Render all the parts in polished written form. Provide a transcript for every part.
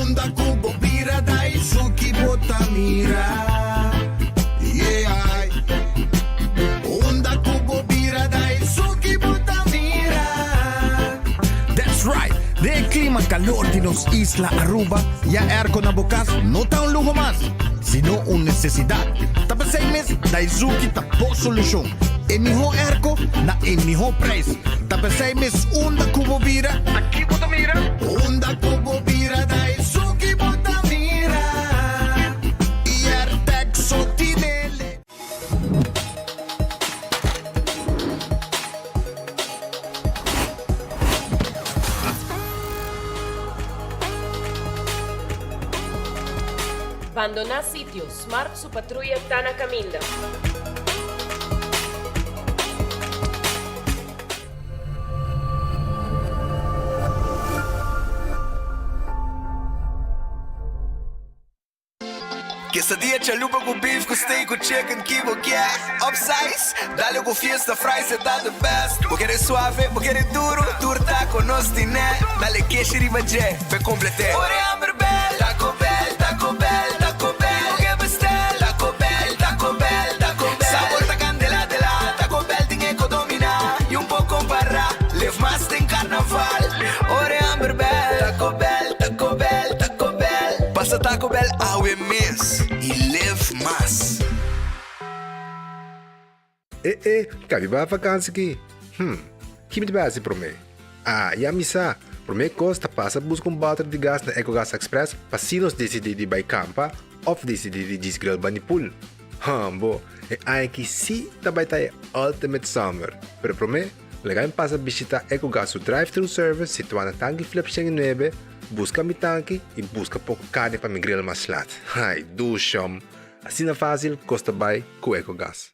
Unda ku bo bira Daisuki bo ta mira Yeah Unda ku bo bira Daisuki bo ta mira That's right! Den e klima kalor di nos isla Aruba, ya airco na bo kas no ta un luho mas, sino un nesesidat. Ta p'esei mes Daisuki ta bo solushon. E mihó airco na e mihó prijs. Ta p'esei mes unda ku bo bira, ta ki bo ta mira? Unda ku bo bira, ta esun ki bo ta mira. Airtec so tinele. Bandoná sitio, Smart su patruya ta na kaminda. Quesadilla chalupa cu beef cu steak cu chicken ki bo kier Upsize, dale cu fiesta fries e ta the best Bo kere suave, bo kere duro, tur taco nos tine Dale keshi riba dje, p'e complete Ora e hamber bel, Taco Bell, Taco Bell, Taco Bell Bo ke bestel, Taco Bell, Taco Bell, Taco Bell Sabor ta candela de la, Taco Bell tin e co domina Y un po compara, live mas den carnaval Ora e hamber bel, Taco Bell, Taco Bell, Taco Bell Pasa Taco Bell awe mes y live mas. E e, ka mi bai vakansi ki? Hm, ki mi ta bai hasi promé? Ah, ya mi sa! Promé kos ta pasa buska un bòter di gas na Ecogas Express pa si nos disidí di bai kampa òf disidí di djis grill bani pool. Hambo, e aña aki sí ta bai ta e ultimate summer! Pero promé, laga mi pasa bishitá Ecogas su drive-thru service situá na Tanki Flip 109, buska mi tanki i buska poko karni pa mi grill mas lat. Ai, dushom! Asina fásil kos ta bai ku Ecogas.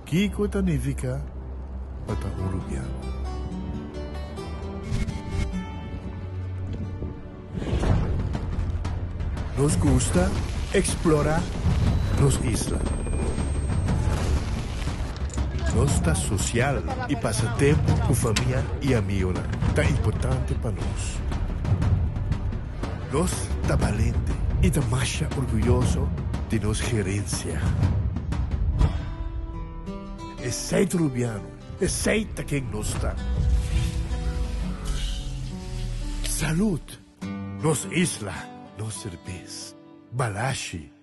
Kiko ta nifiká pa ta un rubiano? Nos gusta eksplorá nos isla. Nos ta sosial i pasa tempu ku famia i amigonan ta importante pa nos. Nos ta balente i ta masha orguyoso di nos gerensia. Esei ta Rubiano, esei ta ken nos ta. Salud! Nos isla, nos serbes. Balashi.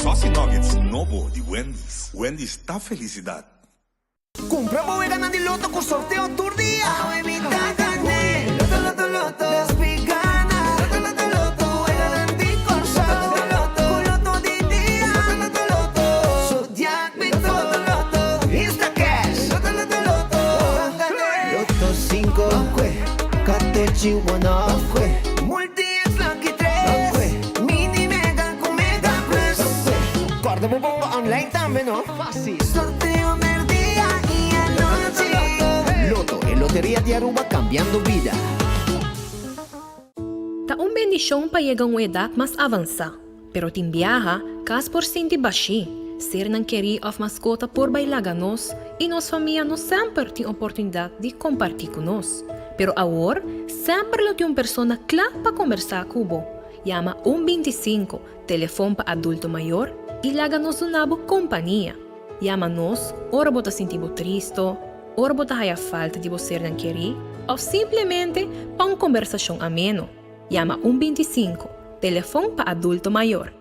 Saucy Nuggets nobo di Wendy's. Wendy's ta felicidad. Cumpra bo weganan di loto cu sorteo tur dia. Awe mi ta gane. Loto, loto, loto. Despi gana. Loto, loto, loto. Weganan di Corsou. Loto, loto, Cu loto di dia. Loto, loto, loto. Zodiac mi to. Loto, loto. Instacash. Loto, loto, loto. Gane. Loto cinco. Katochi one off. Multi X lucky tres. Mini mega cu mega plus. Corda bo bomba online tambe no. Fácil. Sorteo merdia y anochi. Lotto, e loteria di Aruba cambiando bida. Ta un bendishon pa yega un edat mas avansá, pero tin biaha, kas por sinti bashí, sernan kerí òf maskota por bai laga nos i nos famia no semper tin oportunidat di kompartí ku nos. Pero awor, semper lo tin un persona kla pa kombersá ku bo. Yama un 25, telefon pa adulto mayor, i laga nos duna bo kompania. Yama nos ora bo ta sinti bo tristo, ora bo ta haya falta di bo sernan kerí òf simplemente pa un kombersashon ameno. Yama un 25, telefon pa adulto mayor.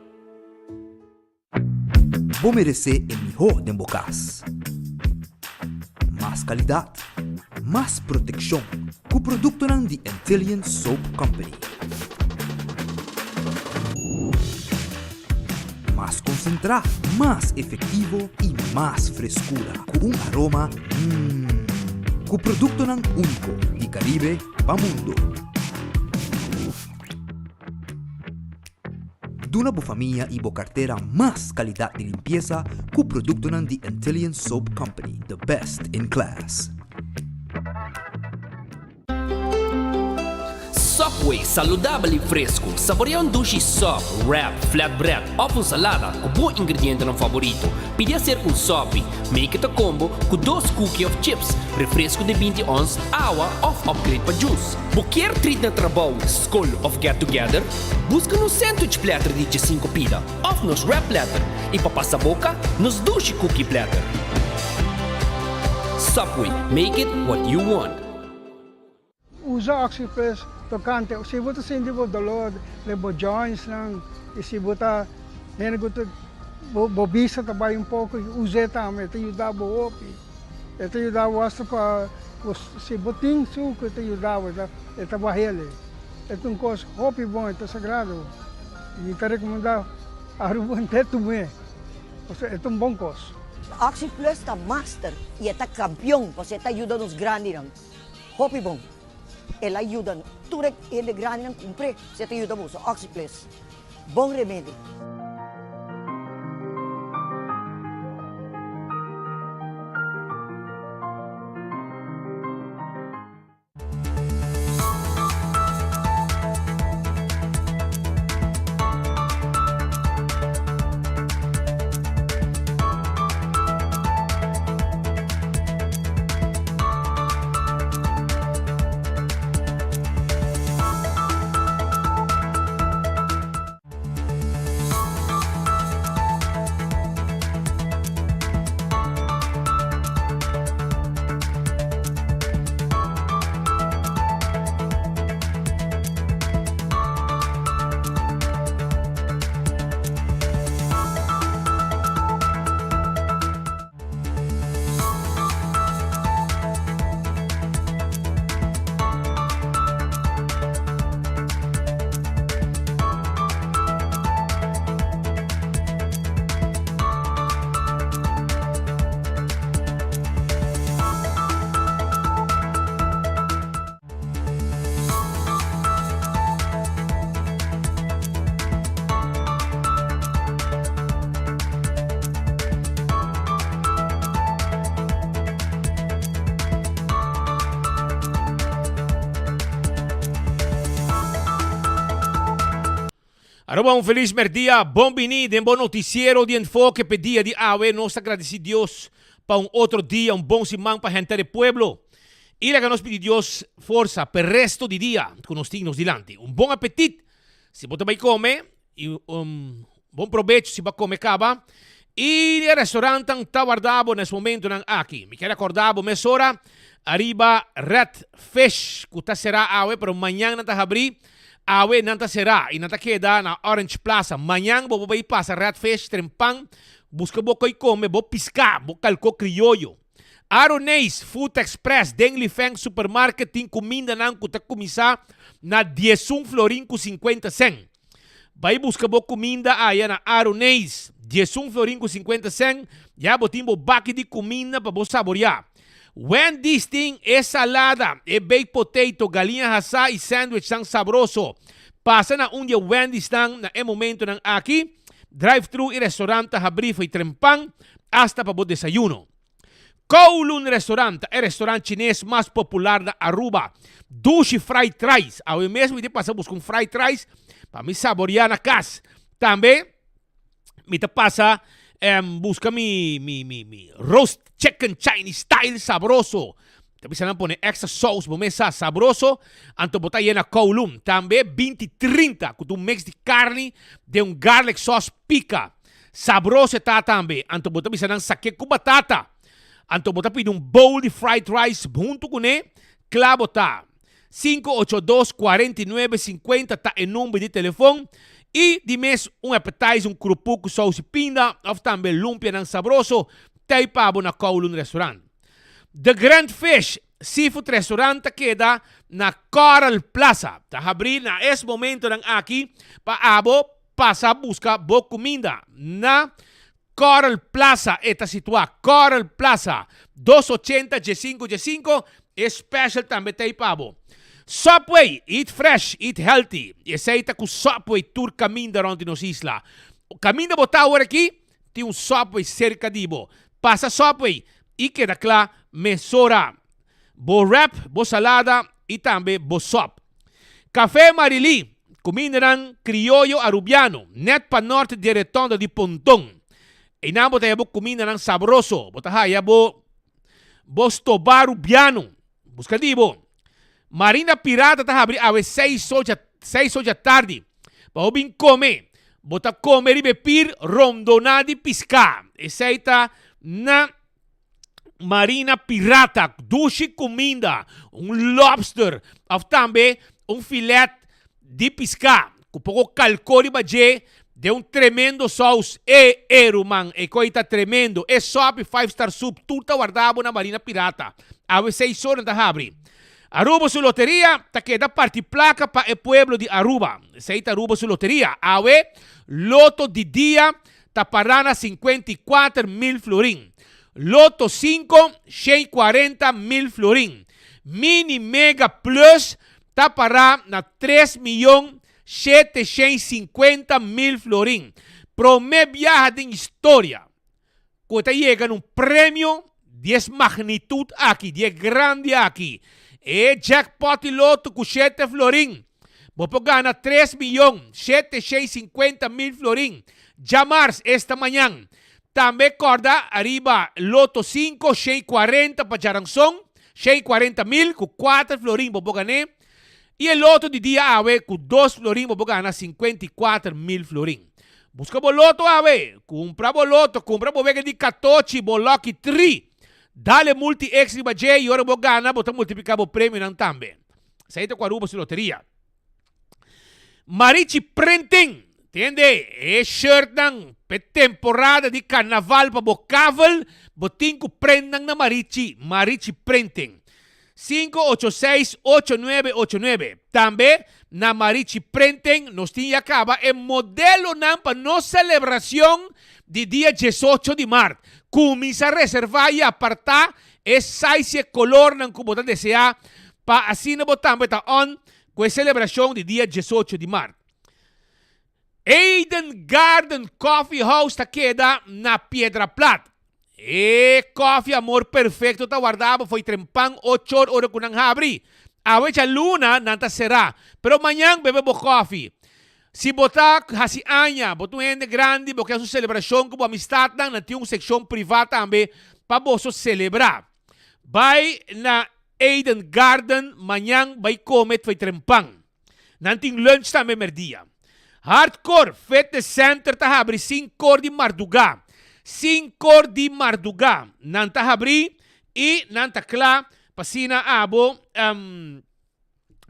Bo meresé e mihó den bo kas. Mas kalidat, mas protekshon. Ku produktonan di Antillian Soap Company. Mas konsentrá, mas efektivo i mas freskura ku un aroma mmm. Ku produktonan úniko di Karibe pa mundo. Duna bo famia i bo kartera mas kalidat di limpiesa ku produktonan di Antillian Soap Company, the best in class. Subway, saludabel i fresku. Saborea un dushi sub, wrap, flatbread òf un salada ku bo ingredientenan faborito. Pidi aser un sopi, make it a combo, ku dos cookie òf chips, refresku di 20 ons, awa òf upgrade pa juice. Bo kier treat na trabou, skol òf get together? Buska nos sandwich platter di djesinku pida òf nos wrap platter i pa pasa boka, nos dushi cookie platter. Subway, make it what you want. Usa Oxyplus tokante si bo ta sinti bo dolor den bo jointsnan i si bo ta hende ku ta bo bista ta bai un poko us'e tambe e ta yuda bo hopi. E ta yuda bo asta pa si bo tin suku e ta yuda bo e ta bah'el. E ta un kos hopi bon e ta sagrado mi ta rekomendá Aruba henter tum'é pasobra e ta un bon kos. Oxyplus ta master i e ta kampion pasobra e ta yuda nos grandinan. Hopi bon. El a yuda tur e hende grandinan kumpr'é si e ta yuda boso. Oxyplus. Bon remedi. Aruba un feliz merdia, bon bini den bo noticiero di Enfoke p'e dia di awe. Nos ta gradici Dios pa un otro dia, un bon siman pa henter e pueblo. I laga nos pidi Dios forsa p'e resto di dia ku nos tin nos dilanti. Un bon apetit si bo ta bai kome i un bon probecho si bo a kome kaba. I e restaurantnan ta warda bo na es momentonan aki. Mi kier akorda bo mesora ariba Red Fish ku ta será awe pero mañan nan ta habrí. Awe nan ta será i nan ta keda na Orange Plaza. Mañan bo por bai pasa Red Fish trempan buska bo koi kome, bo piská, bo kalkó krioyo. Aroneis Food Express den Lifeng Supermarket tin kumindanan ku ta kuminsá na diesun florin ku sinkuenta sèn. Bai buska bo kuminda aya na Aroneis, diesun florin ku sinkuenta sèn, ya bo tin bo baki di kuminda pa bo saboriá. Wendy's tin e salada, e baked potato, galiña hasá i sandwichnan sabroso. Pasa na un di e Wendy'snan na e momentonan aki. Drive-thru i restaurant ta habrí fo'i trempan hasta pa bo desayuno. Kowloon Restaurant ta e restaurant chines mas popular na Aruba. Dushi fried rice. Awe mes mi ta pasa busca un fried rice pa mi saborea na cas. Tambe mi ta pasa busca mi mi mi mi roast chicken Chinese style sabroso. Ta bisa nan pone extra saus bo mes sa sabroso. Anto bo ta yena Kowloon. Tambe binti trinta cu ta un mix di carni den un garlic sauce pica. Sabroso e ta tambe. Anto bo ta bisa nan sake ku batata. Anto bo ta pidi un bowl di fried rice huntu kuné. Kla bo ta. 582 49 50 ta e number di telefon. I di mes un appetizer, un krupu ku sous i pinda òf tambe lumpianan sabroso t'ei pa bo na Kowloon Restaurant. The Grand Fish. Seafood Restaurant ta keda na Coral Plaza. Ta habrí na es momentonan aki pa abo pasa buska bo kuminda na Coral Plaza. E ta situá Coral Plaza, 280 15 15. E special tambe ta ei pa bo. Subway, eat fresh, eat healthy. Esei ta ku Subway tur kaminda rònt di nos isla. Kaminda bo ta awor aki, Tin un Subway serka di bo. Pasa Subway i keda kla mesora. Bo wrap, bo salada i tambe bo sop. Café Marilí, kumindanan krioyo arubiano, nèt pa nòrt di e retonda di Ponton. Einan bo ta haya bo kumindanan sabroso. Bo ta haya bo bo stobá rubiano. Buska di bo. Marina Pirata ta habri awe seis ocha seis ocha tardi pa bo bin kome. Bo ta kome riba e pir rondoná di piská. Esei ta na Marina Pirata. Dushi kuminda, un lobster òf tambe un filet di piská ku poko kalkó riba dje den un tremendo sous. E e ruman, e koi ta tremendo. E sòpi Five Star Soup tur ta warda bo na Marina Pirata. Awe seis ora nan ta habri. Aruba su loteria ta keda parti plaka pa e pueblo di Aruba. Esei ta Aruba su loteria. Awe loto di dia ta pará na 54 mil florin. Loto 5, 140 mil florin. Mini Mega Plus ta pará na 3 miyon 750 mil florin. Promé biaha den historia ku ta yega na un premio di e magnitut aki, di e grandi aki. E jackpot di loto ku 7 florin. Bo por gana 3 miyon 750 mil florin. Djamars, esta mañan. Tambe kòrda ariba loto 5, 140 pa djaranson, 140 mil ku 4 florin bo por gana. I e loto di dia awe ku 2 florin bo por gana 54 mil florin. Buska bo loto awe, kumpra bo loto, kumpra bo wega di katochi, bo lucky 3. Dale multi X riba dje i ora bo gana bo ta multipliká bo premionan tambe. Esei ta ku Aruba su loteria. Marichi Printing, tende e shirtnan p'e temporada di karnaval pa bo kavel, bo tin ku print nan na Marichi, Marichi Printing. 586 8989. Tambe na Marichi Printing nos tin ya kaba e modelonan pa nos selebrashon di dia 18 di mart. Kuminsá reservá i apartá e size i e kolornan ku bo ta deseá pa asina bo tambe ta on ku e selebrashon di dia 18 di mart. Eden Garden Coffee House ta keda na Piedra Plat. E koffie Amor Perfecto ta warda bo fo'i trempan 8 or ora ku nan habri. Awe djaluna nan ta será, pero mañan bebe bo koffie. Si bo ta hasi aña, bo ta un hende grandi, bo ke hasi un selebrashon ku bo amistatnan, nan tin un sekshon privá tambe pa boso selebrá. Bai na Eden Garden mañan bai kome fo'i trempan. Nan tin lunch tambe merdia. Hardcore Fitness Center ta habri 5 or di mardugá. 5 or di mardugá nan ta habri i nan ta kla pa asina abo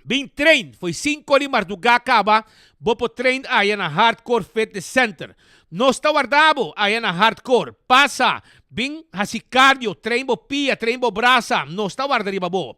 bin train. Fo'i 5 or di mardugá kaba bo por train aya na Hardcore Fitness Center. Nos ta warda bo aya na Hardcore. Pasa, bin hasi cardio, train bo pia, train bo brasa. Nos ta warda riba bo.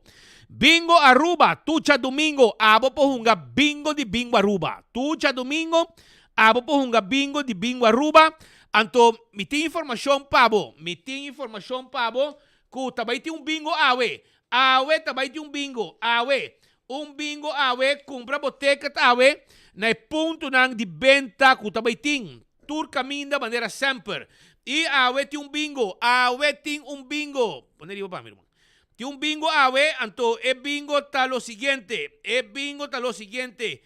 Bingo Aruba, tur djadumingo, abo por hunga bingo di Bingo Aruba. Tur djadumingo, abo por hunga bingo di Bingo Aruba. Anto, mi tin informashon pa bo. Mi tin informashon pa bo ku ta bai tin un bingo awe. Awe ta bai tin un bingo. Awe. Un bingo awe, kumpra bo ticket awe na e puntonan di benta ku ta bai tin. Tur kaminda manera semper. I awe tin un bingo. Awe tin un bingo. Pone riba pa mi, ruman. Tin un bingo awe, anto e bingo ta lo siguiente. E bingo ta lo siguiente.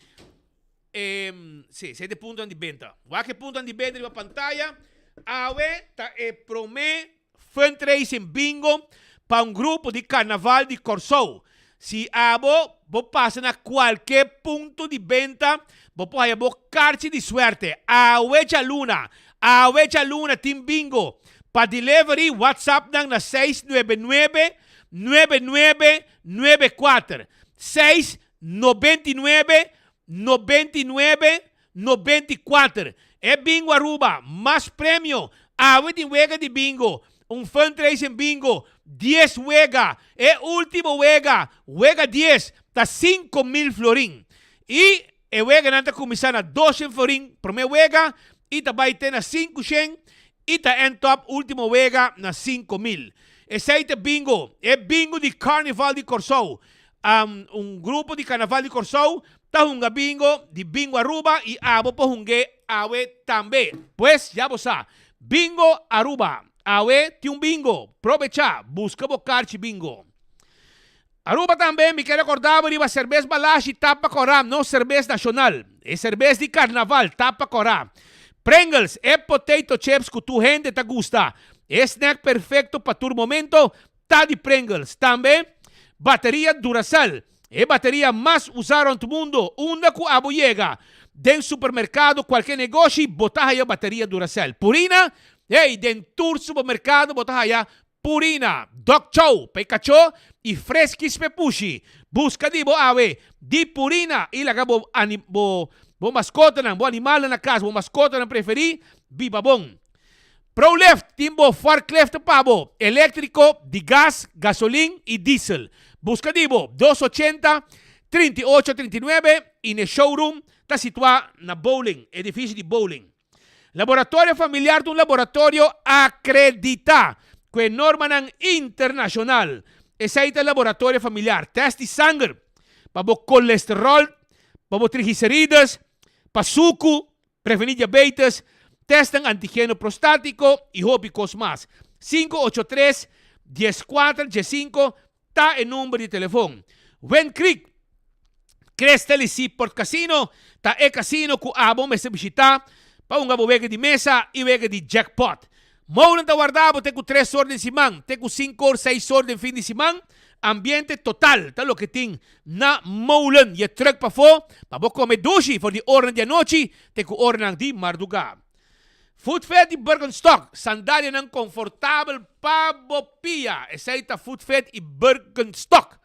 E, sí, esei ta e puntonan di benta. Wak e puntonan di benta riba pantaya. Awe ta e promé fundraising bingo pa un grupo di karnaval di Kòrsou. Si abo bo pasa na kualke punto di benta, bo por haya bo karchi di suerte. Awe djaluna, awe djaluna tin bingo. Pa delivery, WhatsApp nan na 699 9994. 699 99 94. E Bingo Aruba, mas premio. Awe tin wega di bingo. Un fundraising bingo. Dies wega, e ultimo wega, wega dies, ta 5000 florin. I e weganan ta kuminsá na 200 florin promé wega i ta bai te na 500 i ta end up ultimo wega na 5000. Esei ta bingo, e bingo di Carnival di Kòrsou. Un grupo di Carnaval di Kòrsou ta hunga bingo di Bingo Aruba i abo por hung'é awe tambe. Pues ya bo sa, Bingo Aruba! Awe tin un bingo, probechá, buska bo karchi bingo. Aruba tambe mi ke rekorda bo riba serbes Balashi Tapa Kòrá, nos serbes nashonal, e serbes di karnaval, Tapa Kòrá. Pringles, e potato chips ku tur hende ta gusta, e snack perfekto pa tur momento, ta di Pringles. Tambe bateria Duracell, e bateria mas usá rònt mundo, unda ku abo yega, den supermerkado, kualke negoshi, bo ta haya bateria Duracell. Purina, hey, den tur supermerkado bo ta haya Purina, Dog Chow pa e kachó i Friskies pa e pushi. Buska di bo awe di Purina i laga bo bo bo maskotanan, bo animalnan na kas, bo maskotanan preferí biba bon. ProLift tin bo forklift pa bo, eléktriko, di gas, gasolin i diesel. Buska di bo 280 38 39 i n'e showroom ta situá na Bowling, edifisio di Bowling. Laboratorio Familiar ta un laboratorio akreditá ku e normanan internashonal. Esei ta Laboratorio Familiar. Tèst di sanger pa bo kolesteròl, pa bo trigliserides, pa suku, prevení diabetes, tèstnan antigeno prostátiko i hopi kos mas. 583 14 15 Ta e number di telefon. Wind Creek, Crystal y Seaport Casino ta e casino cu abo mester bishita pa hunga bo wega di mesa y wega di jackpot. Mounan ta warda bo te cu tres or den siman, te cu cinco or, seis or den fin di siman. Ambiente total ta loke tin na Molen. Je truck pafo pa bo come dushi for di oranan di anochi te cu oranan di marduga. Footfit di Birkenstock, sandalianan konfortabel pa bo pia. Esei ta Footfit i Birkenstock.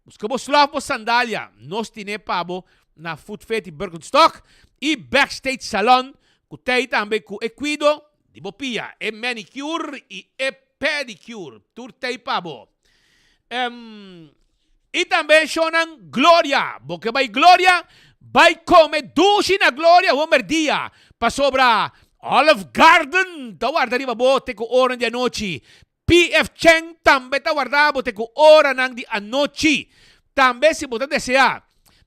Buska bo slof bo sandalia, nos tine pa bo na Footfit i Birkenstock i Backstage Salon ku tei tambe ku e kuido di bo pia, e manicure i e pedicure, tur tei pa bo. I tambe shownan Gloria. Bo ke bai Gloria? Bai kome dushi na Gloria homer dia, pasobra Olive Garden ta warda riba bo te ku oranan di anochi. PF Chang tambe ta warda bo te ku oranan di anochi. Tambe si bo ta desea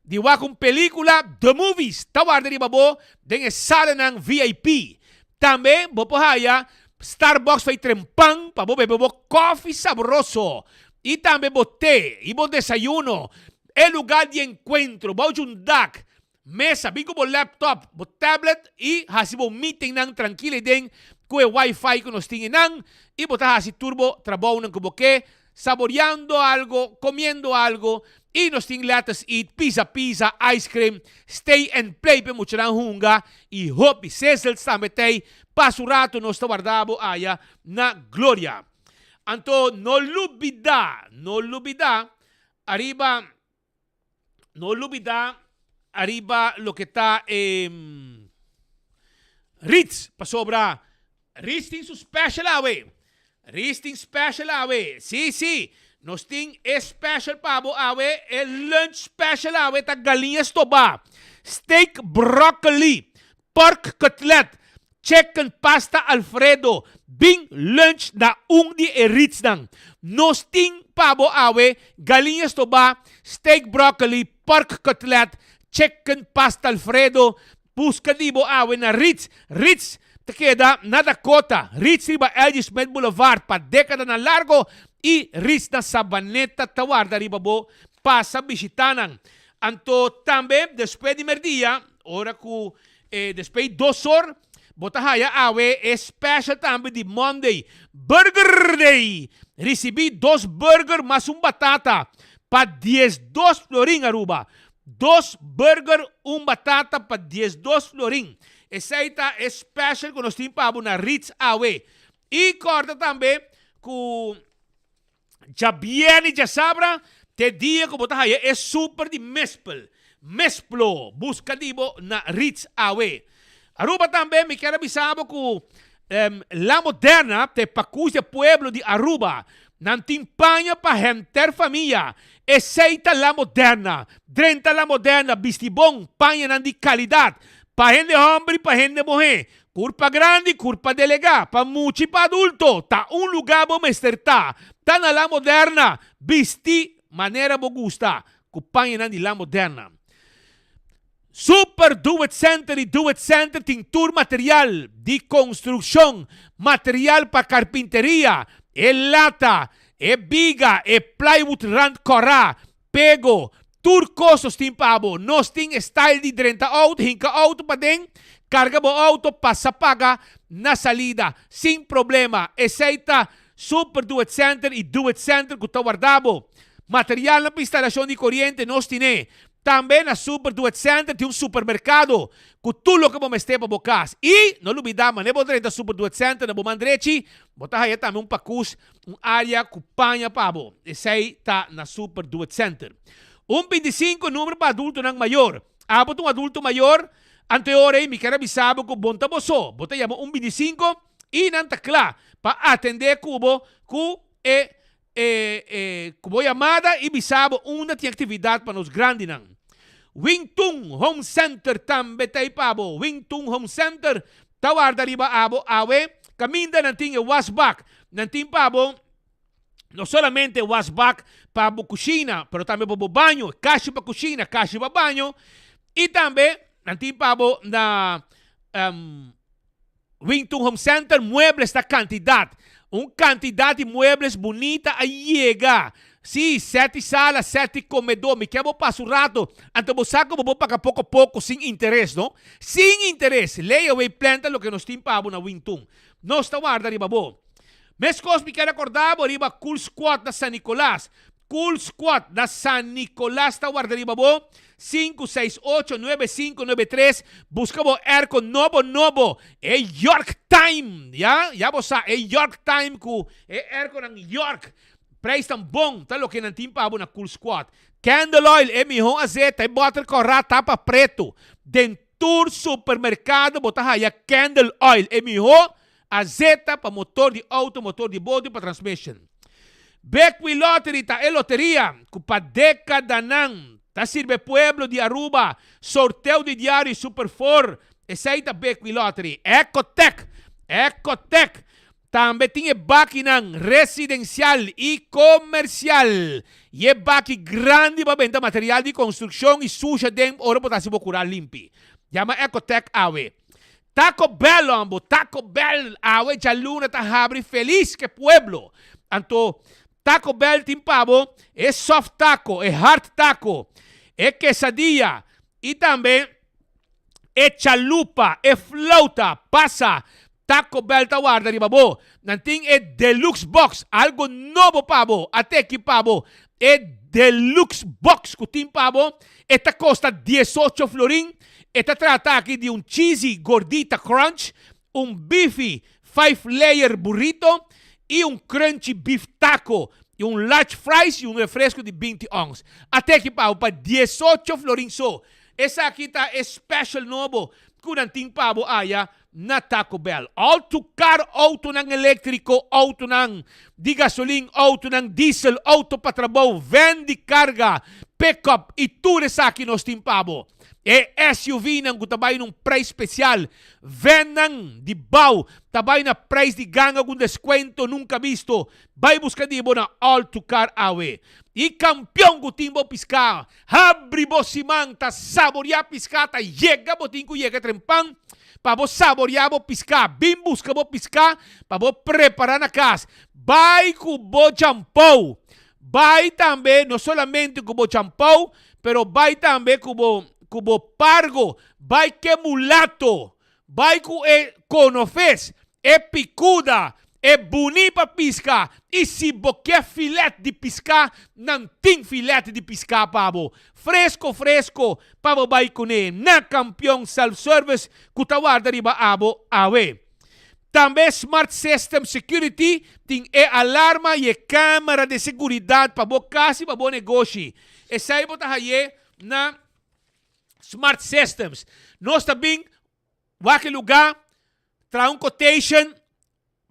di wak un pelicula, The Movies ta warda riba bo den e salanan VIP. Tambe bo por haya Starbucks fai trempan pa bo bebe bo kofi sabroso i tambe bo te i bo desayuno. E lugar di enkuentro, bou dje un dak, mesa, bin ku bo laptop, bo tablet i hasi bo meetingnan trankil eiden ku e wifi ku nos tin einan i bo ta hasi tur bo trabounan ku bo ke Saboreando algo, comiendo algo y nos tin Let Us Eat, Pizza Pizza, Ice Cream, Stay and Play p'e muchanan hunga y hopi sizzles tambe t'ey. Pasa un rato nos ta warda bo aya na Gloria. Anto no lubida, no lubida ariba. No lubida ariba loke ta e Ritz, pasobra Ritz tin su special awe. Ritz tin special awe. Si, si, nos tin e special pa bo awe, e lunch special awe ta galiña stobá, steak broccoli, Pork cutlet, chicken pasta alfredo, bin lunch na un di e Ritz-nan. Nos tin pa bo awe galiña stobá, steak broccoli, pork cutlet, chicken pasta alfredo. Busca di bo awe na Ritz. Ritz ta keda na Dakota, Ritz riba LG. Smith Boulevard pa decadanan largo y Ritz na Sabaneta ta warda riba bo pasa bishita nan. Anto tambe despues di merdia Ora ku e despey dos or, bo ta haya awe e special tambe di Monday, Burger Day! Ricibi dos burger mas un batata pa 12 florin Aruba. Dos burger, un batata pa 12 florin. Esey ta e special ku nos tin pa bo na Ritz awe. I corda tambe ku. Djabièrnè i djasabra ta e dia ku bo ta haya e super di mespel. Mesplo, buska di bo na Ritz awe. Aruba tambe mi kier a bisa bo ku La Moderna ta e pakus di e pueblo di Aruba. Nan tin paña pa henter famia. Esey ta La Moderna. Drenta La Moderna, bisti bon, pañanan di calidad. Pa hende homber y pa hende muhe. Curpa grandi, curpa delega, pa mucha y pa adulto. Ta un lugar bo mester ta. Ta na La Moderna. Bisti manera bo gusta, cu pañanan di La Moderna. Super Do It Center y Do It Center tin tur material di construccion, material pa carpinteria, e lata, e biga, e plywood rand cora, pego, tur cos nos tin pa bo. Nos tin e style di drenta auto, hinca auto paden, carga bo auto, pasa paga na salida, sin problema. Esey ta Super Do It Center y Do It Center cu ta warda bo. Materialnan pa instalacion di coriente nos tine. Tambe na Super Do It Center tin un supermercado cu tur loke bo mester pa bo cas. Y, no lubida, mane bo drenta Super Do It Center na bo man drechi, bo ta haya tambe un pacus, un area cu paña pa bo. Esey ta na Super Do It Center. Un 25 numero pa adultonan mayor. Abo ta un adulto mayor? Anto e ora ey mi kier a bisa bo cu bon ta bo so. Bo ta yama un 25 y nan ta cla pa atende cu bo cu e E e ku bo yamada i bisa bo unda tin aktividat pa nos grandinan. Wing Tun Home Center tambe ta ei pa bo. Wing Tun Home Center ta warda riba abo awe. Kaminda nan tin e wasbak. Nan tin pa bo no solamente wasbak pa bo kushina, pero tambe pa bo baño. Kashi pa kushina, kashi pa baño. I tambe nan tin pa bo na Wing Tun Home Center muebles ta kantidat. Un kantidat di muebles bunita a yega. Sí, seti sala, seti komedó. Mi ke bo pasa un rato. Anto bo sa ku bo por paga poko poko sin interes, no? Sin interes! Layaway plan ta loke nos tin pa bo na Wing Tun. Nos ta warda riba bo. Meskos mi kier akorda bo riba Cool Squad na San Nicolas. Cool Squad na San Nicolas ta warda riba bo. Sinku seis ocho nuebe sinku nuebe tres Buska bo airco nobo nobo e York Time ya ya bo sa e York Time ku e airconan York prijs tan bon ta loke nan tin pa bo na Cool Squad Candle Oil e miho azeta e bòter kòrá tapa pretu den tur supermerkado bo ta haya Candle Oil e miho Azeta pa motor di auto, motor di boto y pa transmission. Bekwee Lottery ta e loteria cu pa decadanan ta sirbi e pueblo di Aruba. Sorteo di diario y Super Four, esey ta Bekwee Lottery. Ecotec, Ecotec tambe tin e bakinan residencial y comercial y e baki grandi pa benta material di construccion y susha den ora bo ta haci bo cura limpi. Yama Ecotec awe. Taco Bell hombo, Taco Bell awe djaluna ta habri felis ke pueblo. Anto Taco Bell tin pa bo e soft taco, e hard taco, e quesadilla y tambe e chalupa, e flauta. Pasa, Taco Bell ta warda riba bo. Nan tin e deluxe box, algo nobo pa bo, a teki pa bo. E deluxe box ku tin pa bo, e ta kosta diesocho florin. E ta trata aki di un cheesy gordita crunch, un beefy five layer burrito y un crunchy beef taco y un large fries y un refresco di 20 ons. A teki pa bo pa 18 florin so. Esaki ta e special nobo cu nan tin pa bo aya na Taco Bell. Auto car, autonan electrico, autonan di gasolin, autonan diesel, auto pa trabou, van di carga, pickup y tur esaki nos tin pa bo. E SUVnan cu ta bay na un prijs special, vannan di bou ta bay na prijs di ganga cu un descuento nunca bisto. Bay busca di bo na Auto Car awe. Y campeon cu tin bo pisca, habri bo siman ta saboria pisca ta yega bo tin cu yega trempan pa bo saboria bo pisca. Bin busca bo pisca pa bo prepara na cas. Bay cu bo champou. Bay tambe no solamente cu bo champou, Pero bai tambe ku bo ku bo pargo, bai ke mulato, bai ku e konofes, e pikuda, e buni pa piska, i si bo ke filet di piská, nan tin filet di piská pa bo, fresko fresko pa bo bai kuné na Kampion Self Service ku ta warda riba abo awe. Tambe Smart System Security tin e alarma y e camera di seguridad pa bo cas y pa bo negoshi. Esey bo ta haye na Smart Systems. Nos ta bin wak e lugar, traha un quotation.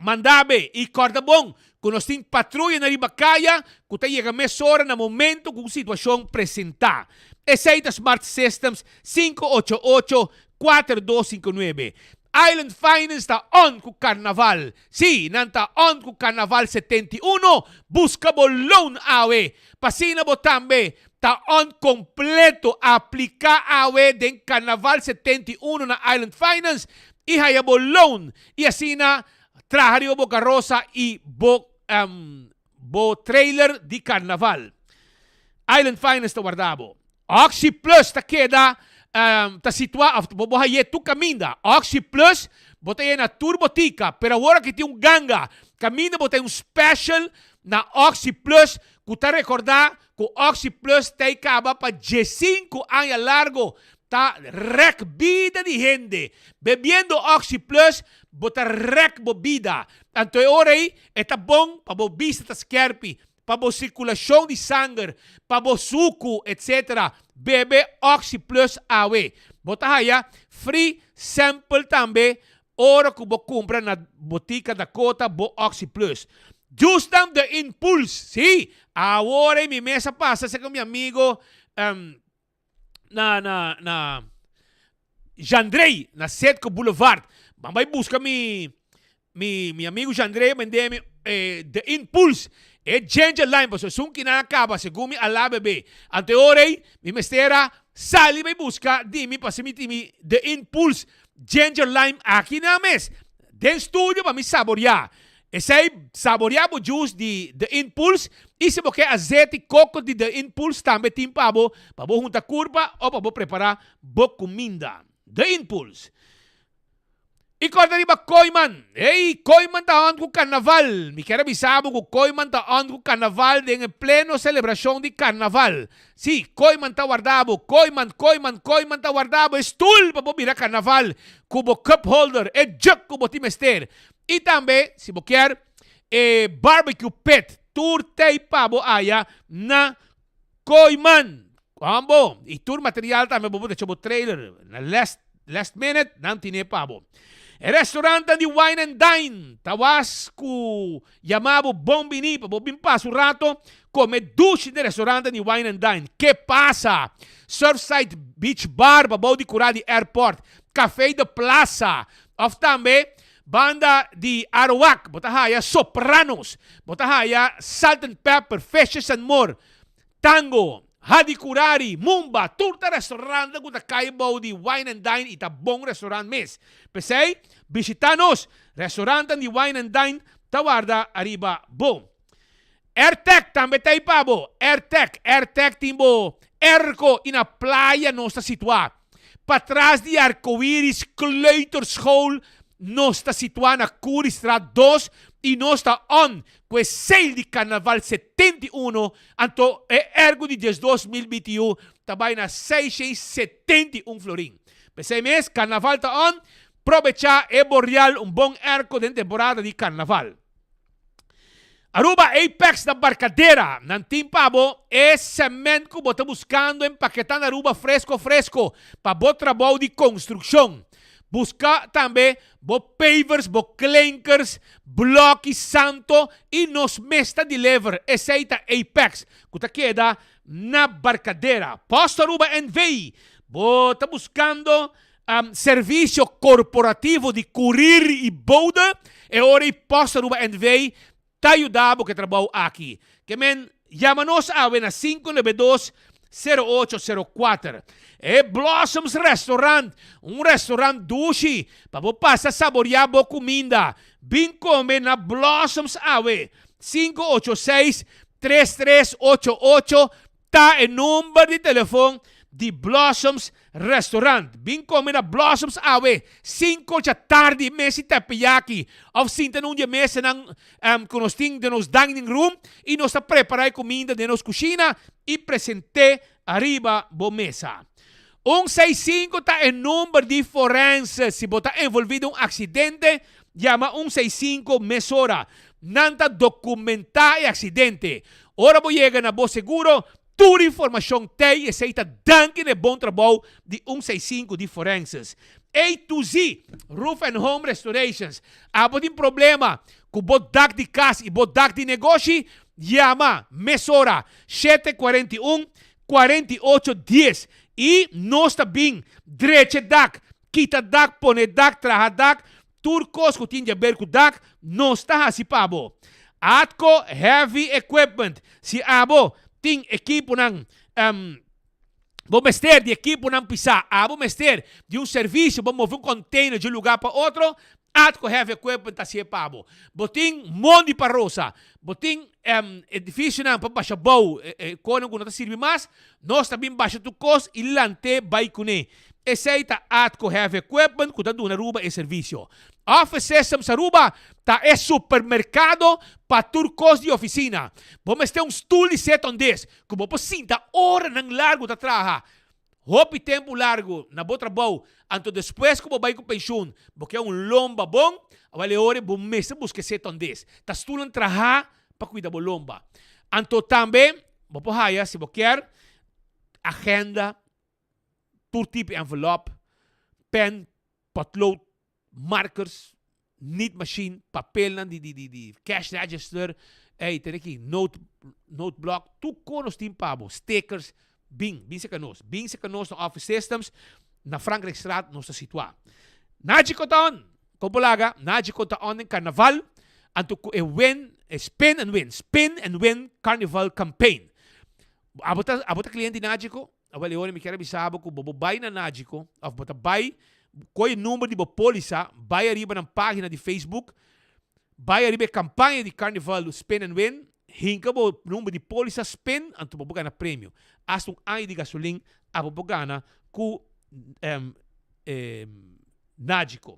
Manda be i kòrda bon ku nos tin patruyanan riba kaya ku ta yega mesora na momento ku un situashon presentá. Esei ta Smart Systems 588 4259. Island Finance ta on ku karnaval. Sí, nan ta on ku Karnaval 71. Buska bo loan awe. Pa asina bo tambe ta on kompleto. Apliká awe den Karnaval 71 na Island Finance i haya bo loan i asina traha riba bo karosa i bo bo trailer di karnaval. Island Finance ta warda bo. Oxi Plus ta keda ta situa of bo bo haye tur kaminda. Oxi Plus bo ta yena tur botika, pero awor aki tin un ganga kaminda bo ta un special na Oxi Plus ku ta rekorda ku Oxi Plus ta e kaba pa diesinku aña largo ta rek bida di hende. Bebiendo Oxi Plus bo ta rek bo bida. Anto e ora ei e ta bon pa bo bista ta skerpi, pa bo sirkulashon di sanger, pa bo suku, etc. Bebe Oxi Plus awe. Bo ta haya free sample tambe ora ku bo kumpra na Botika Dakota bo Oxi Plus. Justan de Impuls, si! Awor ei mi mes a pasa esaki ku mi amigo na na na Jandrey na Setco Boulevard. Ban bai busca mi mi mi amigo Jandrey bende mi eh, The Impulse. E ginger lime paso esun kinan a caba segun mi ala bebe. Ante ora ei mi mester a sali bai busca di mi pasi mi tin mi The Impulse ginger lime aki nan mes den studio pa mi saborea. Esei saborea bo juice di The Impulse y si bo ke azeti coco di The Impulse tambe tin pa bo pa bo hunta curpa o pa bo prepara bo cuminda. The Impulse. Y corda riba Kooyman. Ey, Kooyman ta on cu carnaval. Mi kier a bisa bo cu Kooyman ta on cu carnaval den e pleno celebracion di carnaval. Si, Kooyman ta warda bo. Kooyman, Kooyman, Kooyman ta warda bo e stoel pa bo mira carnaval cu bo cup holder, e jug cu bo tin mester. Y tambe si bo kier e barbecue pit tur tey pa bo aya na Kooyman. Combo y tur material tambe bo por echa bo trailer na last last minute nan tine pa bo. E restaurantnan di Wine and Dine ta was cu yama bo bon bini pa bo bin pasa un rato come dushi den restaurantnan di Wine and Dine. Ke pasa? Surfside Beach Bar pabou di cura di airport, Café de Plaza of tambe Banda di Aruac bo ta haya Sopranos, bo ta haya Salt and Pepper, Fishes and More, Tango, Hadicurari, Mumba, tur ta restaurantnan ku ta kai bou di Wine and Dine i ta bon restaurant mes. P'esei, bishita nos! Restaurantnan di Wine and Dine ta warda ariba bo. Airtec tambe ta ei pa bo. Airtec, Airtec tin bo airco i na playa nos ta situá. Patras di Arcoiris Kleuterschool nos ta situá na Curiestraat dos i nos ta on ku e sale di Carnaval 71, anto e ergo di 12021 ta bai na 671 florin. P'esei mes Carnaval ta on, probechá e borial un bon erko den temporada di Carnaval. Aruba Apex na Barcadera, nan tin pa bo e cement cu bo ta buscando empaketa na Aruba fresco fresco pa bo trabou di construccion. Busca tambe bo pavers, bo klinkers, bloki santo y nos mes ta deliver. Esey ta Apex cu ta keda na Barcadera. Post Aruba NV, bo ta buscando Servicio corporativo di curir y bode, e ora y Post Aruba NV ta yuda bo cu e trabou aki. Ke men yama nos awe na 592 0804. E Blossoms Restaurant, un restaurant dushi pa bo pasa saboria bo cuminda. Bin come na Blossoms awe, 586 3388 Ta e number di telefon di Blossoms Restaurant. Bin come na Blossoms awe, cinco dja tardi, mesa y teppeyaki, of sinta na un di e mesanan cu nos tin den nos dining room y nos ta prepara e cuminda den nos cushina y present'é ariba bo mesa. Un seis cinco ta e number di forense. Si bo ta envolvi den un accidente, yama un seis cinco mesora. Nan ta documenta e accidente. Ora bo yega na bo seguro, tur informacion t'ey y esey ta danki na e bon trabou di un seis cinco di forenses. A to Z Roof and Home Restorations. Abo tin problema ku bo dak di kas i bo dak di negoshi? Yama mesora 741 48 10 i nos ta bin drecha e dak, kita dak, pone dak, traha dak, tur kos ku tin di aber ku dak nos ta hasi pa bo. Atco Heavy Equipment, si abo tin ekiponan Bo mester di ekiponan pisá. Abo mester di un servisio pa move un container di un lugá pa otro, Atco Heavy Equipment ta hasié pa bo. Bo tin mondi pa rosa, bo tin edificionan pa basha bou e konan ku no ta sirbi mas, nos ta bin basha tur kos i lant'é bai kuné. Esei ta Atco Heavy Equipment ku ta duna Aruba e servisio. Office Systems Aruba ta e supermerkado pa tur kos di ofisina. Bo mester un stul di seta un des, Ku bo por sinta oranan largu ta traha, hopi tempu largu na bo trabou, anto despues ku bo bai ku penshun, bo ke un lomba bon, awel e ora bo mester buska esei tondes. Ta stulnan traha pa kuida bo lomba. Anto tambe bo por haya, si bo kier, agenda, tur tipo envelop, pen, potlood, markers, nietmachine, papelnan di di di di cash register, ey tene aki note note block, tur ko nos tin pa bo, stickers, bin, bin seka nos, bin seka nos na Office Systems, na Frankrijkstraat nos ta situa. Naji ko ta on, kon bo laga, Naji ko ta on den karnaval, anto ku e win, e spin and win, spin and win carnival campaign. Abo ta, abo ta cliente di Naji ko? Awel e ora mi kier a bisa bo ku bo bo bai na Nagico of bo ta bai koe e number di bo polisa bai ariba nan pagina di Facebook bai ariba e kampaña di Carnival Spin and Win hinka bo number di polisa spin anto bo por gana premio hasta un aña di gasolin abo por gana ku Nagico.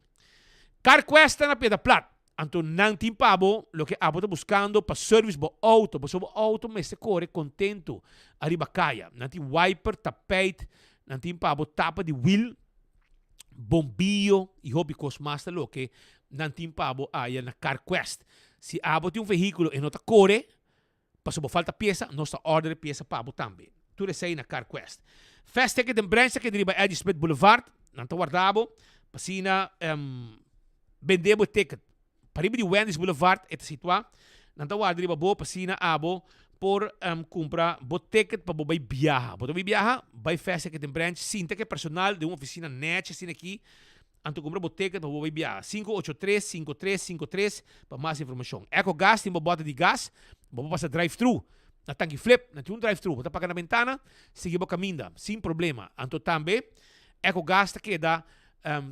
Carquest ta na Piedra Plat. Anto nan tin pa bo loke abo ta buskando pa service bo auto, pasobra bo auto mester kore kontentu ariba kaya. Nan tin wiper, tapijt, nan tin pa bo tapa di wiel, bombiyo y hopi kos mas ta loke nan tin pa bo aya na Carquest. Si abo tin un vehíkulo e no ta kore, Pasobra bo falta piesa, nos ta order e piesa pa bo tambe. Tur esei na Carquest. Fast Ticket den branch ta keda riba Eddie Smith Boulevard. Nan ta warda bo pa asina bende bo e ticket. Pariba di Wendy's Boulevard e ta situa. Nan ta warda riba bo pa asina abo por cumpra bo ticket pa bo bay biaha. Bo ta bay biaha? Bay Fast Ticket den branch, sinta ku e personal den un oficina nechi asina aki. Anto kumpra bo ticket pa bo bai biaha. 583 5353 pa mas informashon. Eco Gas tin bo bòter di gas, bo por pasa drive thru na Tanki Flip, nan tin un drive thru, bo ta paka na bentana, sigui bo kaminda sin problema. Anto tambe Eco Gas ta keda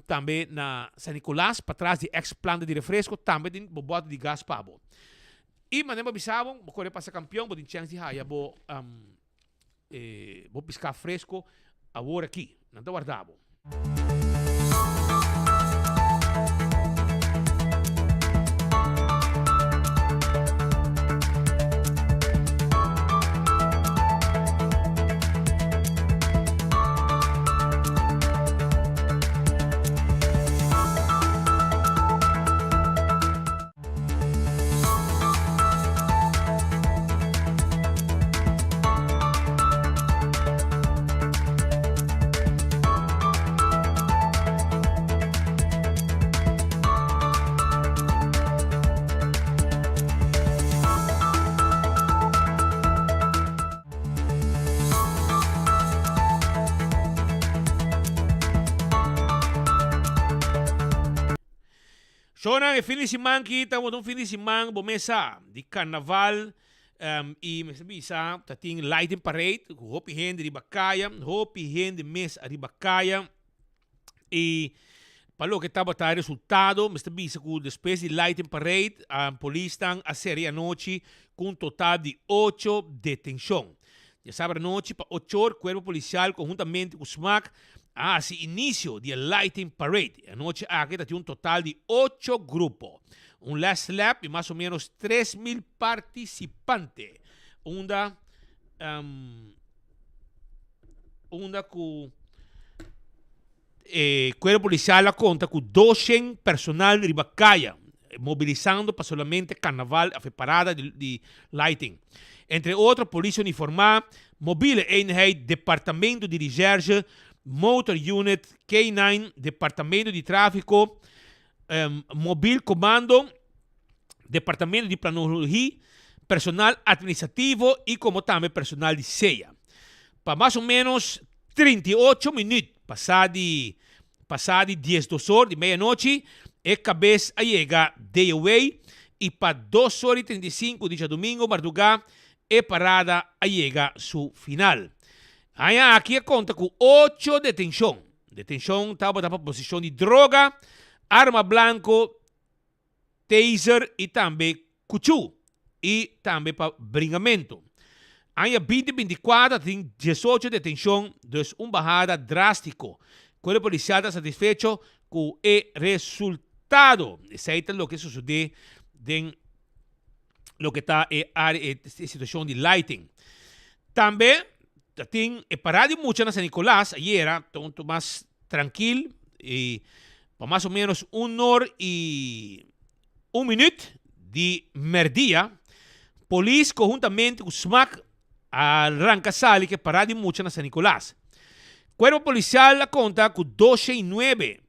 tambe na San Nicolas patras di ex planta di refresco tambe tin bo bòter di gas pa bo. I manera bo bisa bo, bo kore pasa kampion bo tin chèns di haya bo E bo piská fresko awor aki. Nan ta warda bo. Shownan e fin di siman ki tabata un fin di siman bo mes sa di carnaval y mester bisa ta tin lighting parade cu hopi hende riba caya hopi hende mes ariba caya y pa loke tabata e resultado mester bisa cu despues di lighting parade polisnan a cera e anochi cu un total di ocho detencion. Diasabra anochi pa ochor Cuerpo Policial conhuntamente cu smac a haci inicio di e Lighting Parade. E anochi aki ta tin un total di ocho grupo, un last lap y mas o menos 3000 participante. Unda unda cu E Cuerpo Policial a conta cu 200 personal riba caya, mobilisando pa solamente carnaval of e parada di lighting. Entre otro, policia uniforma, Mobiele Eenheid, Departamento di Recherche. Motor Unit, K-9, Departamento di Tráfiko, Mobiel Commando, Departamento di Planologie, personal administrativo i komo tambe personal di sea. Pa mas o ménos 38 minüt pasá di pasá di diesdos or di medianochi e kabes a yega DOA i pa dos or i 35 di djadumingu mardugá e parada a yega su final. Aña aki a konta ku ocho detenshon. Detenshon tabata pa posishon di droga, arma blanko, taser i tambe kuchú i tambe pa bringamentu. Aña 2024 tin 18 detenshon, dus un bahada drástiko. Kuerpo polisial ta satisfecho ku e resultado. Esei ta loke sosodé den loke ta e área e situashon di lighting. Tambe ta tin e parada di mucha na San Nicolas ayera ta un mas trankil i pa mas o menos un or i un minüt di mèrdia polis konhuntamente ku smak a ranka sali ku e parada di mucha na San Nicolas. Kuerpo polisial a konta ku 209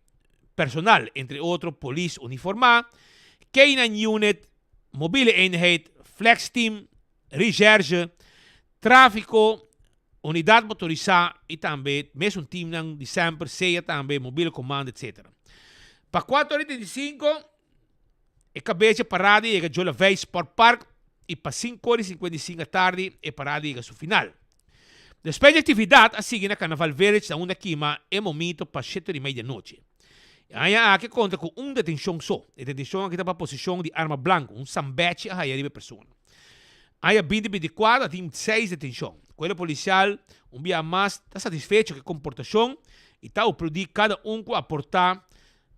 personal, entre otro polis uniformá, K-9 Unit, Mobiele Eenheid, Flex Team, Recherche, Tráfiko, Unidat Motorisá i tambe mesun teamnan di semper, sea tambe Mobiele Commando etc. Pa kuater ora i 35 e kabes dje parada yega Jolavei Sport Park i pa sinku ora i 55 atardi e parada yega su final. Despues di aktividat a sigui na Carnaval Village na unda kima e momento pa shete ora i mei di anochi. E aña aki a konta ku un detenshon so. E detenshon aki ta pa poseshon di arma blanku, un sambechi a haya riba e persona. Aña 2024 a tin seis detenshon. Kuerpo Polisial un bia mas ta satisfecho ku e komportashon i ta aplodí kada un ku aportá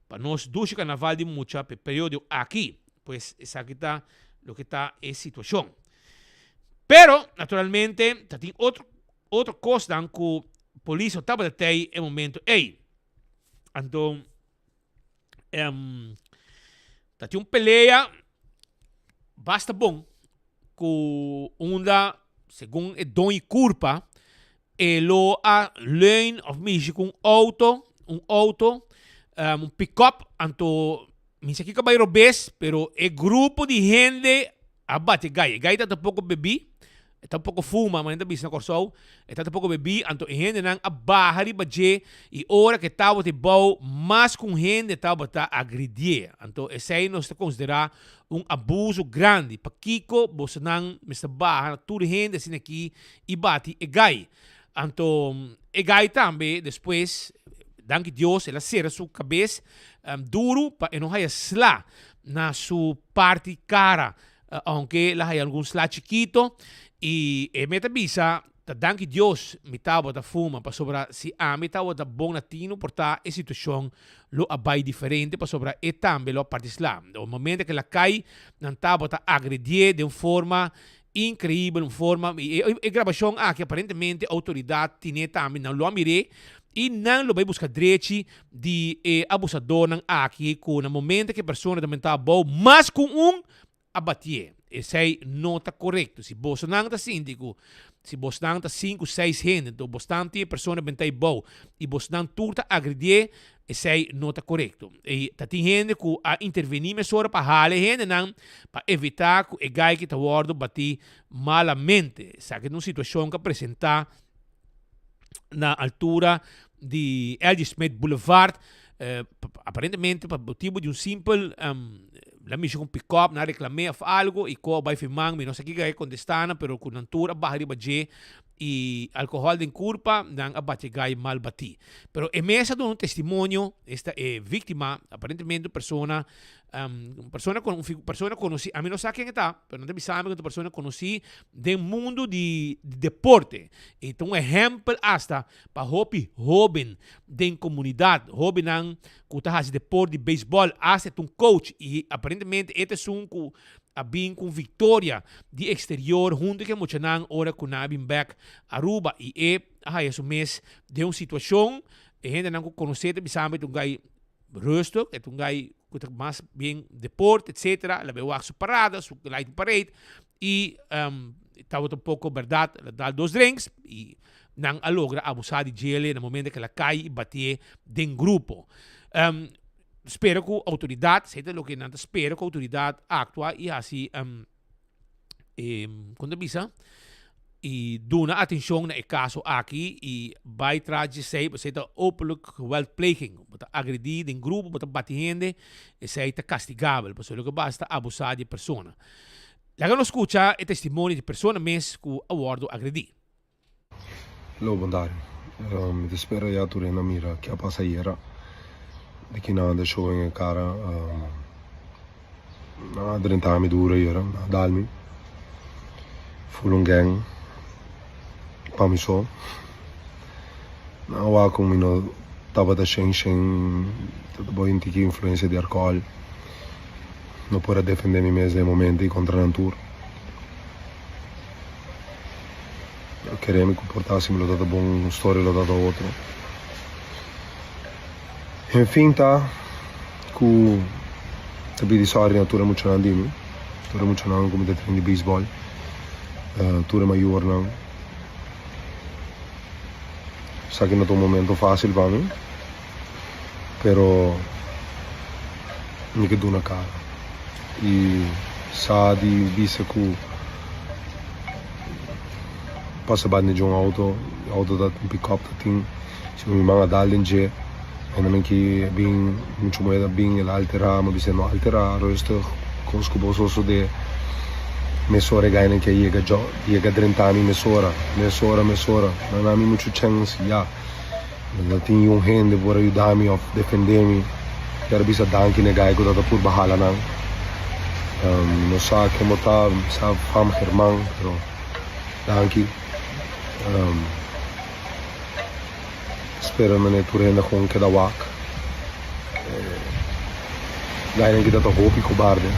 pa nos dushi karnaval di mucha pa e periodo aki. Pues esaki ta loke ta e situashon. Pero, naturalmente, ta tin otro otro kosnan ku polis no tabata tei e momento ei. Anto, ta tin un pelea basta bon ku unda, segun e doño kurpa, e lo a leun of mishi ku un outo, un outo, un pick-up, anto mi sa kiko a bai robes, pero e grupo di hende a bati e gai. E gai tabata poko bebí, e tabata poko fuma, manera ta bisa na Kòrsou, e tabata poko bebí, anto e hendenan a baha riba dje i ora ku e tabata bou, mas ku un hende tabata agridié. Anto esei nos ta konsiderá un abuso grandi. Pakiko bosonan mester baha na tur hende asina aki i bati e gai? Anto e gai tambe despues, danki Dios, el a sera su kabes duru pa e no haya sla na su parti kara, aunke el a haya algun sla chikito. I e meta bisa, Ta danki Dios mi tabata fuma, pasobra si ami tabata bon na tinu por ta e situashon lo a bai diferente, pasobra e tambe lo a parti sla. Na un momento ku el a kai, nan tabata agredié den un forma increíbel, un forma, y e, e grabacion aki aparentemente autoridad tine tambe, nan lo a mir'é y nan lo bai busca drechi di e abusadornan aki cu na momento cu e persona ta menta abou mas cu un a batié. Esey no ta corecto. Si bosonan ta sinti cu si bosnan ta cinco, seis hende, enton bosnan tin e persona benta abou y bosnan tur ta agredié, Esei no ta korekto. I ta tin hende ku a intervení mesora pa hala e hendenan pa evitá ku e gai ki ta wòrdu batí malamente. Esaki ta un situashon ku a presentá na altura di LG. Smith Boulevard, aparentemente pa motibu di un simpel la mishi ku un pikòp, nan a reklam'é òf algu i ku a bai firman, mi no sa kiko a kontestá nan, pero ku nan tur a baha riba dje i alkohòl den kurpa, nan a bati e gai mal batí. Pero e mes a duna un testimonio, esta e víktima, aparentemente un persona, un persona un persona konosí, ami no sa ken e ta, pero nan ta bisa mi ku ta un persona konosí den mundu di deporte. I ta un ehèmpel asta pa hopi hóben den komunidat, hóbennan ku ta hasi deporte di beisbòl, asta e ta un coach i aparentemente e ta esun ku a bin cu un victoria di exterior hunto cu e muchanan ora cu nan a bin bek Aruba y e a haya su mes den un situacion e hendenan cu conoce ta bisa mi ta un guy rustig, e ta un guy cu ta mas bien deporte etcetera, el a bay wak su parada, su lighting parade y tabata un poco berdad el a dal dos drinks y. Nan a logra abusá di djele na momento ku el a kai i batié den grupo. Spera ku outoridat, esei ta loke nan ta spera ku outoridat aktua i hasi kon ta bisa, i duna atenshon na e kaso aki i bai tras di esei, pasobra esei ta openlijk geweldpleging. Bo ta agredí den grupo, bo ta bati hende, esei ta kastigabel, pasobra loke bo hasi ta abusá di e persona. Laga nos skucha e testimonio di e persona mes ku a wòrdu agredí. Lo bon tardi. Mi ta spera ya tur hende a mira ke a pasa ayera. Di kinan ta show en e kara. Nan a drenta mi duro ayera, nan a dal mi. Full un gang pa mi so. Nan a wak ku mi no tabata shen shen, tabata bo un tiki influencia di alcohol. No por a defende mi mes den e momento ei kontra nan tur. Kere mi ku por ta si mi lo ta ta bon storia lo ta ta otro. En fin ta ku ta pidi sorry na tur e muchanan di mi, tur e muchanan ku mi ta train di baseball, tur e mayornan. Esaki no ta un momento facil pa mi, pero mi ke duna kara y sa di bisa ku pasa banda dje un auto, e auto ta un pick up ta tin si mi man a dal den dje hendenan ki a bin muchu muher a bin el a altera mi a bisa no altera rustig kos ku bo sosode mesora e gainan ki a yega yega drenta mi mesora mesora mesora nan a mi muchu chens ya. No tin niun hende por a yuda mi of defende mi. Kier bisa danki na e guy ku ta ta purba hala nan. Mi no sa ken bo ta, mi sa fam German, pero danki. Spera mane tur hende kon keda wak. Guynan ki ta ta hopi kobarde.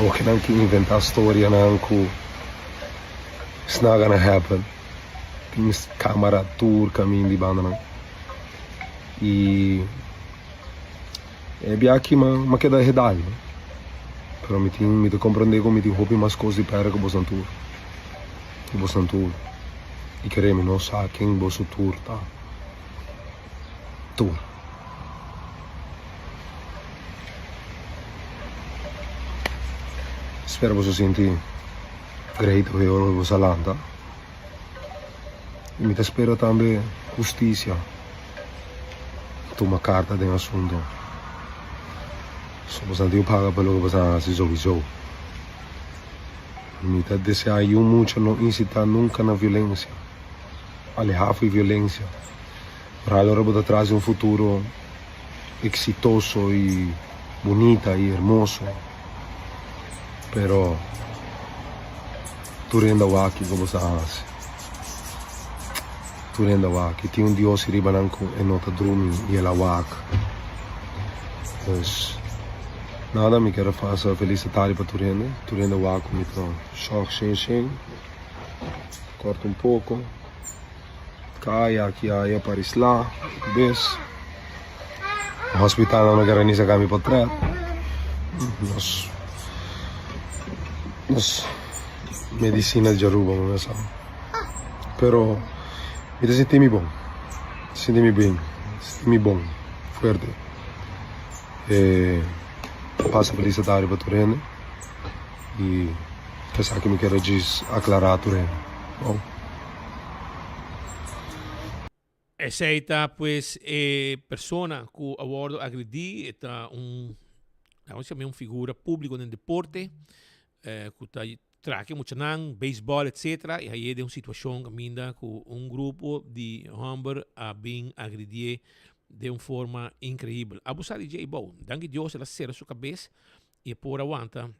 Awor ke nan ke inventa storianan ku it's not gonna happen. Tin camara tur camin di bandanan y e bia aki m'a keda hedal pero mi tin mi ta comprende cu mi tin hopi mas cos di perde cu bosnan tur cu bosnan tur y kere mi no sa ken boso tur ta tur. Spera boso sinti great hoy ora boso a lanta. Y mi ta spera tambe husticia tuma carta den asunto. So boso tin paga pa loke boso a haci souiso. Mi ta desea yu mucha no incita nunca na violencia. Aleha for violencia. Oral ora bo ta tras di un futuro exitoso y bunita y hermoso. Pero tur hende a wak kiko bo sa hasi. Tur hende a wak. Y tin un Dios riba nan cu e no ta drumi y el a wak. Dus nada mi kier a pasa feliz tardi pa tur hende. Tur hende a wak cu mi ta shok shen shen. Corta un poco. Kaya aki aya Paris la bes hospital nan no kere ni saka mi potret nos nos medicina di Aruba no sa pero mi ta sinti mi bon sinti mi bien sinti mi bon fuerte e pasa feliz tardi pa tur hende y esaki mi kere djis aclara tur hende bon. Esey ta pues e persona cu a wordo agredi, e ta un, laga nos yama un figura publico den deporte, cu ta traha cu e muchanan, baseball etcetera, y haye den un situacion caminda cu un grupo di homber a bin agredié den un forma increibel. Abusa di dje bou, danki Dios el a cera su cabes y e por a wanta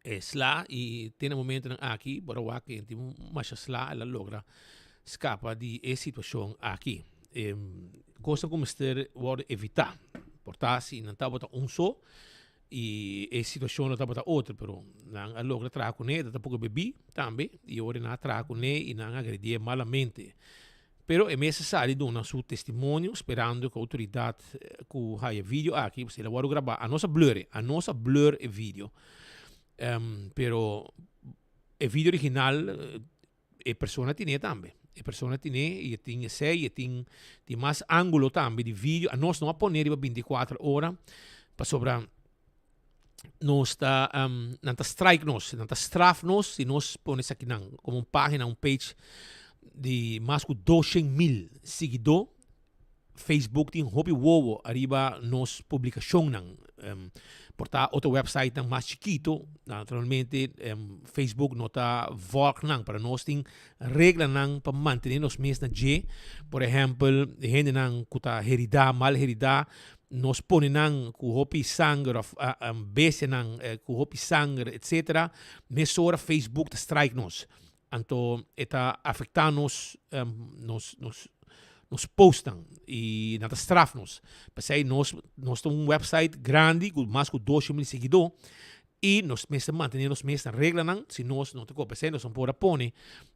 e sla y te na momentonan aki por a wak e tin masha sla el a logra scapa di e situacion aki. E cosnan cu mester wordo evita, por ta si nan tabata un so y e situacion lo tabata otro, pero nan a logra traha cune, e ta poco bebi tambe y ora nan a traha cune y nan a agredié malamente. Pero e mes a sali duna su testimonio sperando cu autoridad cu haya e video aki, pasobra el a wordo graba, a nos a blur e, a nos a blur e video. Pero e video original e persona tine tambe. E persona tine y e tin esey y e tin tin mas angulo tambe di video. Anos no a pone riba binticuater ora pasobra nos ta nan ta strike nos, nan ta straf nos si nos pone esakinan como un pagina, un page di mas cu 200,000 siguidor. Facebook tin hopi wowo ariba nos publicacionnan. Por ta otro websitenan mas chikito, naturalmente Facebook no ta volg nan, pero nos tin reglanan pa mantene nos mes na dje. Por ehempel, hendenan cu ta herida, mal herida, nos pone nan cu hopi sanger of bestianan cu hopi sanger, etcetera, mesora Facebook ta strike nos. Anto e ta afecta nos nos nos nos postnan y nan ta straf nos. P'esey nos nos ta un website grandi cu mas cu 200,000 seguidor y nos mester mantene nos mes na reglanan si nos no ta kope. P'esey nos no por a pone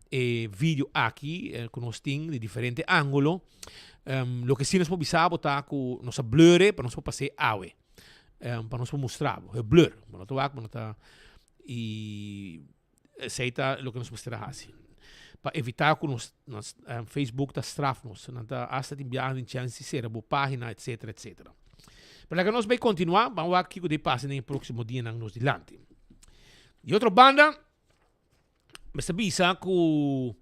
e video aki cu nos tin di diferente angulo. Loke si nos por bisa bo ta cu nos a blur e pa nos por pas'e awe. Pa nos por mustra bo. E blur. Bo no ta wak, bo no ta y. Esei ta loke nos mester a hasi. Pa evitá ku nos nos Facebook ta straf nos. Nan ta asta tin biaha tin chèns di sera bo página etsetera etsetera. Pero laga nos bai kontinuá, ban wak kiko ta pasa den e próksimo dianan nos dilanti. Di otro banda, mester bisa ku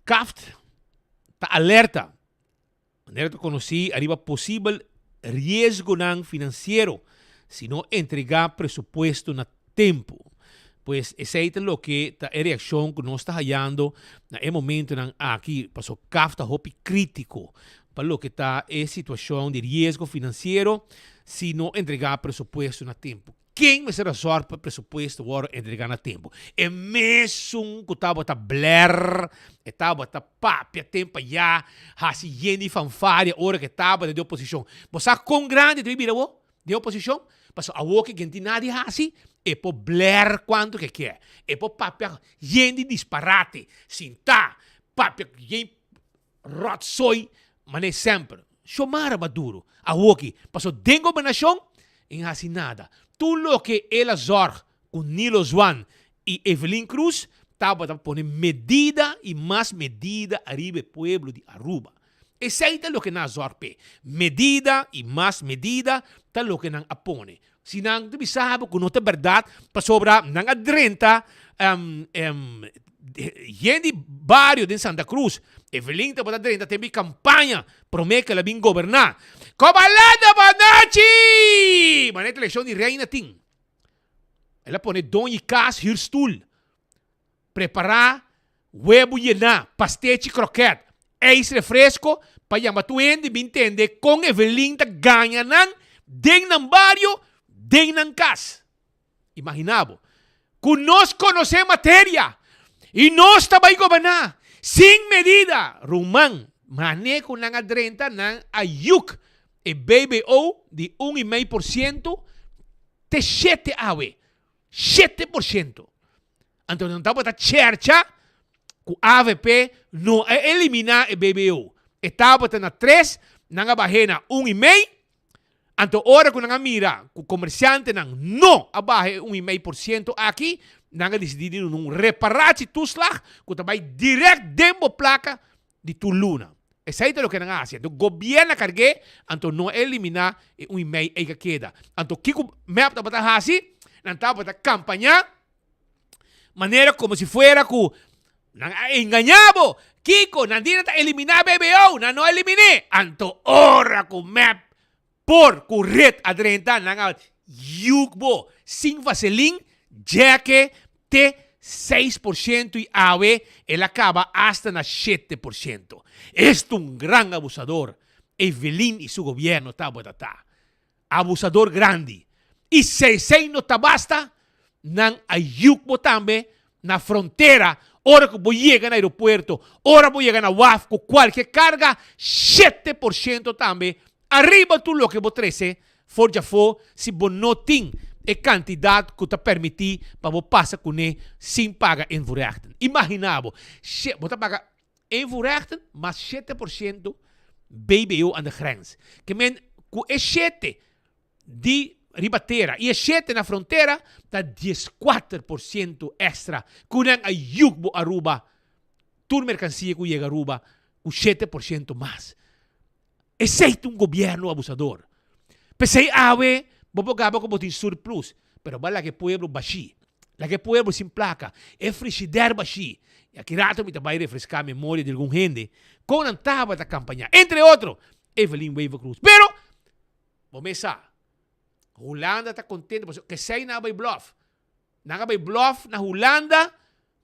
CAFT ta alerta. Manera ta konosí ariba posibel riesgonan finansiero si no entregá presupuesto na tempu. Pues esei ta loke ta e reakshon ku nos ta hayando na e momentonan aki, paso CAF ta hopi krítiko pa loke ta e situashon di riesgo finansiero si no entregá presupuesto na tempu. Ken mester a zòrg pa presupuesto wòrdu entregá na tempu? E mesun ku tabata blèr, e tabata papia tempu ayá, hasi yen di fanfaria ora ku e tabata den oposishon. Bo sa kon grandi ta bira awor den oposishon? Pasobra awor ke gen tin nada di hasi, e por blèr kuantu ke kier. E por papia yen di disparate, sintá, papia yen Rotzooi manera semper. Xiomara Maduro awoki paso den gobernacion e no haci nada. Tur loke el a zorg cu Nilo Zwaan y Evelyn Cruz tabata pa pone medida y mas medida ariba e pueblo di Aruba. Esey ta loke nan a zorg p'e. Medida y mas medida ta loke nan a pone. Si nan ta bisa bo cu no ta berdad pasobra nan a drenta yen di bario den Santa Cruz. Evelyn tabata drenta tempo di campaña prome cu el a bin goberna. Cobalanda Banachi! Manera eleccion di reina tin. El a pone doñi cas huur stoel. Prepará webu yená, pastechi krokèt, ijs refresko pa yama tur hende bin tende kon Evelyn ta gaña nan den nan bario, den nan kas. Imaginá bo ku nos konosé materia i nos ta bai goberná sin medida. Ruman, manera ku nan a drenta nan a yuk e BBO di un i mei por siento te shete awe. 7%. Anto nan tabata chercha ku avp no a eliminá e BBO. E tabata na tres, nan a bah'é na un i mei. Anto ora ku nan a mira ku komersiantenan no a baha e un i mei por siento aki, nan a disidí di duna un reparatietoeslag ku ta bai dirèkt den bo plaka di tur luna. Esei ta loke nan a hasi. Anto gobièrnu a karg'é, anto no a eliminá e un i mei ei ka keda. Anto kiko mep tabata hasi? Nan tabata kampañá manera komo si fuera ku nan a engañá bo. Kiko? Nan di nan ta eliminá BBO, nan no a elimin'é. Anto ora ku mep por ku ret a drenta, nan a yuk bo sin vaselin, djèke te 6% i awe el a kaba asta na 7%. Esta un gran abusador Evelyn i su gobierno tabata ta. Abusador grandi. I si esei no ta basta, nan a yuk bo tambe na frontera ora ku bo yega na aeropuerto, ora bo yega na waf ku kualke karga, 7% tambe ariba tur loke bo trese for djafó si bo no tin e kantidat ku ta permití pa bo pasa kuné sin paga invoerrechten. Imaginá bo, bo ta paga invoerrechten mas 7% BBO aan de grens. Ke men ku e shete di riba tera i e shete na frontera ta 14% èkstra ku nan a yuk bo Aruba. Tur merkansia ku yega Aruba ku 7% mas. Esei ta un gobièrnu abusador. P'esei awe bo por gaba ku bo tin surplus, pero bo a laga e pueblo bashí. Laga e pueblo sin plaka, e frishider bashí. I aki rato mi ta bai refreská memoria di algun hende kon nan tabata kampañá, entre otro Evelyn Wever-Croes. Pero, bo mes sa, Hulanda ta kontento pasobra kesei nan a bai blòf. Nan a bai blòf na Hulanda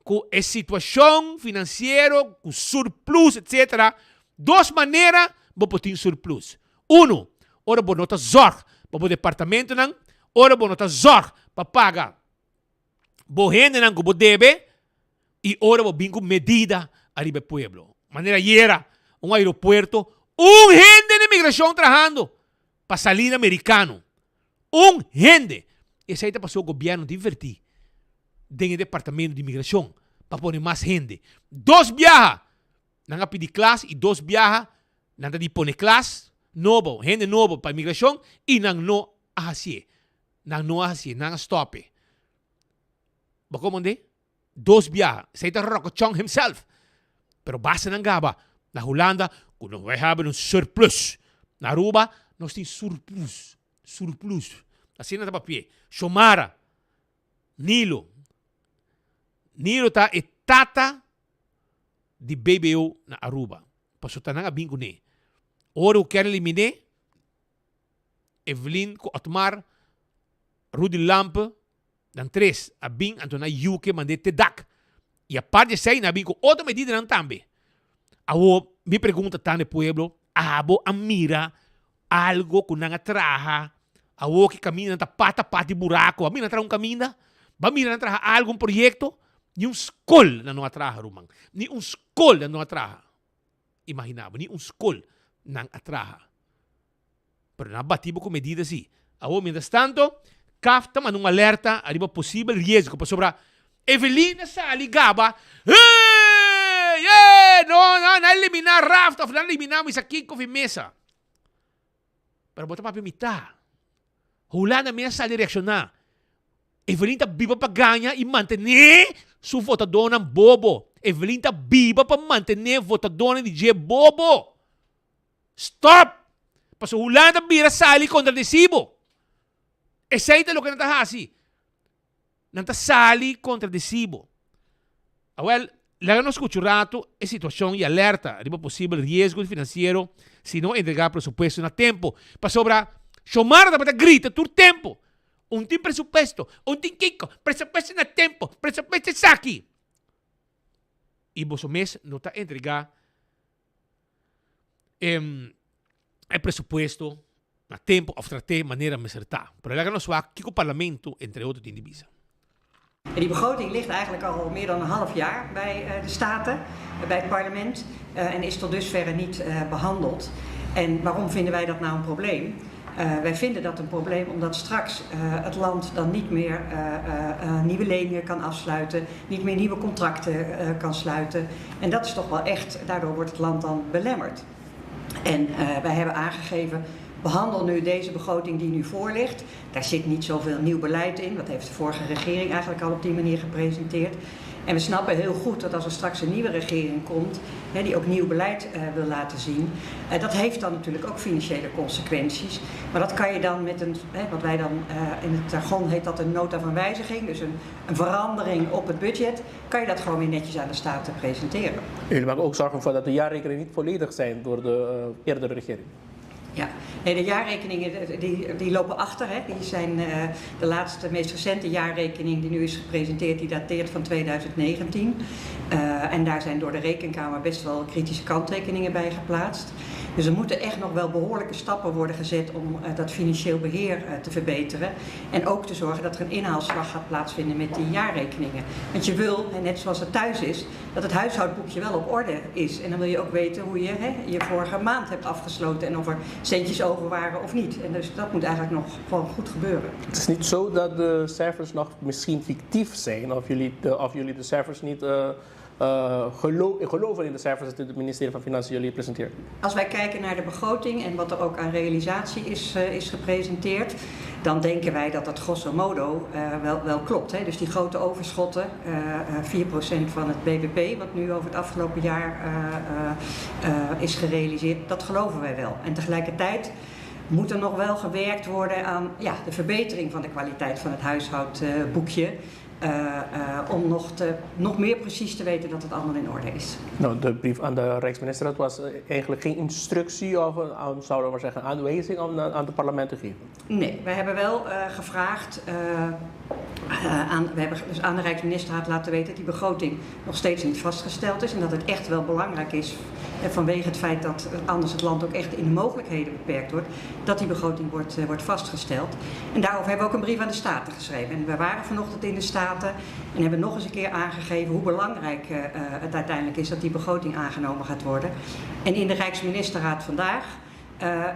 ku e situashon finansiero, ku surplus etsetera. Dos manera bo por tin surplus. Unu, ora bo no ta zòrg pa bo departamentonan, ora bo no ta zòrg pa paga bo hendenan ku bo debe i ora bo bin ku medida ariba e pueblo. Manera ayera, un aeropuerto, un hende na imigrashon trahando pa salida merikano. Un hende! Esei ta pasobra gobièrnu ta invertí den e departamento di imigrashon pa pone mas hende. Dos biaha nan a pidi klas i dos biaha nan ta di pone klas nobo, hende nobo pa imigrashon i nan no a hasié. Nan no a hasié, nan a stòp e. Bo komprendé? Dos biaha. Esei ta Rocco Chong himself. Pero basta nan gaba na Hulanda ku nos wij hebben een surplus. Na Aruba nos tin surplus. Surplus. Asina ta papia. Shomara. Nilo. Nilo ta e tata di BBO na Aruba. Pasobra ta nan a bin kuné. Ora ku kier eliminé, Evelyn ku Otmar, Rudy Lampe, Nan tres a bin anto nan yuke mand'é te dak. I apart di esei nan a bin ku otro medidanan tambe. Awor mi pregunta ta na e pueblo, abo a mira algo ku nan a traha awor ku e kamindanan ta pata pata di buraku? A mira nan traha un kaminda? Bo a mira nan traha algo, un proyekto? Ni un skol nan no a traha ruman. Ni un skol nan no a traha. Imagina bo, ni un skol nan a traha. Pero nan a bati bo ku medida si. Awor mientras tanto, CAft ta manda un alerta ariba posibel riesgo pasobra Evelyn a sali gaba, Hey! Hey! No, no, nan a eliminá Raft of nan a eliminá mi sa kiko fi mesa. Pero bo ta papia mitá. Hulanda mes a sali reakshoná. Evelyn ta biba pa gaña i mantené su votadónan bobo. Evelyn ta biba pa mantené votadónan di dje bobo. Stop! Pasobra Hulanda ta bira sali kontradesí bo. Esei ta loke nan ta hasi. Nan ta sali kontradesí bo. Awel, laga nos skucha un ratu e situashon i alerta riba posibel riesgo finansiero si no entregá presupuesto na tempu. Pasobra Xiomara tabata grita tur tempu, Un tin presupuesto, un tin kiko, presupuesto na tempu, presupuesto esaki. I boso mes no ta entregá e presupuesto na tempo of trat'é manera mester ta. Pero laga nos wak kiko parlamento entre otro tin di bisa. En die begroting ligt eigenlijk al meer dan een half jaar bij eh, de Staten, eh, bij het parlement, eh, en is tot dusverre niet behandeld. En waarom vinden wij dat nou een probleem? Wij vinden dat een probleem omdat straks het land dan niet meer nieuwe leningen kan afsluiten, niet meer nieuwe contracten kan sluiten. En dat is toch wel echt, daardoor wordt het land dan belemmerd. En wij hebben aangegeven, behandel nu deze begroting die nu voor ligt. Daar zit niet zoveel nieuw beleid in, dat heeft de vorige regering eigenlijk al op die manier gepresenteerd. En we snappen heel goed dat als er straks een nieuwe regering komt, hè, die ook nieuw beleid uh, wil laten zien, uh, dat heeft dan natuurlijk ook financiële consequenties. Maar dat kan je dan met een, hè, wat wij dan uh, in het jargon heet dat een nota van wijziging, dus een, een verandering op het budget, kan je dat gewoon weer netjes aan de Staten presenteren. Jullie maken ook zorgen voor dat de jaarrekeningen niet volledig zijn door de eerdere regering. Ja, nee, de jaarrekeningen die, die lopen achter. Hè. Die zijn, uh, de laatste, meest recente jaarrekening die nu is gepresenteerd, die dateert van 2019. Uh, en daar zijn door de Rekenkamer best wel kritische kanttekeningen bij geplaatst. Dus er moeten echt nog wel behoorlijke stappen worden gezet om uh, dat financieel beheer te verbeteren. En ook te zorgen dat er een inhaalslag gaat plaatsvinden met die jaarrekeningen. Want je wil, net zoals het thuis is, dat het huishoudboekje wel op orde is. En dan wil je ook weten hoe je hè, je vorige maand hebt afgesloten en of er centjes over waren of niet. En dus dat moet eigenlijk nog gewoon goed gebeuren. Het is niet zo dat de cijfers nog misschien fictief zijn of jullie de, of jullie de cijfers niet uh, uh, gelo geloven in de cijfers die het ministerie van Financiën jullie presenteert? Als wij kijken naar de begroting en wat er ook aan realisatie is, uh, is gepresenteerd, Dan denken wij dat dat grosso modo wel, wel klopt. Hè? Dus die grote overschotten, 4% van het BBP, wat nu over het afgelopen jaar is gerealiseerd, dat geloven wij wel. En tegelijkertijd moet er nog wel gewerkt worden aan ja, de verbetering van de kwaliteit van het huishoudboekje. Om nog, te, nog meer precies te weten dat het allemaal in orde is. Nou, de brief aan de Rijksminister dat was eigenlijk geen instructie of een, zouden we maar zeggen, aanwijzing om aan het parlement te geven? Nee, wij hebben wel gevraagd, aan, we hebben dus aan de Rijksministerraad laten weten dat die begroting nog steeds niet vastgesteld is en dat het echt wel belangrijk is vanwege het feit dat anders het land ook echt in de mogelijkheden beperkt wordt, dat die begroting wordt, wordt vastgesteld. En daarover hebben we ook een brief aan de Staten geschreven. En we waren vanochtend in de Staten en hebben nog eens een keer aangegeven hoe belangrijk het uiteindelijk is dat die begroting aangenomen gaat worden. En in de Rijksministerraad vandaag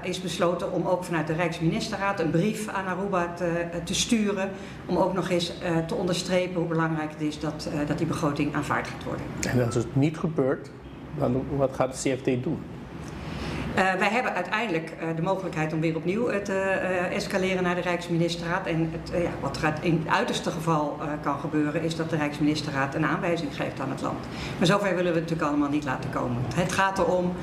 is besloten om ook vanuit de Rijksministerraad een brief aan Aruba te, te sturen. Om ook nog eens te onderstrepen hoe belangrijk het is dat, dat die begroting aanvaard gaat worden. En als het niet gebeurt, dan wat gaat de CFT doen? Wij hebben uiteindelijk de mogelijkheid om weer opnieuw te escaleren naar de Rijksministerraad. En het, ja, wat er in het uiterste geval kan gebeuren, is dat de Rijksministerraad een aanwijzing geeft aan het land. Maar zover willen we het natuurlijk allemaal niet laten komen. Het gaat erom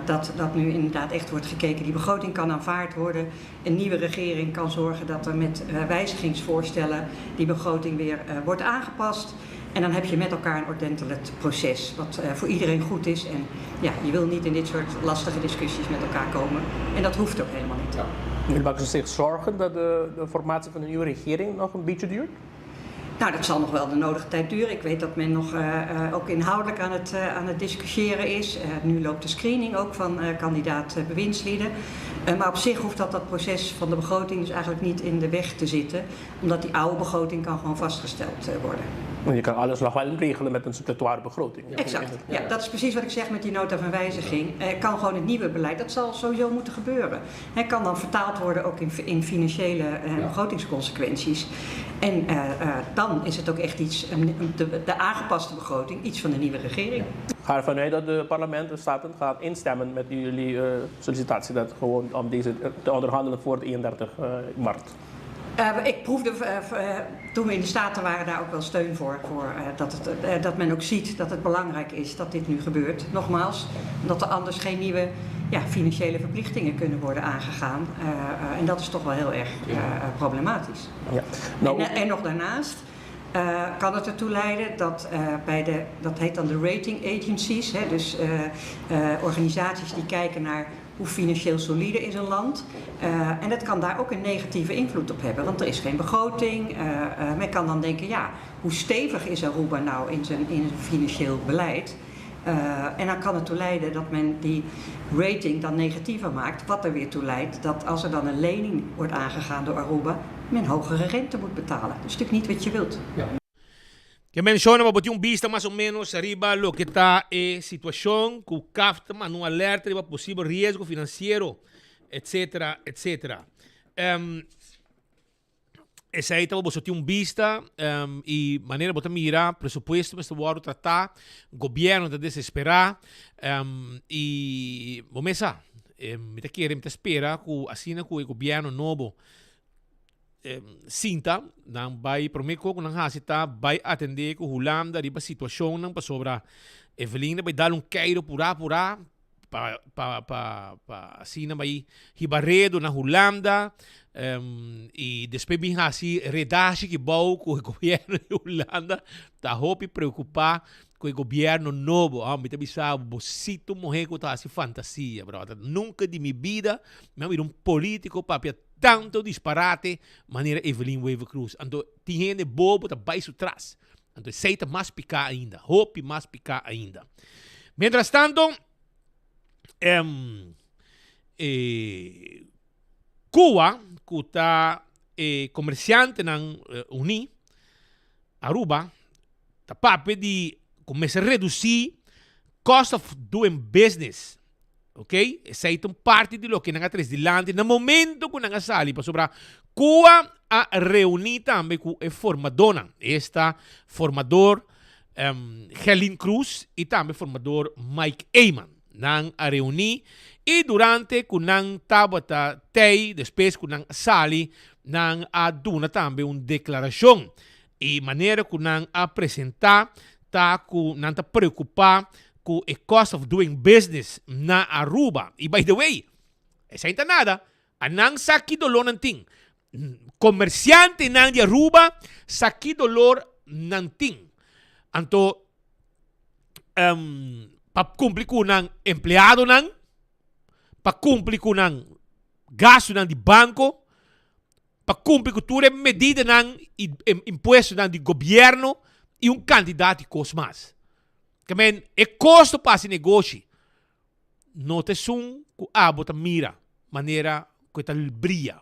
dat, dat nu inderdaad echt wordt gekeken. Die begroting kan aanvaard worden. Een nieuwe regering kan zorgen dat er met wijzigingsvoorstellen die begroting weer wordt aangepast. En dan heb je met elkaar een ordentelijk proces, wat voor iedereen goed is. En ja, je wil niet in dit soort lastige discussies met elkaar komen. En dat hoeft ook helemaal niet. Ja. Jullie maken zich zorgen dat de, de formatie van de nieuwe regering nog een beetje duurt? Nou, dat zal nog wel de nodige tijd duren. Ik weet dat men nog ook inhoudelijk aan het, aan het discussiëren is. Nu loopt de screening ook van kandidaat bewindslieden. Maar op zich hoeft dat, dat proces van de begroting dus eigenlijk niet in de weg te zitten. Omdat die oude begroting kan gewoon vastgesteld worden. En je kan alles nog wel regelen met een suppletoire begroting. Exact. Ja, dat is precies wat ik zeg met die nota van wijziging. Kan gewoon het nieuwe beleid, dat zal sowieso moeten gebeuren. Het kan dan vertaald worden ook in, in financiële en begrotingsconsequenties. En dan is het ook echt iets, de, de aangepaste begroting, iets van de nieuwe regering. Ik ga ervan uit dat de parlement, de Staten, gaat instemmen met jullie sollicitatie. Dat gewoon om deze te onderhandelen voor de 31 maart. Ik proefde toen we in de Staten waren daar ook wel steun voor. Voor dat, het, dat men ook ziet dat het belangrijk is dat dit nu gebeurt. Nogmaals, omdat er anders geen nieuwe ja, financiële verplichtingen kunnen worden aangegaan. En dat is toch wel heel erg problematisch. Ja. Nou, en, en nog daarnaast kan het ertoe leiden dat bij de, dat heet dan de rating agencies, hè, dus organisaties die kijken naar hoe financieel solide is een land. En dat kan daar ook een negatieve invloed op hebben, want er is geen begroting. Men kan dan denken, ja, hoe stevig is Aruba nou in zijn, in zijn financieel beleid? En dan kan het toe leiden dat men die rating dan negatiever maakt, wat er weer toe leidt dat als er dan een lening wordt aangegaan door Aruba, men hogere rente moet betalen. Dat is natuurlijk niet wat je wilt. Ja. Ke menshona pa bo tin un bista mas o menos riba loke ta e situashon ku CAft ta manda un alerta riba posibel riesgo finansiero, etcetera, etcetera. Um, esei ta pa boso tin un bista um, i manera bo ta mira presupuesto mester wòrdu tratá, gobièrnu ta desesperá um, i bo mes sa, mi ta kere, mi ta spera ku asina ku e gobièrnu nobo sinta, nan bai prome ko ku nan hasi ta bai atende ku Hulanda riba situashonnan pasobra Evelyn ta bai dal un keiro purá purá pa pa pa pa asina bai hiba redo na Hulanda i despues bin hasi redashi ki bou ku e gobierno di Hulanda ta hopi preokupá ku e gobierno nobo. Ah, mi ta bisa bo, bo si tur muhé ku ta hasi fantasia, bròder. Nunka di mi bida mi a mira un politiko papia Tanto disparate manera Evelyn Wever Croes. Anto tin hende bobo ta bai su tras. Anto esey ta mas piká ainda. Hopi mas piká ainda. Mientras tanto, em, e Cuba, ku ta e komersiantenan uní, Aruba, ta papia di ku mester redusí cost of doing business. Ok, esei ta un parti di loke nan a tres dilanti na momento ku nan a sali pasobra Kua a reuní tambe ku e formadónan, esta formador Gelin Cruz i tambe formador Mike Eman. Nan a reuní i durante ku nan tabata tei, despues ku nan a sali, nan a duna tambe un deklarashon. E manera ku nan a presentá ta ku nan ta preokupá ku e cost of doing business na Aruba. I by the way, esei ta nada, a nan sa ki dolor nan tin. Komersiantenan di Aruba sa ki dolor nan tin. Anto pa kumpli ku nan empleadonan, pa kumpli ku nan gastunan di banko, pa kumpli ku tur e medidanan i impuestonan di gobièrnu i un kantidat di kos mas. Ke men e kosto pa hasi negoshi no ta esun ku abo ta mira manera ku e ta bria.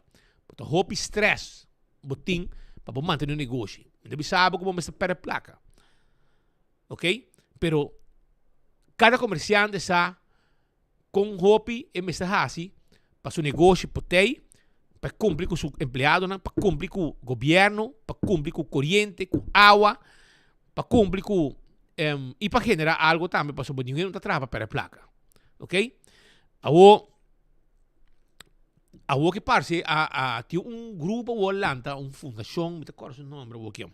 Bo ta hopi strès bo tin pa bo mantene un negoshi. Mi ta bisa abo ku bo mester pèrdè plaka. Ok, pero kada komersiante sa Kon hopi e mester hasi pa su negoshi por tei, pa e kumpli ku su empleadonan, pa kumpli ku gobièrnu, pa kumpli ku koriente, ku awa, pa kumpli ku i pa generá algu tambe pasobra ningun hende no ta traha pa pèrdè plaka. Ok, awor awor ke parse a a tin un grupo awor lanta un fundashon mi ta kòrda su nòmber awor ke.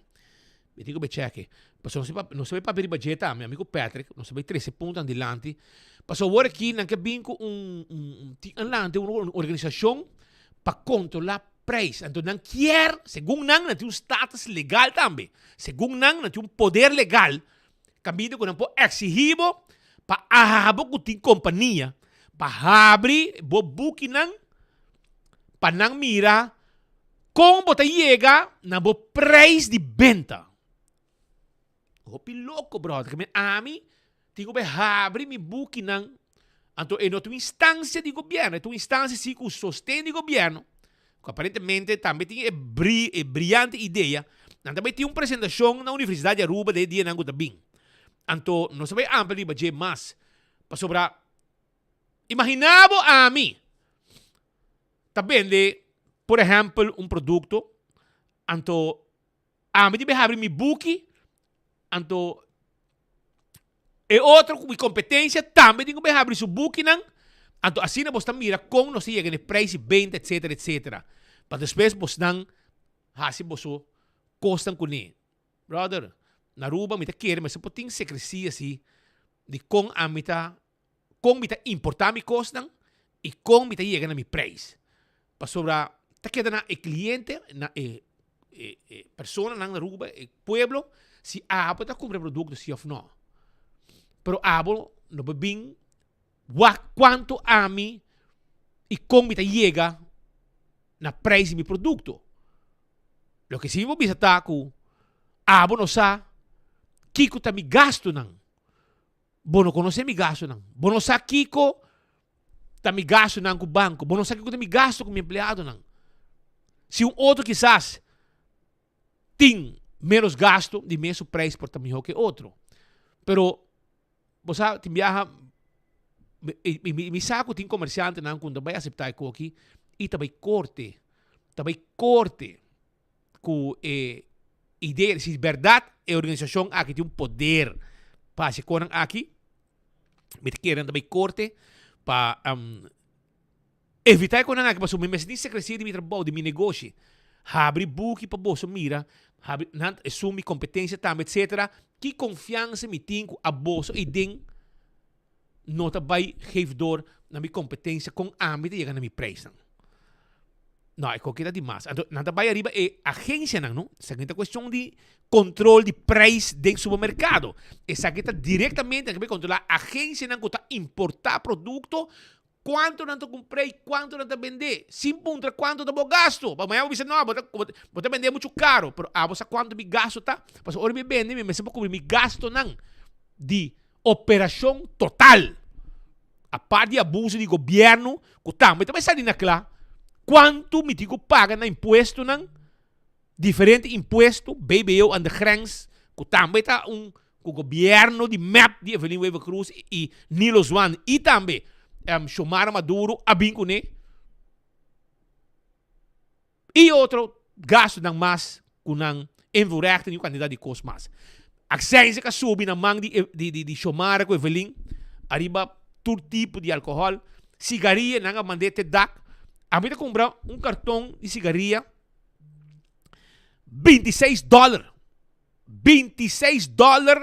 Mi tin ku bai chèke. Pasobra nos a nos a bai papia riba dje tambe, ami ku Patrick, nos a bai trese puntonan dilanti. Pasobra awor aki nan ke bin ku un un tin adelante un organisashon pa kontrolá preis. Anto nan kier, segun nan, nan tin un status legal tambe. Segun nan, nan tin un poder legal kaminda ku nan por eksihí bo pa abo ku tin kompania pa habri bo bukinan pa nan mira Kon bo ta yega na bo prijs di benta? Hopi loko, brother. Ke ami tin ku bai habri mi bukinan. Anto e no ta un instancia di gobierno, e ta un instancia si ku sosten di gobierno, ku aparentemente tambe tin e bri e briante idea, nan ta bai tin un presentacion na Universidad di Aruba den e dianan ku ta bin. Anto nos ta bai amplia riba dje mas, pasobra imagina bo ami ta bende por ehempel un producto, anto ami debe habri mi buki, anto e otro cu mi competencia tambe tin cu bay habri su bukinan, anto asina bos ta mira con nos ta yega na e prijs di benta etcetera etcetera, pa despues bosnan haci boso cosnan cune. Brother, na Aruba mi ta kere mester por tin secrecia si di con ami ta kon mi ta importá mi kosnan i kon mi ta yega na mi preis. Pasobra ta keda na e kliente, na e e personanan na Aruba, e pueblo, si abo ta kumpra e produkto si òf nò. Pero abo no por bin wak kuantu ami i kon mi ta yega na preis di mi produkto. Loke si mi por bisa ta ku abo no sa kiko ta mi gastunan. Bo no konosé mi gastunan. Bo no sa kiko ta mi gastunan ku banko. Bo no sa kiko ta mi gastu ku mi empleadonan. Si un otro kisas tin ménos gastu, di mes su preis por ta mihó ke otro. Pero bo sa tin biaha mi mi sa ku tin komersiantenan ku no ta bai aseptá e koki i ta bai korte, ta bai korte. ku e idea, si bèrdat e organisashon aki tin un poder pa hasi konan aki, mi ta kere nan ta bai korte pa evitá e konan aki pasobra mi mester tin sekresia di mi trabou, di mi negoshi. Habri buki pa boso mira, habri nan esun mi kompetensia tambe etsetera, ki konfiansa mi tin ku aboso ei den no ta bai geef door na mi kompetensia kon ami ta yega na mi preisnan. No, e koki ta di mas. Anto nan ta bai ariba e agensianan, no? Esaki ta kuestion di kontrol di preis den supermerkado. Esaki ta direktamente nan ke bai kontrolá agensianan ku ta importá produkto, kuantu nan ta kumpr'é i kuantu nan ta bend'é, sin puntra kuantu ta bo gastu. Pasobra mañana bo bisa, no, bo ta bo ta bend'é muchu karo, pero abo sa kuantu mi gastu ta? Pasobra ora mi bende mi mester por kubri mi gastunan di Operashon total. Apart di abuso di gobierno ku tambe ta bai sali na kla, kuantu mi tin ku paga na impuestonan, diferente impuesto, BBO aan de grens, ku tambe ta un ku gobierno di mep di Evelyn Wever Croes i Nilo Zwaan i tambe Xiomara Maduro a bin kuné. I otro gastunan mas ku nan invoerrechten i un kantidat di kos mas. Aksensia ka subi na man di di di Xiomara ku Evelyn ariba. tur tipo di alkohòl, sigaria nan a mand'é te dak. Ami ta kumpra un karton di sigaria 26 dòler, 26 dòler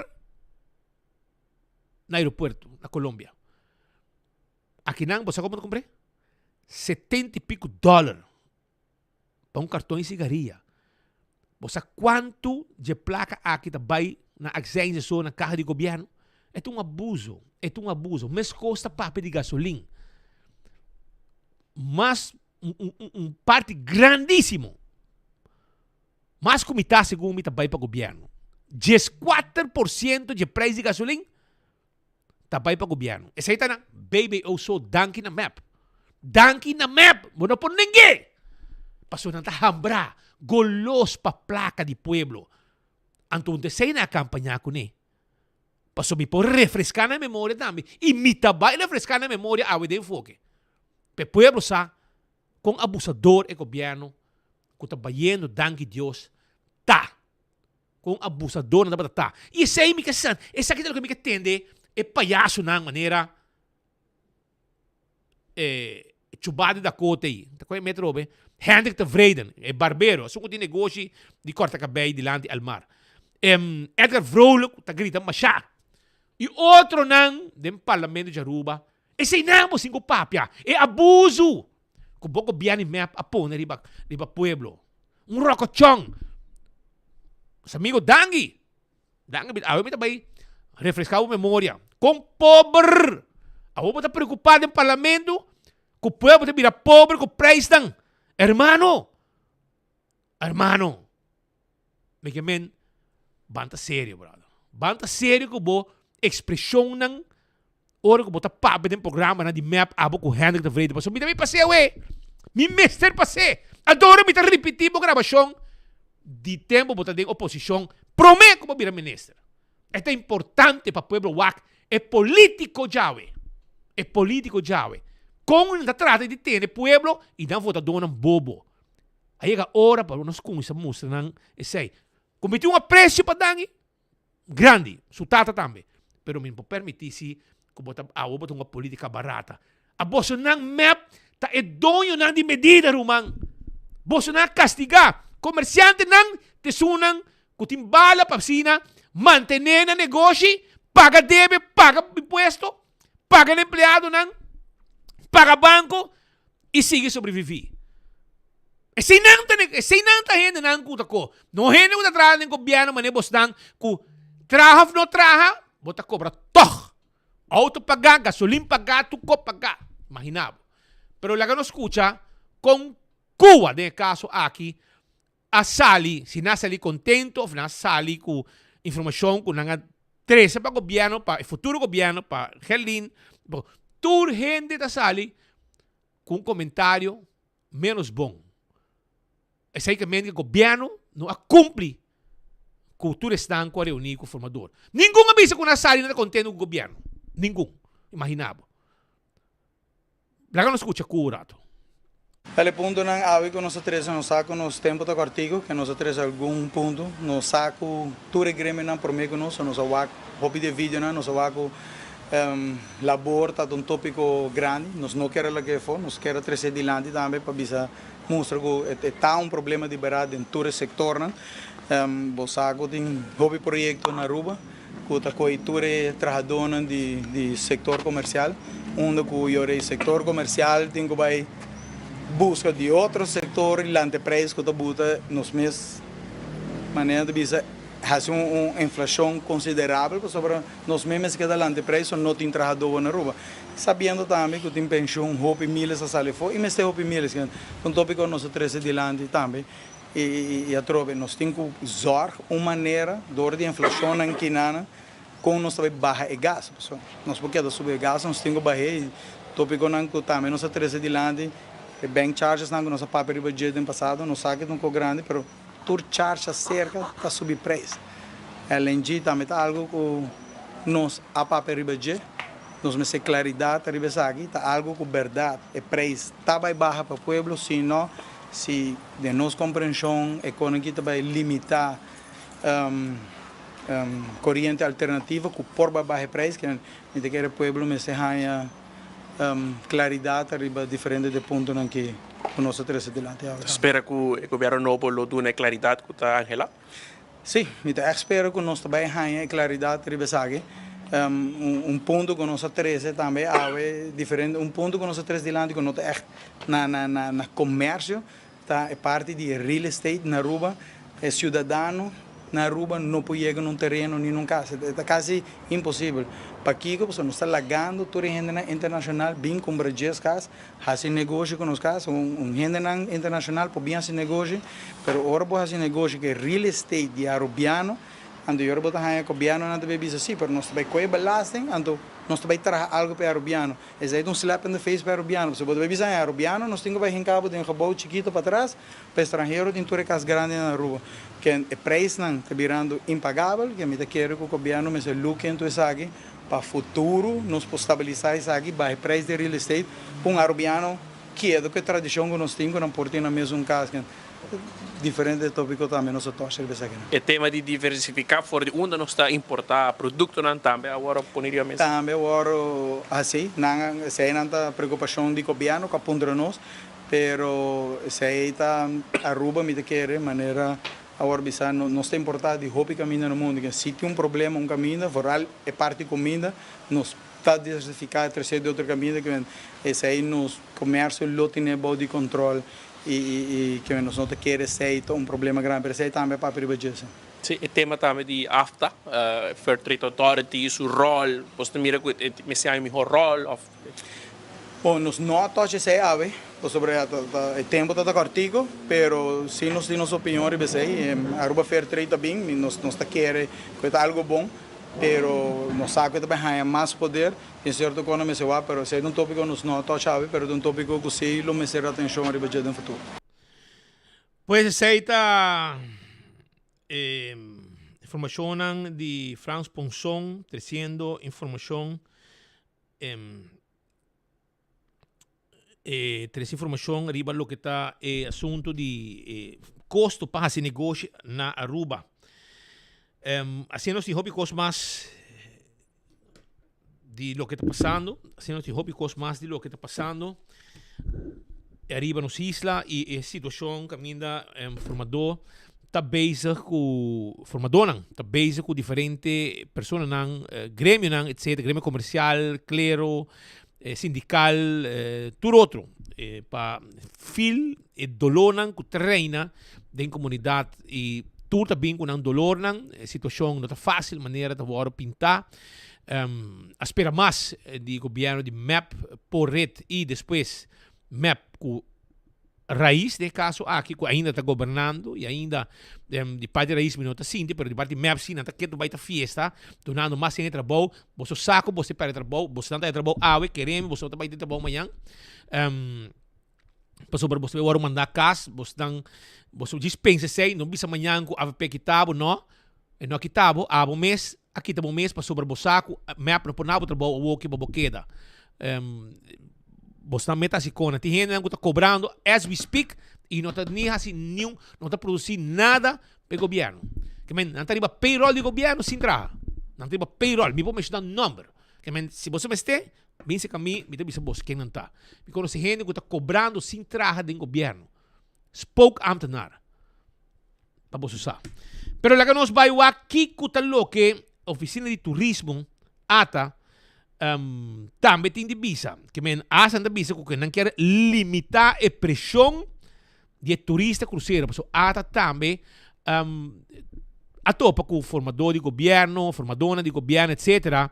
na aeropuerto na Colombia. Akinan bo sa komo ta kumpr'é? Setenta i piku dòler. pa un karton di sigaria. Bo sa kuantu dje plaka aki ta bai na akseins so na kaha di gobièrnu? E ta un abuso, e ta un abuso. Meskos ta papia di gasolin. Mas un un un parti grandísimo, mas ku mitá segun mi ta bai pa gobièrnu. 14% dje preis di gasolin ta bai pa gobierno. Esey ta nan BBO so danki na mep. Danki na mep! Bo no por neng'é! Pasobra nan ta hambrá, golos pa plaka di pueblo. Anto un esey nan a kampañá kuné. Pasobra mi por refreská nan memoria tambe. I mi ta bai refreská nan memoria awe den Enfoke. Pa e pueblo sa kon abusador e gobierno ku ta bayendo danki Dios ta. Kon abusadornan tabata ta. I esei mi ke san, esaki ta loke mi ke tende e payasonan manera e Chubá di Dakota ei, ta koe metro obe, Hendrik Tevreden, e barbero, esun ku tin negoshi di kòrta kabei dilanti Elmar. Edgar Vrolijk ku ta grita mashá. I otronan den parlamento di Aruba, eseinan bo sin ku papia, e abusu ku bo gobièrnu di mep a pone riba riba pueblo. Un rokochon. Nos amigo Dangui, Dangui awe mi ta bai refreská bo memoria. Kon pober! Awor bo ta preokupá den parlamento ku pueblo ta bira pober ku preisnan. Hermano, hermano, mi ke men ban ta serio brother. Ban ta serio ku bo ekspreshonnan Ora ku bo ta papia den programanan di mep abo ku Hendrik de Vrede pasobra mi ta bin pas'é awe. Mi mester pas'é. Anto ora mi ta ripití bo grabashon di tempu bo ta den oposishon promé ku bo bira minister. E ta importante pa pueblo wak e polítiko djawe. E polítiko djawe. Kon nan ta trata di tene pueblo i nan votadónan bobo. A yega ora pa nos kuminsá mustra nan esei. Ku mi tin un apresio pa Dangui. Grandi, su tata tambe. Pero mi no por permiti si cu bo ta awo bo ta hunga politica barata. A bosonan mep ta e doñonan di medida ruman. Bosonan a castiga comerciantenan ta esunnan cu tin bala pa asina mantene nan negoshi, paga debe, paga impuesto, paga nan empleadonan, paga banco y sigui sobrevivi. Eseinan ta eseinan ta hendenan ku ta ko. No hende ku ta traha den gobièrnu manera bosnan ku traha òf no traha, bo ta kobra tòg. Outo pagá, gasolin pagá, tur kos pagá. Imaginá bo. Pero laga nos skucha kon Cuba den e kaso aki a sali, si nan a sali kontento òf nan a sali ku informashon ku nan a trese pa gobièrnu, pa e futuro gobièrnu, pa Gerlin. Tur hende ta sali ku un komentario menos bon. Esei ke men ke gobièrnu no a kumpli ku tur esnan ku a reuní ku formador. Ningun a bisa ku nan a sali nan ta kontento ku gobièrnu. Ningun. Imaginá bo. Laga nos skucha ku un ratu. Tal e puntonan awe ku nos a trese nos sa ku nos tempu ta kòrtiku ke nos a trese algun punto. Nos sa ku tur e gremionan promé ku nos, nos a wak hopi di e videonan, nos a wak ku Labor ta un tópiko grandi, nos no kier a lag'é afó, nos kier a tres'é dilanti tambe pa bisa mustra ku e ta un problema di bèrdat den tur e sektornan. Bo sa ku tin hopi proyekto na Aruba ku ta kohe tur e trahadónan di sektor komersial, unda ku yora e sektor komersial tin ku bai buska di otro sektor i lanta e preis ku ta buta nos mes manera ta bisa hasi un inflashon konsiderabel pasobra Nos mes mester keda lanta e prijs o no tin trahadó na Aruba. Sabiendo tambe ku tin penshun hopi miles a sali afó i mester hopi miles. Ta un tópiko nos a trese dilanti tambe i atrobe nos tin ku zòrg un manera dor di inflashonnan kinanan kon nos ta bai baha e gas. Pasobra nos por keda subi e gas nos tin ku bah'é i tópikonan ku tambe nos a trese dilanti e bank chargesnan ku nos a papia riba dje den pasado nos sa ke ta un kos grandi pero Tur charge acerca ta subi prijs. LNG tambe ta algo cu nos a papia riba dje. Nos mester claridad riba esaki. Ta algo cu berdad e prijs ta bay baha pa pueblo, si no, si den nos comprension e con aki ta bay limita Coriente alternativo cu por bai baha e prijs, ke mi ta kere pueblo mester haña claridad ariba diferente de puntonan ki cu nos a trece dilanti awe. Ta spera cu e gobierno nobo lo duna e claridad cu ta anhela? Si, mi ta echt spera cu nos ta bai haña e claridad riba esaki. Un punto cu nos a trece tambe awe diferente, un punto cu nos a trece dilanti cu no ta echt na na comercio, Ta e parti di e real estate na Aruba, e ciudadano na Aruba no por yega na un tereno ni na un casa, e ta casi imposibel. Pakico? Pasobra nos ta lagando tur e hendenan internacional bin cumpra djes cas, haci negoshi cu nos cas, un hendenan internacional por bin haci negoshi, pero ora bo haci negoshi cu e real estate di Arubiano, Anto yora bo ta haña gobièrnunan ta bay bisa sí, pero nos ta bay kohe belasting, anto nos ta bay traha algu pa e arubiano. Esei ta un slap in the face pa e arubiano, pasobra bo ta bay bisa, e arubiano nos tin ku bay hinka bo den gebou chikito patras, pa e stranhero tin tur e kas grandi na Aruba. Ken e preisnan ta birando impagabel, ke mi ta kere ku gobièrnu mester look into esaki pa futuro nos por stabilisa esaki, baha e preis di real estate, pa un arubiano keda ku e tradishon ku nos tin ku nan por tin nan mesun kas. Diferente tópiko tambe nos a tocha riba esakinan. E tema di diversifiká for di unda nos ta importá produktonan tambe a wòrdu pone riba mesa. Tambe a wòrdu hasí. Nan, eseinan ta preokupashon di gobièrnu ku a puntra nos, pero esei ta Aruba mi ta kere manera a wòrdu bisá nos ta importá di hopi kaminda na mundu. Si tin un problema un kaminda, vooral e parti kuminda, nos ta diversifiká e tresé di otro kaminda ku esei nos komersio lo tene bou di kontrol. I ke nos no ta kere esei ta un problema grandi, pero esei tambe a papia riba dje, si. Si, e tema tambe di AFTA, Fair Trade Authority, su rol, bos ta mira ku e mester haña un mihor rol of? Bon, nos no a tocha esei awe, pasobra ta e tempu ta ta kòrtiku, pero si nos tin nos opinion riba esei. Aruba Fair Trade ta bin, nos ta kere ku e ta algu bon, pero nos sa ku e ta bai haña mas poder. Tin cierto cu no mester wak, pero esey ta un topico nos no a tocha awe, pero ta un topico cu si lo mester atencion ariba dje den futuro. Pues esey ta e informacionnan di Frans Ponson treciendo informacion e trece informacion riba loke ta e asunto di e costo pa haci negoshi na Aruba. Asina nos tin hopi cos mas di loke ta pasando, asina nos tin hopi cos mas di loke ta pasando ariba nos isla y e situacion caminda formador ta bezig cu formadornan ta bezig cu diferente personanan, gremionan etcetera, gremio comercial, clero, sindical, tur otro pa feel e dolornan cu ta reina den comunidad y tur ta bin cu nan dolornan, e situacion no ta facil manera ta worde pinta. A spera mas di gobierno di mep por red y despues mep cu Raiz den e caso aki cu ainda ta gobernando y ainda di parti Raiz mi no ta sinti pero di parti mep si nan ta ketu bay ta fiesta dunando mas hende trabou boso sa cu boso ta perde trabou boso nan ta trabou awe keremi boso no ta bay tin trabou mañan pasobra boso ta bay worde manda cas boso nan boso djis pensa esey no bisa mañan cu avp kita bo no e no a kita bo abo mes a kita bo mes pasobra bo sa cu mep no por na bo trabou awoki pa bo keda. Bosnan meta hasi kona. Tin hendenan ku ta kobrando as we speak i no ta ni hasi niun, no ta produsí nada pa e gobièrnu. Ke men, nan ta riba payroll di gobièrnu sin traha. Nan ta riba payroll. Mi por menshoná nòmber. Ke men, si boso mester, bin serka mi, mi ta bisa boso ken nan ta. Mi konosé hende ku ta kobrando sin traha den gobièrnu. Spookambtenaar. Pa boso sa. Pero laga nos bai wak kiko ta loke Oficina di Turismo, ata, tambe tin di bisa. Ke men asa nan ta bisa ku ke nan kier limita e preshon di e turista krusero. Pasobra ata tambe a topa ku formador di gobièrnu, formadornan di gobièrnu etsetera.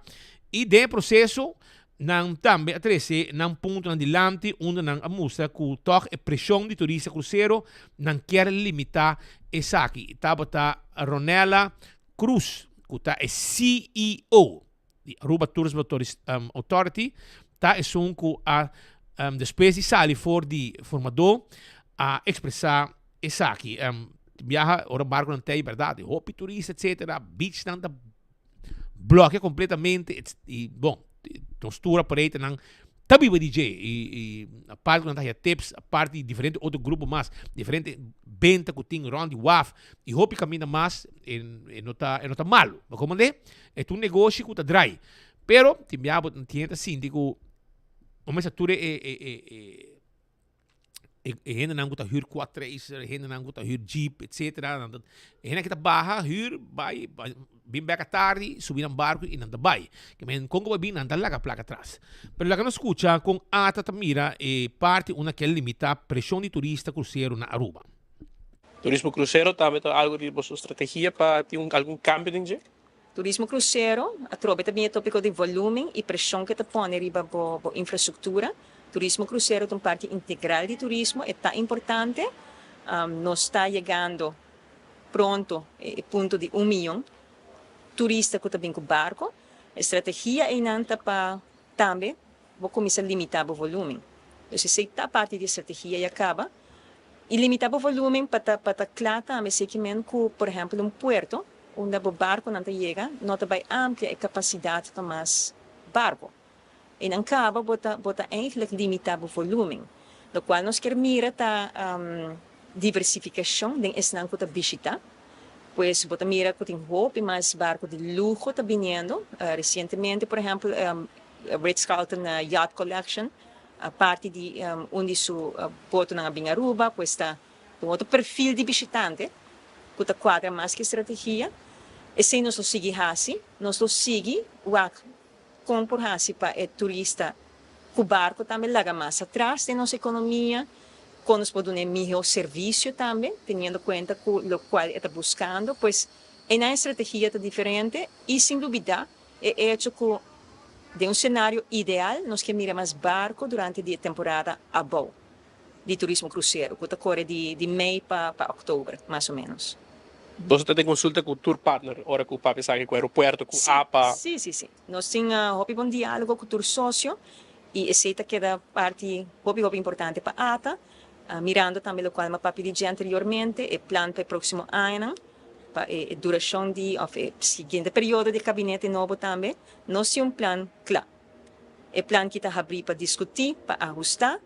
I den e proseso nan tambe a trese nan puntonan dilanti unda nan a mustra ku tòg e preshon di turista krusero nan kier limita esaki. Tabata Ronella Cruz ku ta e CEO di Aruba Tourism Authority ta esun ku a despues di sali for di formadó a ekspresá esaki. Biaha ora barkunan ta ei bèrdat hopi turista etsetera beachnan ta blòkia kompletamente i bon nos tur a por ei ta nan. Ta biba di dje y y aparte cu nan ta haya tips, aparte di diferente otro grupo mas, diferente benta cu tin rond di waf y hopi caminda mas, e e no ta e no ta malo. Bo comprende? E ta un negoshi cu ta draai. Pero tin bia bo tin ta sinti cu bo mester tur e e e e e e hendenan ku ta hür quad racer, e hendenan ku ta hür jeep, etcetera, nan ta, e hende aki ta baha, hür, bai, bai, bin bek atardi, subi nan barku i nan ta bai. Ke men kon ku bai bin, nan ta laga plaka atras. Pero laga nos skucha kon ata ta mira e parti unda ke limitá preshon di turista krusero na Aruba. Turismo krusero tambe ta algu di boso strategia pa tin un algun kambio den dje? Turismo krusero, atrobe ta bin e topiko di volumen i preshon ke ta pone riba bo bo infrastruktura. Turismo krusero ta un parti integral di turismo, e ta importante. Nos ta yegando pronto e punto di un miyon turista ku ta bin ku barko. E strategia einan ta pa tambe bo kuminsá limitá bo volumen. Dus esei ta parti di e strategia ya kaba. I limitá bo volumen pa ta pa ta kla tambe esei ki men ku por ehèmpel un puerto unda bo barkonan ta yega no ta bai amplia e kapasidat pa mas barko. Einan kaba bo ta bo ta eigentlik limitá bo volumen. Lokual nos kier mira ta diversifikashon den esnan ku ta bishitá. Pues bo ta mira ku tin hopi mas barko di luho ta biniendo. Resientemente por ehèmpel Ritz-Carlton Yacht Collection parti di un di su botonan a bin Aruba, pues ta un otro perfil di bishitante ku ta kuadra mas ku e strategia. Esei nos lo sigui hasi, nos lo sigui wak kon por hasi pa e turista ku barko tambe laga mas atras den nos ekonomia, kon nos por duna e mihó servisio tambe, teniendo kuenta ku lokual e ta buskando. Pues einan e strategia ta diferente i sin lubidá E echo ku den un senario ideal nos ke mira mas barko durante di e temporada abou di turismo krusero ku ta kore di di mei pa pa òktober mas o ménos. Boso ta den konsulta ku tur partner ora ku papia esaki ku aeropuerto, ku apa? Sí, sí, sí. Nos tin hopi bon diálogo ku tur sosio i esei ta keda parti hopi hopi importante pa ata, mirando tambe lokual mi a papia di dje anteriormente, e plan pa e próksimo añanan. Pa e durashon di òf e siguiente periodo di e kabinete nobo tambe nos tin un plan kla. E plan ki ta habrí pa diskutí, pa ahustá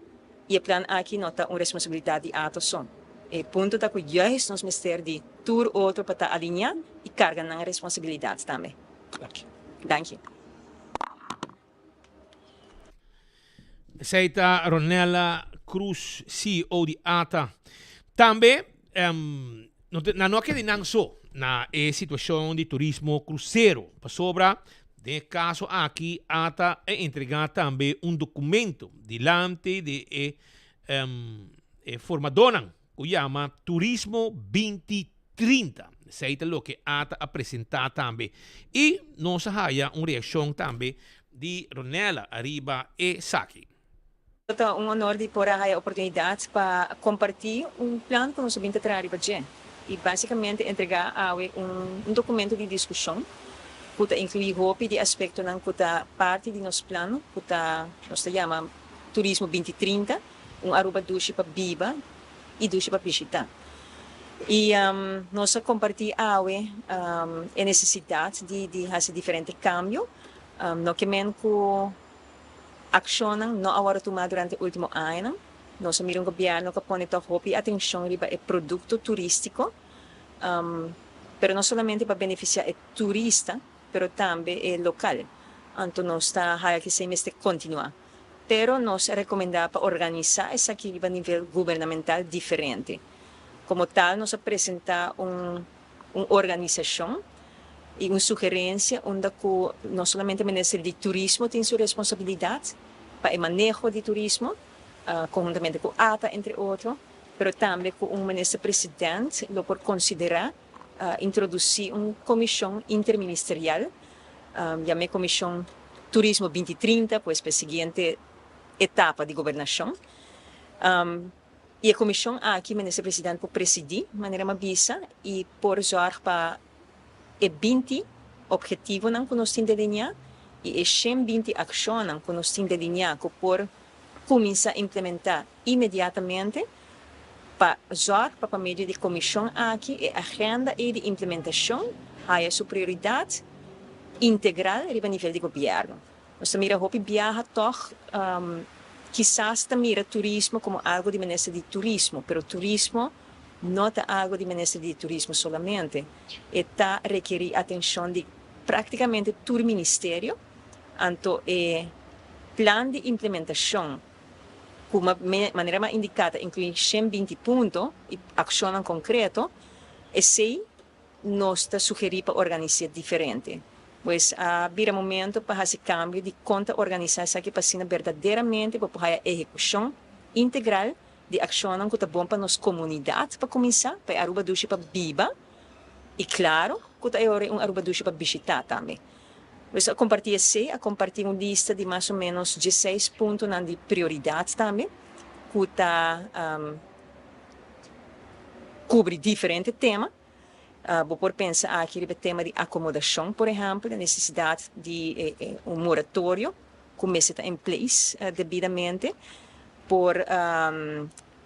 i e plan aki no ta un responsabilidat di ato so. E punto ta ku juist nos mester di tur otro pa ta alineá i karga nan responsabilidat tambe. Danki. Esei ta Ronella Cruz, CEO di ata. Tambe, nan no a keda nan so na e situacion di turismo crucero, pasobra den e caso aki ata a entrega tambe un documento dilanti di e e formadornan cu yama Turismo binti 30. Esei ta loke ata a presenta tambe. Y nos a haya un reaccion tambe di Ronella ariba esaki. Ta un honor di por a haya oportunidad pa comparti un plan cu nos a bin ta traha riba dje y basicamente entrega awe un documento di discusion cu ta inclui hopi di aspectonan cu ta parti di nos plan cu ta nos ta yama Turismo binti 30, un Aruba dushi pa biba y dushi pa bishita. Y nos a comparti awe e necesidad di di haci diferente cambio. No ke men cu accionnan no a wordo tuma durante ultimo añanan. Nos a mira un gobierno cu a pone toch hopi atencion riba e producto turistico, pero no solamente pa beneficia e turista, pero tambe e local. Anto nos ta haya cu esey mester continua. Pero nos a recomenda pa organisa esaki riba nivel gubernamental diferente. Como tal nos a presenta un un organisacion y un sugerencia unda cu no solamente Minister di Turismo tin su responsabilidad pa e maneho di turismo, conhuntamente cu ata entre otro, pero tambe cu un Minister President lo por considera introduci un comision interministerial, yam'e Comision Turismo binti trinta, pues pa e siguiente etapa di gobernacion. Y e comision aki Minister President por presidi, manera m'a bisa, y por zorg pa e 20 obhetivonan cu nos tin delinea y e 120 accionnan cu nos tin delinea cu por cuminsa implementa inmediatamente pa zorg pa pa medio di comision aki e agenda ey di implementacion haya su prioridad integral riba nivel di gobierno. Nos ta mira hopi biaha tòg kisas ta mira turismo komo algu di Minister di Turismo, pero turismo no ta algu di Minister di Turismo solamente. E ta rekerí atenshon di práktikamente tur ministerio, anto e plan di implementashon ku manera mi a indiká ta inkluí 120 punto i akshonnan konkreto, esei nos ta sugerí pa organis'é diferente. Pues a bira momento pa hasi kambio di kon ta organisá esaki pa asina berdaderamente bo por haya ehekushon integral di akshonnan ku ta bon pa nos komunidat pa kuminsá, pa e Aruba dushi pa biba i klaro ku ta e ora un Aruba dushi pa bishitá tambe. Pues a kompartí esei, a kompartí un lista di mas o ménos dieseis puntonan di prioridat tambe ku ta kubri diferente tema. Bo por pensa aki riba e tema di akomodashon, por ehèmpel, e nesesidat di un moratorio ku mester ta in place debidamente. Por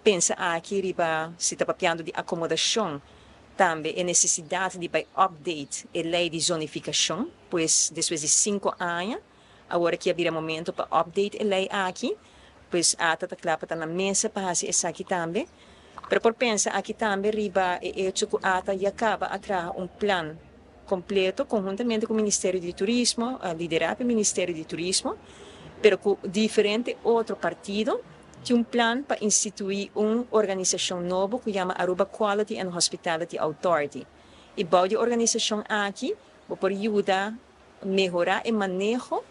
pensa aki riba, si ta papiando di akomodashon, tambe e nesesidat di bai update e lei di zonifikashon, pues despues di sinku aña Awor aki a bira momento pa update e ley aki, pues ata ta cla pa ta na mesa pa haci esaki tambe. Pero por pensa aki tambe riba e hecho cu ata ya caba a traha un plan completo conhuntamente cu Ministerio di Turismo, lidera pa e Ministerio di Turismo, pero cu diferente otro partido, tin un plan pa institui un organisacion nobo cu yama Aruba Quality and Hospitality Authority. Y bou di e organisacion aki bo por yuda Mehorá e maneho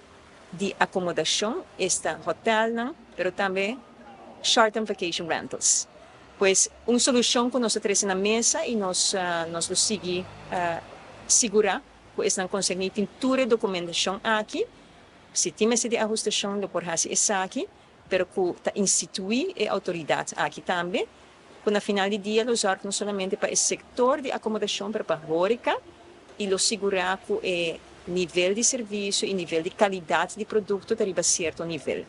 di akomodashon, esta hotelnan, pero tambe short-term vacation rentals. Pues un solushon ku nos a trese na mesa i nos nos lo sigui sigurá ku esnan konserní tin tur e dokumentashon aki. Si tin mester di ahustashon lo por hasi esaki, pero ku ta instituí e outoridat aki tambe, ku na final di dia lo zòrg no solamente pa e sektor di akomodashon pero pa hóreka i lo sigurá ku e nivel di servisio i nivel di kalidat di produkto ta riba sierto nivel,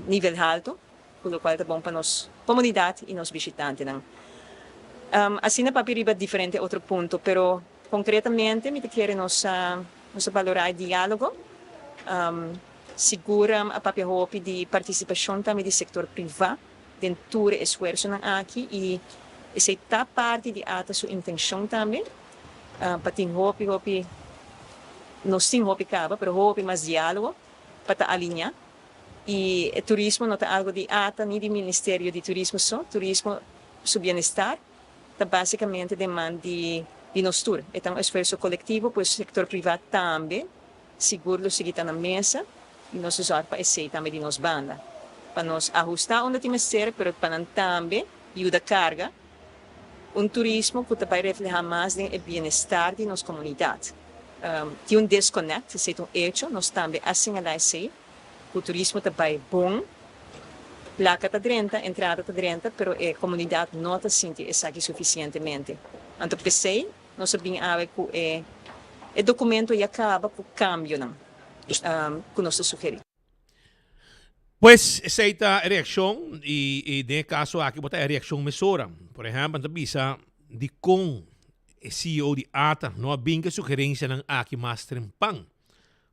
nivel haltu, ku lokual ta bon pa nos komunidat i nos bishitantenan. Asina papia riba diferente otro punto, pero konkretamente mi ta kere nos a nos a balorá e diálogo. Sigur a papia hopi di partisipashon tambe di sektor privá. Den tur e esfuersonan aki i esei ta parti di ata su intenshon tambe pa tin hopi hopi nos tin hopi kaba pero hopi mas dialogo pa ta aliña i e turismo no ta algo di ata ni di ministerio di turismo so turismo su bienestar ta basikamente den man di di nos tur e ta un esfuerso kolektivo pues sektor priva tambe Sigur lo sigui ta na mesa y nos lo zorg pa esey tambe di nos banda. Pa nos ahusta unda tin mester pero pa nan tambe yuda carga un turismo cu ta bay refleha mas den e bienestar di nos comunidad. Tin un disconnect, esey ta un hecho, nos tambe a señala esey, cu turismo ta bay bon, placa ta drenta, entrada ta drenta, pero e comunidad no ta sinti esaki suficientemente. Anto p'esey Nos a bin awe ku e e dokumento ya kaba ku kambionan ku nos ta sugerí. Pues esei ta e reakshon i i den e kaso aki bo ta e reakshon mesora. Por ehèmpel nan ta bisa dikon e ceo di ata no a bin ku e sugerensianan aki mas trempan.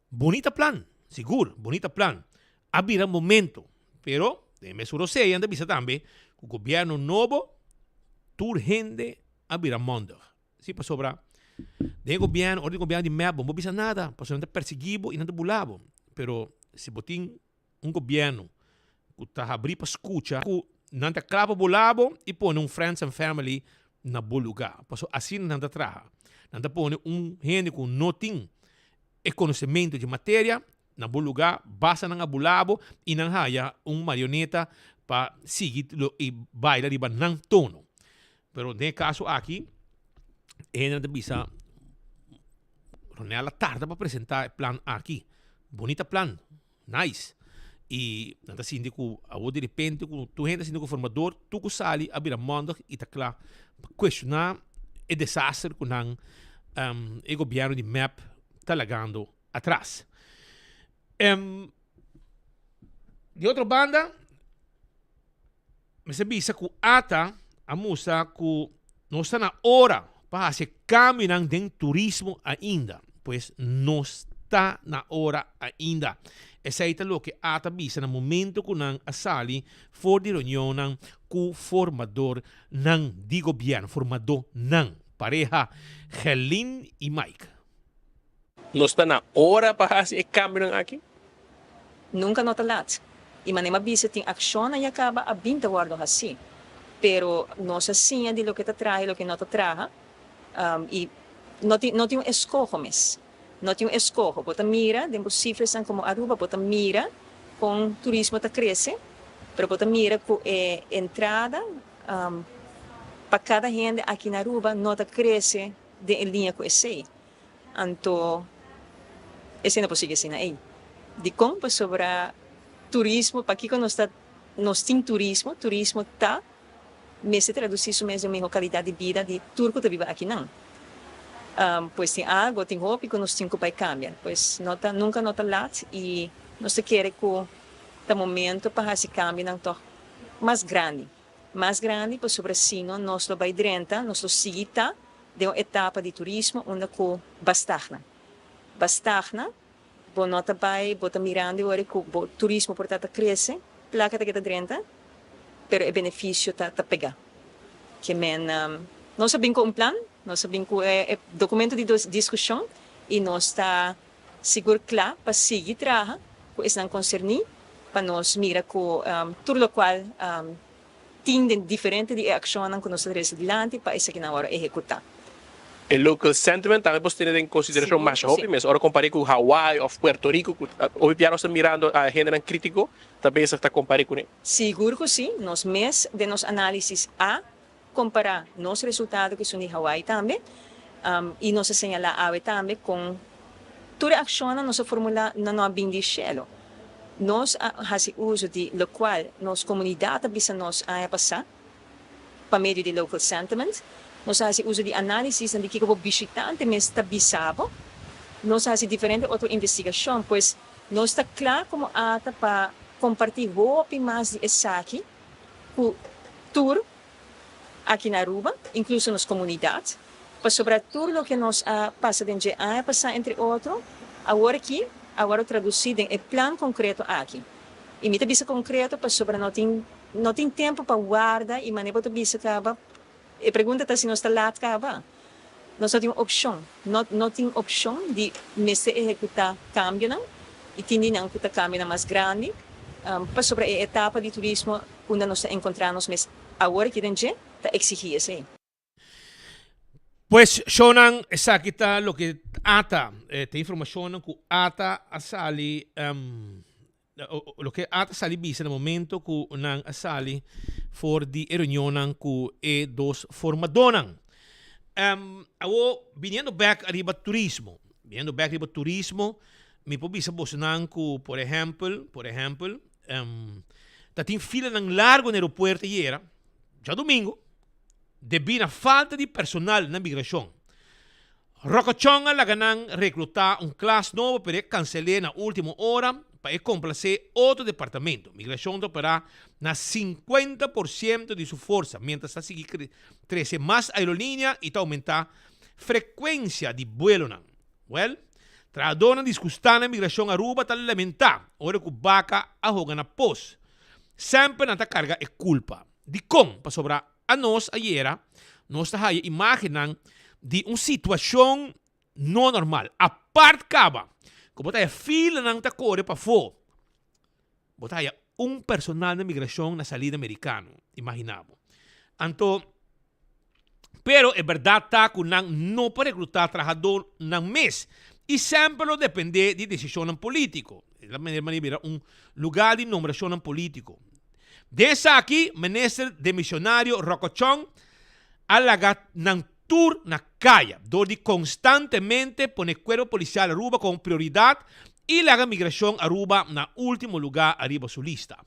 Bunita plan, sigur, bunita plan. A bira momento. Pero den e mesun rosea nan ta bisa tambe ku gobièrnu nobo tur hende a bira mondig. Si, pasobra den e gobièrnu, ora di gobièrnu di mep bo no por bisa nada, pasobra nan ta persiguí bo i nan ta bula bo. Pero si bo tin un gobièrnu ku ta habrí pa skucha, ku nan ta kla pa bula bo i pone un friends and family na bo lugá. Pasobra asina nan ta traha. Nan ta pone un hende ku no tin e konosementu dje materia na bo lugá, basta nan a bula bo i nan haya un marioneta pa sigui i baila riba nan tono. Pero den e kaso aki, e hendenan ta bisa, Ronel a tarda pa presentá e plan aki. Bunita plan, nice. I nan ta sinti ku awor di repente ku tur hende ta sinti ku formador, tur ku sali a bira mondig i ta kla pa kuestioná e desaster ku nan e gobièrnu di mep ta lagando atras. Di otro banda, mester bisa ku ata a mustra ku nos ta na ora pa hasi e kambionan den turismo ainda. Pues nos ta. ta na ora ainda. Esei ta loke ATA bisa na momento ku nan a sali for di reunionnan ku formadornan di gobièrnu, formadónan, pareha Gerlin i Mike. Nos ta na ora pa hasi e kambionan aki? Nunka no ta lat. I manera mi a bisa tin akshonnan ya kaba a bin ta wòrdu hasí. Pero nos a siña di loke ta traha i loke no ta traha. I no tin no tin un eskoho mes. No tin un eskoho. Bo ta mira den bo sifresnan komo Aruba bo ta mira kon turismo ta krese, pero bo ta mira ku e entrada pa kada hende aki na Aruba no ta krese den e liña ku esei. Anto esei no por sigui asina ei. Dikon? Pasobra turismo, pakiko nos ta nos tin turismo? Turismo ta mester tradusí su mes den un mihó kalidat di bida di tur ku ta biba akinan. Pues tin algu, tin hopi ku nos tin ku bai kambia. Pues no ta nunka no ta lat i nos ta kere ku ta momento pa hasi kambionan tòg mas grandi. Mas grandi pasobra sino nos lo bai drenta, nos lo sigui ta den un etapa di turismo unda ku ba stagna. Ba stagna, bo no ta bai, bo ta mirando e ora ku bo turismo por ta ta krese, plaka ta keda drenta, pero e benefisio ta ta pega. Ke men nos a bin ku un plan, nos a bin ku e dokumento di diskushon i nos ta sigur kla pa sigui traha ku esnan konserní pa nos mira ku tur lokual tin den diferente di e akshonnan ku nos ta trese dilanti pa esakinan wòrdu ehekutá. E local sentiment tambe por tene den konsiderashon masha hopi mes ora kompar'é ku Hawaii òf Puerto Rico ku hopi bia nos ta mirando hendenan krítiko ta bezig ta kompar'é kuné. Sigur ku sí, nos mes den nos análisis a kompará nos resultado ku esun di Hawaii tambe i nos a señalá awe tambe kon tur e akshonnan nos a formulá nan no a bin di shelu. Nos a hasi uso di lokual nos komunidat a bisa nos aña pasá pa medio di local sentiment. Nos a hasi uso di análisisnan di kiko bo bishitante mes ta bisa bo. Nos a hasi diferente otro investigashon. Pues nos ta kla komo ata pa kompartí hopi mas di esaki ku tur aki na Aruba, inkluso nos komunidat, pasobra tur loke nos a pasa den dje aña pasá entre otro, awor aki a wòrdu tradusí den e plan konkreto aki. I mi ta bisa konkreto pasobra no tin no tin tempu pa warda i manera bo ta bisa kaba, e pregunta ta si nos ta lat kaba. Nos no tin opshon, no no tin opshon di mester ehekutá kambionan i tin di nan ku ta kambionan mas grandi pasobra e etapa di turismo unda nos ta enkontrá nos mes awor aki den dje ta eksigí esei. Pues shownan esaki ta loke ata ta informashonnan ku ata a sali Loke a ta sali bisa na momento ku nan a sali for di e reunionnan ku e dos formadónan. Awor, biniendo bèk ariba turismo, biniendo bèk riba turismo, mi por bisa bosonan ku, por ehèmpel, por ehèmpel, ta tin filanan largu na aeropuerto ayera, djadumingu, debí na falta di personal na migrashon. Rocochon a laga nan reclutá un klas nobo pero e cancel'é na ultimo ora pa e complacé otro departamento. Migracion ta operá na 50% di su forsa mientras ta sigui trece mas aerolínea y ta aumentá frecuencia di buelonan. Wel, trahadornan disgustá na Migracion Aruba ta lamentá ora cu baca a hoga na pos. Semper nan ta carga e culpa. Dikon? Pasobra anos ayera nos ta haya imágennan di un situashon no normal, apart kaba ku bo ta haya filanan ta kore pafó, bo ta haya un personal na migrashon na salida merikano, imaginá bo. Anto, pero e bèrdat ta ku nan no por reklutá trahadónan mes i semper lo dependé di desishonnan polítiko. E la manera bira un lugá di nombrashonnan polítiko. Den esaki, minister demisionario Rocco Chong a laga nan tur na kaya dor di konstantemente pone Kuerpo Polisial Aruba komo prioridat i laga Migrashon Aruba na ultimo lugá ariba su lista.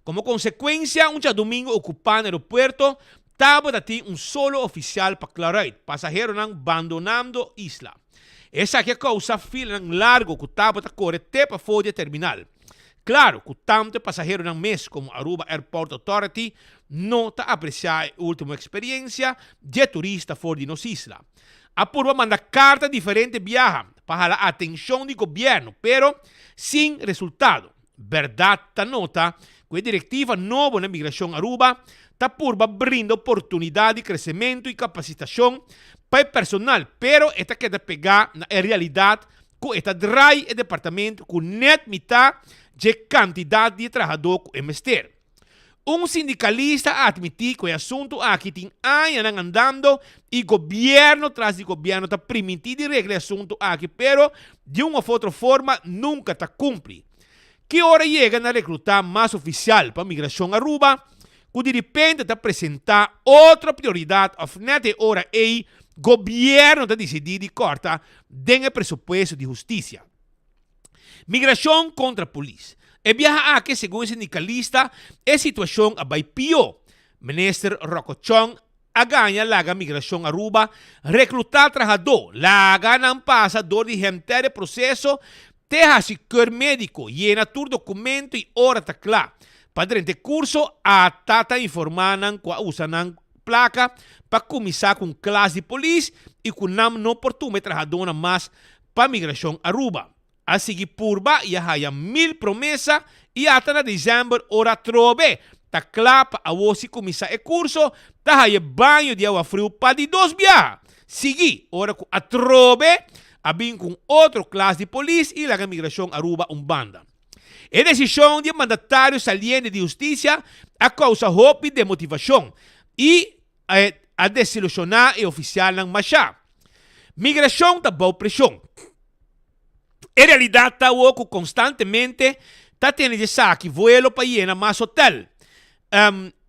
Komo konsekuensia, un djadumingu okupá na aeropuerto tabata tin un solo ofisial pa klaruit pasaheronan bandonando isla. Esaki a kousa filanan largu ku tabata kore te pafó di e terminal. Claro cu tanto e pasaheronan mes como Aruba Airport Authority no ta apresiá e último eksperensia dje turista for di nos isla. A purba manda karta diferente biaha pa hala atenshon di gobièrnu, pero sin resultado. Bèrdat ta nota ku e direktiva nobo na Migrashon Aruba ta purba brinda oportunidat di kresementu i kapasitashon pa e personal, pero e ta keda pegá na e realidat ku e ta drai e departamento ku nèt mitá dje kantidat di e trahadó ku e mester. Un sindikalista a atmití ku e asuntu aki tin añanan andando i gobièrnu tras di gobièrnu ta primintí di regla e asuntu aki pero di un òf otro forma nunka ta kumpli. Ki ora yega na reklutá mas ofisial pa Migrashon Aruba ku diripente ta presentá otro prioridat òf nèt e ora ei gobièrnu ta disidí di kòrta den e presupuesto di hustisia. Migrashon kontra polis. E biaha aki segun e sindikalista e situashon a bai pió. Minister Rocco Chong a gaña laga Migrashon Aruba reklutá trahadó, laga nan pasa dor di henter e proseso te hasi keur médiko, yena tur dokumento i ora ta kla pa drenta e kurso ata ta informá nan ku a usa nan plaka pa kuminsá ku un klas di polis i ku nan no por tuma e trahadónan mas pa Migracion Aruba. A sigui purba y a haya mil promesa y ata na december ora atrobe ta cla pa awo si cuminsa e curso ta haya baño di awa friu pa di dos biaha. Sigui ora cu atrobe a bin cu un otro klas di polis y laga Migracion Aruba un banda. E decision di e mandatario saliente di husticia a causa hopi demotivacion y a desilusioná e ofisialnan mashá. Migrashon ta bou preshon. E realidat ta awor ku konstantemente ta tene di esaki vuelo pa yena mas hotel.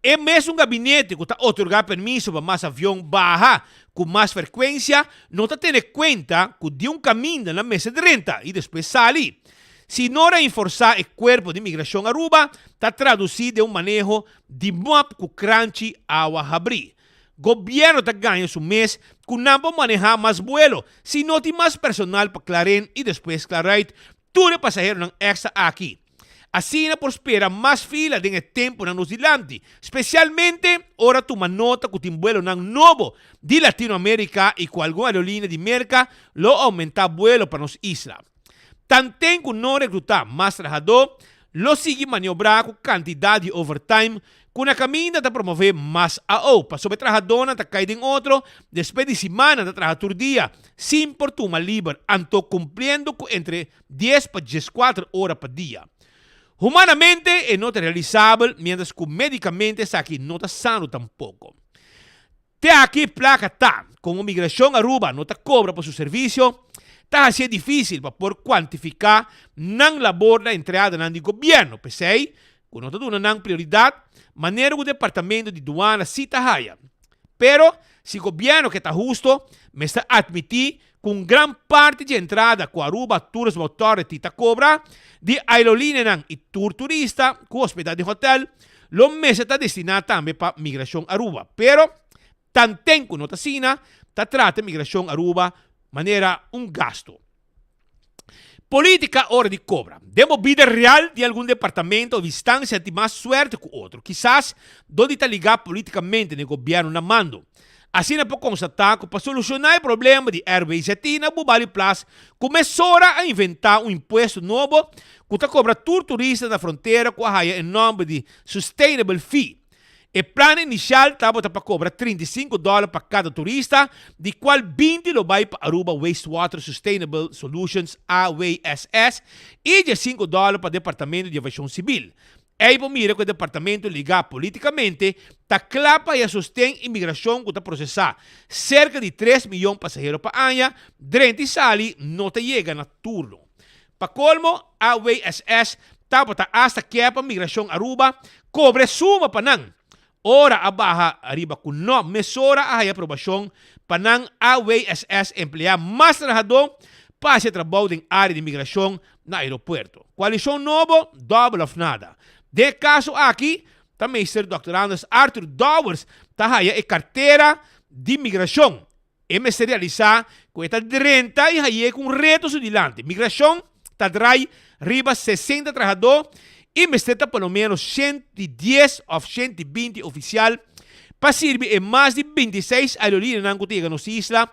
E mesun gabinete ku ta otorgá permiso pa mas avion baha ku mas frekuensia no ta tene kuenta ku di un kaminda nan mester drenta i despues sali. Si no reinforsá e kuerpo di migrashon Aruba ta tradusí den un maneho Di mop ku kranchi awa habrí. Gobièrnu ta gaña su mes ku nan por manehá mas buelo si no tin mas personal pa klaren i despues klaruit tur e pasaheronan èkstra aki. Asina por spera mas fila den e tempunan nos dilanti, spesialmente ora tuma nota ku tin buelonan nobo di Latinoamérika i ku algun aerolínea di Merka lo oumentá buelo pa nos isla. Tanten ku no reklutá mas trahadó, lo sigui maniobrá ku kantidat di overtime ku na kaminda ta promové mas AO, pasobra e trahadónan ta kai den otro despues di simannan ta traha tur dia sin por tuma liber, anto kumpliendo ku entre dies pa dieskuater ora pa dia. Humanamente e no ta realisabel, miéntras ku médikamente esaki no ta sano tampoko. Te aki plaka ta, komo Migrashon Aruba no ta kobra pa su servisio, ta hasié difísil pa por kuantifiká nan labor na entreadanan di gobièrnu. P'esei, ku no ta duna nan prioridat, manera ku Departamento di Duana sí ta haya. Pero, si gobièrnu ke ta husto, mester atmití ku un gran parti dje entrada ku Aruba Tourism Authority ta kobra di aerolíneanan i tur turista ku hospedá den hotèl lo mester ta destiná tambe pa Migrashon Aruba. Pero, tanten ku no ta asina, ta trata Migrashon Aruba manera un gasto. Polítika ora di kobra. Den bo bida real tin algun departamento of instansia tin mas suerte ku otro, kisas dor di ta ligá polítikamente na e gobièrnu na mando. Asina por konstatá ku pa solushoná e problema di RWZI na Bubali Plas ku mesora a inventá un impuesto nobo ku ta kobra tur turista na frontera ku a haya e nòmber di Sustainable Fee. E plan inicial tabata pa cobra 35 dollar pa cada turista, di cual 20 lo bay pa Aruba Wastewater Sustainable Solutions, AWSS, y 15 dollar pa Departamento di Aviacion Civil. Ey por mira cu e departamento liga politicamente ta cla pa haya sosten inmigracion cu ta procesa cerca di tres miyon pasahero pa aña, drenta y sali no ta yega na turno. Pa colmo, AWSS tabata hasta kier pa Migracion Aruba cobre suma pa nan. Ora a baha ariba cu no mesora a haya aprobacion pa nan AWSS emplea mas trahador pa haci e trabou den area di migracion na aeropuerto. Coalicion nobo, dobel of nada. Den e caso aki ta meester Dòkter Anders Arthur Dowers ta haya e cartera di migracion. E mester realisá ku e ta drenta i haye ku un reto su dilanti. Migrashon ta drai riba 60 trahadó i mester ta por lo ménos 110 òf 120 ofisial pa sirbi e mas di 26 aerolíneanan ku ta yega nos isla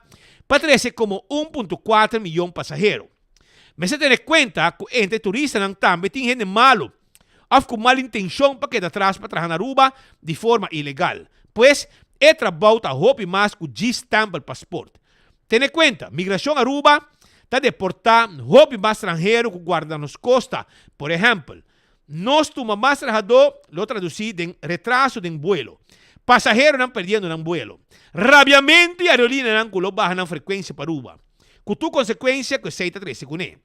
pa trese komo 1.4 miyon pasahero. Mester tene kuenta ku entre e turistanan tambe tin hende malu òf ku mal intenshon pa keda tras pa traha na Aruba di forma ilegal. Pues, e trabou ta hopi mas ku djis stèmpel pasport. Tene kuenta, Migrashon Aruba ta deportá hopi mas stranhero ku guarda nos kosta. Por ehèmpel, nos tuma mas trahadó lo tradusí den retraso den buelo, pasaheronan perdiendo nan buelo, rabiamentu i aerolíneanan ku lo baha nan frekuensia pa Aruba, ku tur konsekuensia ku esei ta trese kuné.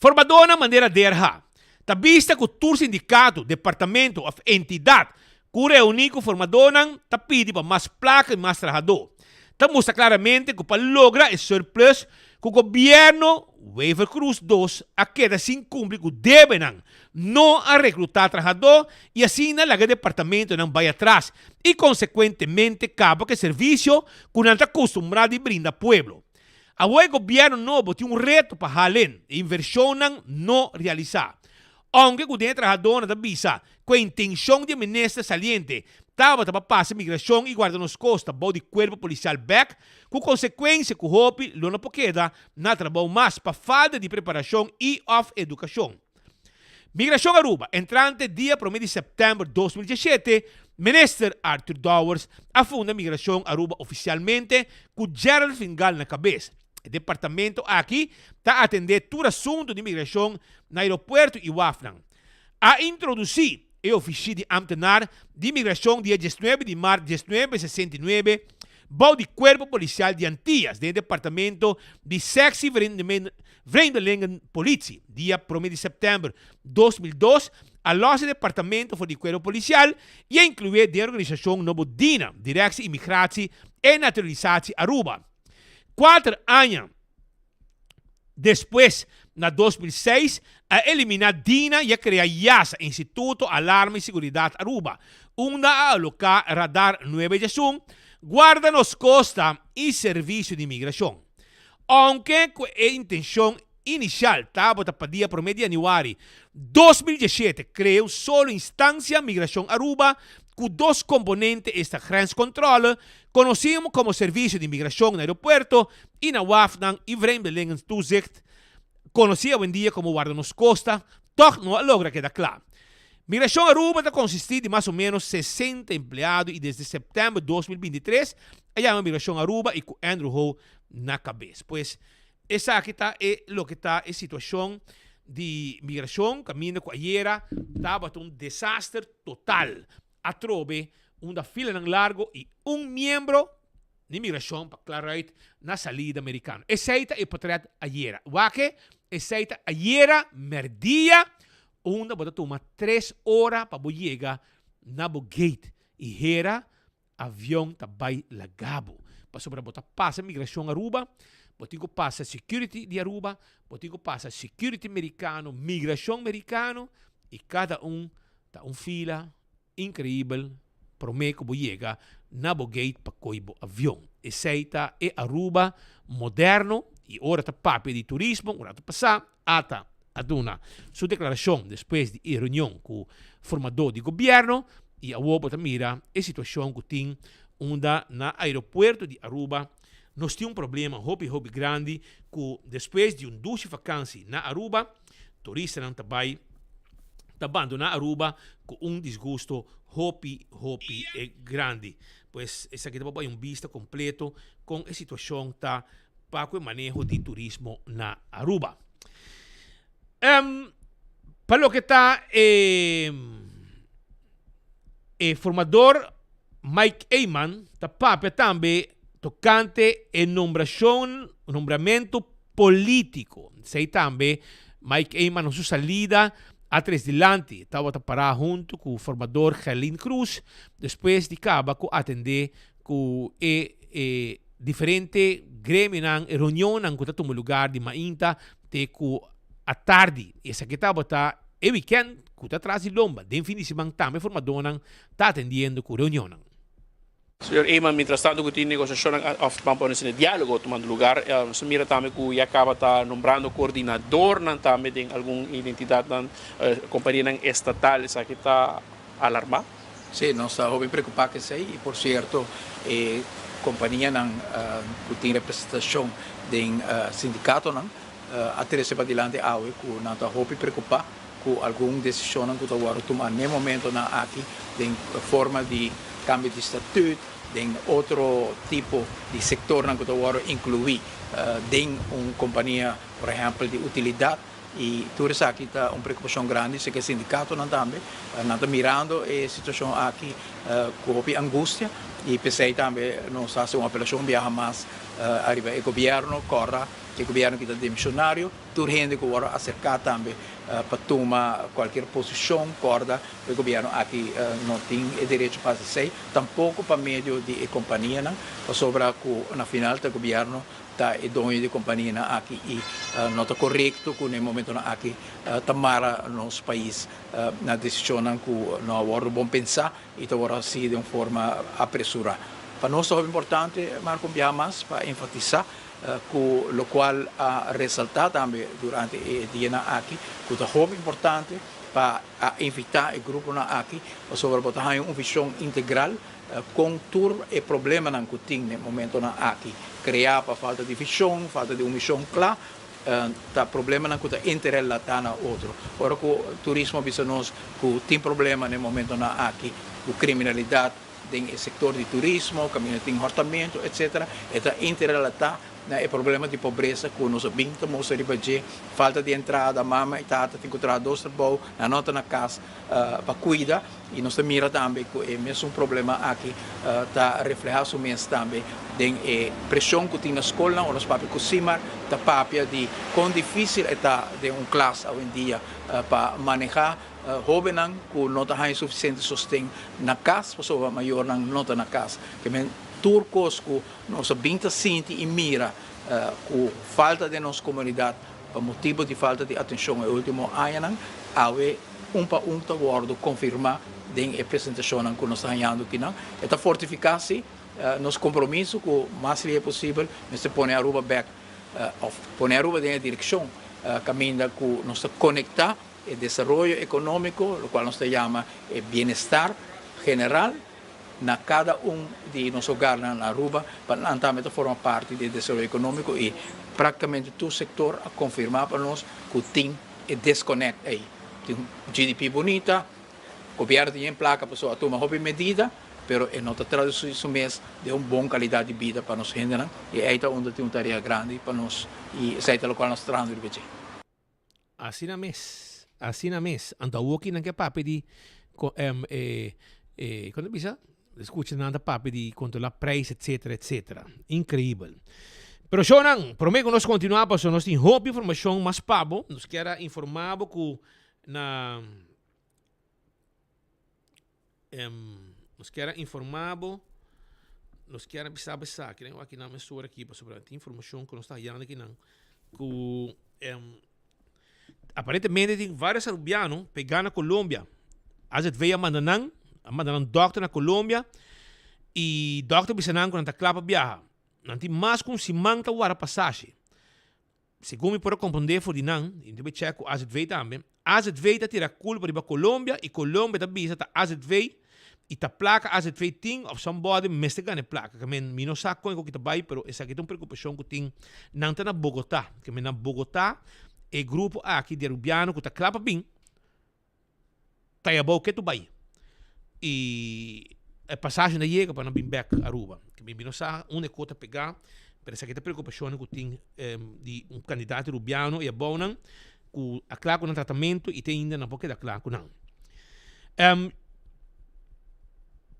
Formadónan manera DRH ta bista ku tur sindikato, departamento òf entidat ku reuní ku formadónan ta pidi pa mas plaka i mas trahadó. Ta mustra klaramente ku pa logra e surplus ku gobièrnu Wever-Croes dos a keda sin kumpli ku debenan, no a reklutá trahadó i asina laga departamentonan bai atras i konsekuentemente kaba ku e servisio ku nan ta kustumbrá di brinda pueblo. Awor e gobierno nobo tin un reto pa halen e inversionnan no realisa. Aunke cu den e trahadornan ta bisa cu e intencion di e minister saliente tabata pa pasa migracion y guarda nos costa bou di cuerpo policial bek, cu consecuencia cu hopi lo no por keda na trabou mas pa falta di preparacion y of educacion. Migracion Aruba, entrante dia prome di september 2017, Minister Arthur Dowers a funda Migracion Aruba oficialmente cu Gerald Fingal na cabes. E departamento aki ta atende tur asunto di migracion na aeropuerto y wafnan. A introduci e ofishi di ambtenaar di migracion dia 19 di maart 1969 bou di Cuerpo Policial di Antillas den e departamento di Sectie Vreemdelingenpolitie, dia prome di sèptèmber 2002, a lòs e departamento for di Kuerpo Polisial i a inklué den e organisashon nobo dina, Directie Immigratie en Naturalisatie Aruba. Kuater aña despues, na 2006, a eliminá dina i a krea IASA, Instituto Alarma i Siguridat Aruba, unda a aloká Radar Nuebe Djesun, Guarda Nos Kosta i Servisio di Migrashon. Ounke ku e intenshon inisial tabata pa dia promé di yanüari 2017 krea un solo instansia Migrashon Aruba ku dos komponente esta Grenscontrole, konosí komo Servisio di Migrashon na Aeropuerto i na Wafnan i Vreemdelingentoezicht, konosí awendia komo Warda Nos Kosta, tòg no a logra keda kla. Migrashon Aruba ta konsistí di mas o ménos 60 empleado i desde sèptèmber 2023 a yama Migrashon Aruba i ku Andrew Ho na kabes. Pues esaki ta e loke ta e situashon di migrashon kaminda ku ayera tabata un desaster total. Atrobe unda filanan largo i un miembro di migrashon pa klaruit na salida merikano. Esei ta e potret ayera. Wak e, esei ta ayera merdia unda bo ta tuma tres ora pa bo yega na bo gate i hera avion ta bai laga bo. Pasobra bo ta pasa migrashon Aruba, bo tin ku pasa security di Aruba, bo tin ku pasa security merikano, migrashon merikano i kada un ta un fila Increibel prome cu bo yega na bo gate pa coy bo avion. Esey ta e Aruba moderno y ora ta papia di turismo un rato pasa ata a duna su declaracion despues di e reunion cu formador di gobierno y awor bo ta mira e situacion cu tin unda na aeropuerto di Aruba nos tin un problema hopi hopi grandi cu despues di un dushi vakantie na Aruba Turistanan ta bai ta bandona Aruba cu un disgusto hopi hopi grandi. Pues esaki ta pa bai un bista completo con e situacion ta pa cu e maneho di turismo na Aruba. Um, pa loke ta e e formador Mike Eman ta papia tambe tocante e nombracion, nombramento político. Esei tambe Mike Eman na su salida a tres dilanti. Tabata pará hunto cu formador Gerlin Cruz despues di caba cu atende cu e e diferente gremionan, e reunionnan cu ta tuma lugar di mainta te cu atardi. Esaki tabata e weekend cu ta tras di lomba. Den fin di siman tambe formadornan ta atendiendo cu reunionnan. Señor Eman, mientras tanto cu tin negociacionnan of ban pone asina dialogo tumando lugar, nos a mira tambe cu ya caba ta nombrando coordinadornan tambe den algun identidadnan, companianan estatal, esaki ta alarma? Sí, nos ta hopi preocupa cu esey y por cierto e companianan cu tin representacion den sindicatonan a trece padilanti awe cu nan ta hopi preocupa ku algun desishonnan ku ta wòrdu tumá n'e momentonan aki den forma di kambio di statut, den otro tipo di sektornan ku ta wòrdu inkluí den un kompania, por ehèmpel di utilidat. I tur esaki ta un preokupashon grandi, seke e sindikatonan tambe nan ta mirando e situashon aki ku hopi angustia i p'esei tambe nos ta hasi un apelashon biaha mas ariba e gobièrnu, kòrda e gobièrnu ki ta demisionario. Tur hende ku wòrdu aserká tambe pa tuma kualkier posishon, kòrda ku e gobièrnu aki no tin e derecho pa hasi esei, tampoko pa medio di e kompanianan, pasobra ku na final ta gobièrnu ta e doño di e kompanianan aki i no ta korekto ku na e momentonan aki ta mara nos pais na desishonnan ku no a wòrdu bon pensá i ta wòrdu hasi den un forma apresurá. Pa nos ta hopi importante, Marco, un biaha mas pa enfatisá ku lokual a resaltá tambe durante e dianan aki ku ta hopi importante pa a invitá e gruponan aki pasobra bo ta haña un vishon integral kon tur e problemanan ku tin den momentonan aki kreá pa falta di vishon, falta di un mishon kla ta problemanan ku ta interrelatá na otro. Ora ku turismo a bisa nos ku tin problema den momentonan aki ku kriminalidat, den e sector di turismo, caminda tin hortamento, etc. E ta interrelata na e problema di pobresa cu nos a bin ta mostra riba dje, falta di entrada, mama y tata tin cu traha dos trabou, nan no ta na cas pa cuida y nos ta mira tambe cu e mesun problema aki ta refleha su mes tambe den e presion cu tin na scolnan. Ora nos papia cu Simar ta papia di con dificil e ta den un klas awendia pa maneha Hóbennan ku no ta haña sufisiente sosten na kas pasobra mayornan no ta na kas. Ke men tur kos ku nos a bin ta sinti i mira ku falta den nos komunidat pa motibu di falta di atenshon e último añanan, awe un pa un ta wòrdu konfirmá den e presentashonnan ku nos ta hañando kinan. E ta fortifiká si nos kompromiso ku mas lihe posibel mester pone Aruba bèk òf pone Aruba den e direkshon kaminda ku nos ta konektá E desaroyo ekonómiko, lokual nos ta yama e bienestar general na kada un di nos hogarnan na Aruba, pa nan tambe ta forma parti di e desaroyo ekonómiko i praktikamente tur sektor a konfirmá pa nos ku tin e deskonèkt ei. Tin GDP bunita, gobièrnu tin yen plaka pasobra a tuma hopi medida, pero e no ta tradusí su mes den un bon kalidat di bida pa nos hendenan i ei ta unda tin un tarea grandi pa nos i esei ta lokual nos ta trahando riba dje. Asina mes, asina mes. Anto awoki nan ke papia di e e kon ta bisa? Skucha nan ta papia di kontrola prijs etcetera etcetera. Increibel. Pero shownan, prome ku nos kontinua pasobra nos tin hopi informashon mas pa bo, nos kier a informa bo ku na Nos kier a informa bo, nos kier a bisa bo esaki, den wak nan mesora aki pasobra tin informacion cu nos ta hayando akinan cu aparentemente tin varios Arubiano pega na Colombia. AZV a manda nan, a manda nan dokter na Colombia y dokter bisa nan cu nan ta kla pa biaha. Nan tin mas cu un siman ta wara pasashi. Segun mi por a komprondé for di nan, i mi ta bai chèk ku azv tambe, azv ta tira kulpa riba Colombia i Colombia ta bisa ta azv i ta plaka azv tin òf somebody mester gana e plaka. Ke men mi no sa kon e koki ta bai pero esaki ta un preokupashon ku tin. Nan ta na Bogotá. Ke men na Bogotá e grupo aki di Arubiano ku ta kla pa bin Ta e abou ke tu bai y e pasaje no yega pa nan bin bek Aruba. Mi no sa unda e kos ta pega, pero esaki ta preocupacionnan cu tin di un candidato Arubiano y abounan cu a cla cu nan tratamento y te ainda nan por keda cla cu nan.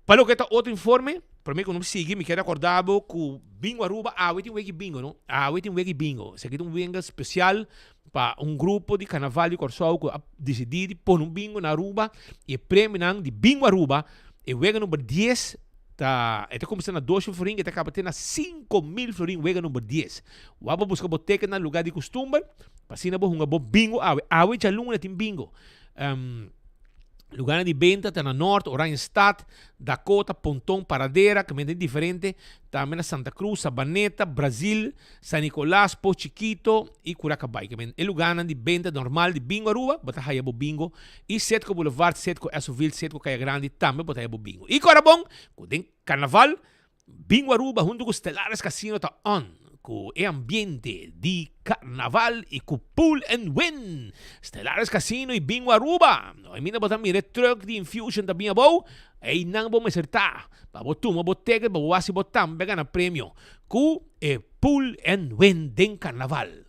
Pa loke ta otro informe, prome cu nos sigui mi kier acorda bo cu Bingo Aruba awe tin weki bingo no, awe tin weki bingo. Esaki ta un wenga special pa un grupo di Carnaval di Kòrsou ku a disidí di pone un bingo na Aruba i e premionan di Bingo Aruba, e wega number dies ta e ta kuminsá na 2000 florin i ta kaba te na 5000 florin wega number dies. Wak bo buska bo teken na lugá di kustumber pa asina bo hunga bo bingo awe. Awe djaluna tin bingo. Lugarnan di benta ta na Noord, Oranjestad, Dakota, Ponton, Paradera, caminda diferente, tambe na Santa Cruz, Sabaneta, Brazil, San Nicolas, Pos Chiquito y Curacabay. Caminda e lugarnan di benta normal di bingo Aruba, bo ta haya bo bingo y Setco Boulevard, Setco Esoville, Setco Caya Grandi tambe bo ta haya bo bingo. Y cora bon cu den Carnaval Bingo Aruba hunto cu Stellaris Casino ta on cu e ambiente di carnaval y cu Pull and Win. Stellaris Casino y Bingo Aruba. No e mina bo ta mira e truck di Infusion ta bin abou, eynan bo mester ta pa bo tuma bo ticket pa bo wak si bo tambe a gana premio cu e Pull and Win den carnaval.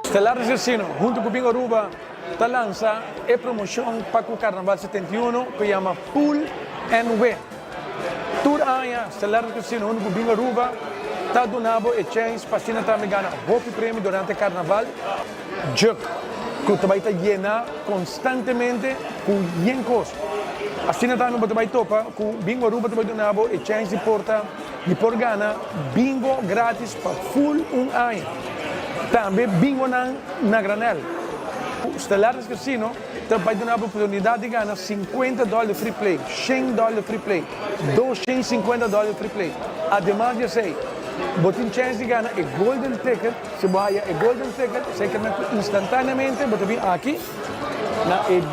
Stellaris Casino hunto cu Bingo Aruba ta lansa e promocion pa cu Carnaval 71 cu yama Pull and Win. Tur aña Stellaris Casino hunto cu Bingo Aruba ta duna bo e chens pa asina tambe gana hopi premio durante Carnaval. Juk cu ta bay ta yena constantemente cu yen cos. Asina tambe bo ta bay topa cu Bingo Aruba ta bay duna bo e chance di por ta di por gana bingo gratis pa full un aña. Tambe bingonan na granel. Stellaris Casino ta bay duna bo oportunidad di gana 50 dollar di free play, 100 dollar di free play, 250 dollar di free play. Ademas di esey bo tin chance di gana e golden ticket. Si bo haya e golden ticket, sekermente ku instantaneamente bo ta bin aki na e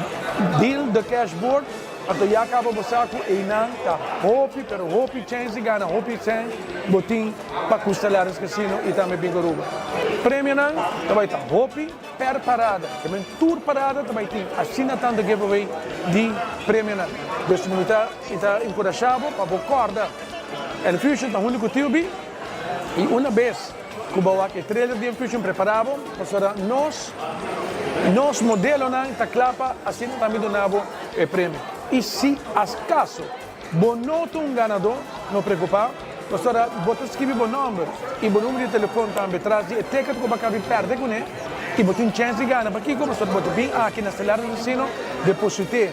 Deal the Cash board, anto ya kaba bo sa ku einan ta hopi pero hopi chens di gana hopi sèn bo tin pa ku Stellaris Casino i tambe Bingo Aruba. Premionan ta bai ta hopi per parada, te men tur parada ta bai tin asina tantu giveaway di premionan. Dus mi ta mi ta enkurashá bo pa bo kòrda Enfusion ta huntu ku TUB i una bes Ku bo wak e trailer di Enfusion prepara bo, pasobra nos nos modelonan ta kla pa asina tambe duna bo e premio. I si askaso bo no ta un ganadó, no preokupa, pasobra bo ta skibi bo nòmber i bo numero di telefon tambe tras di e ticket ku bo a kabi pèrdè kuné i bo tin chèns di gana. Pakiko? Pasobra bo ta bin aki na Stellaris Casino deposit'é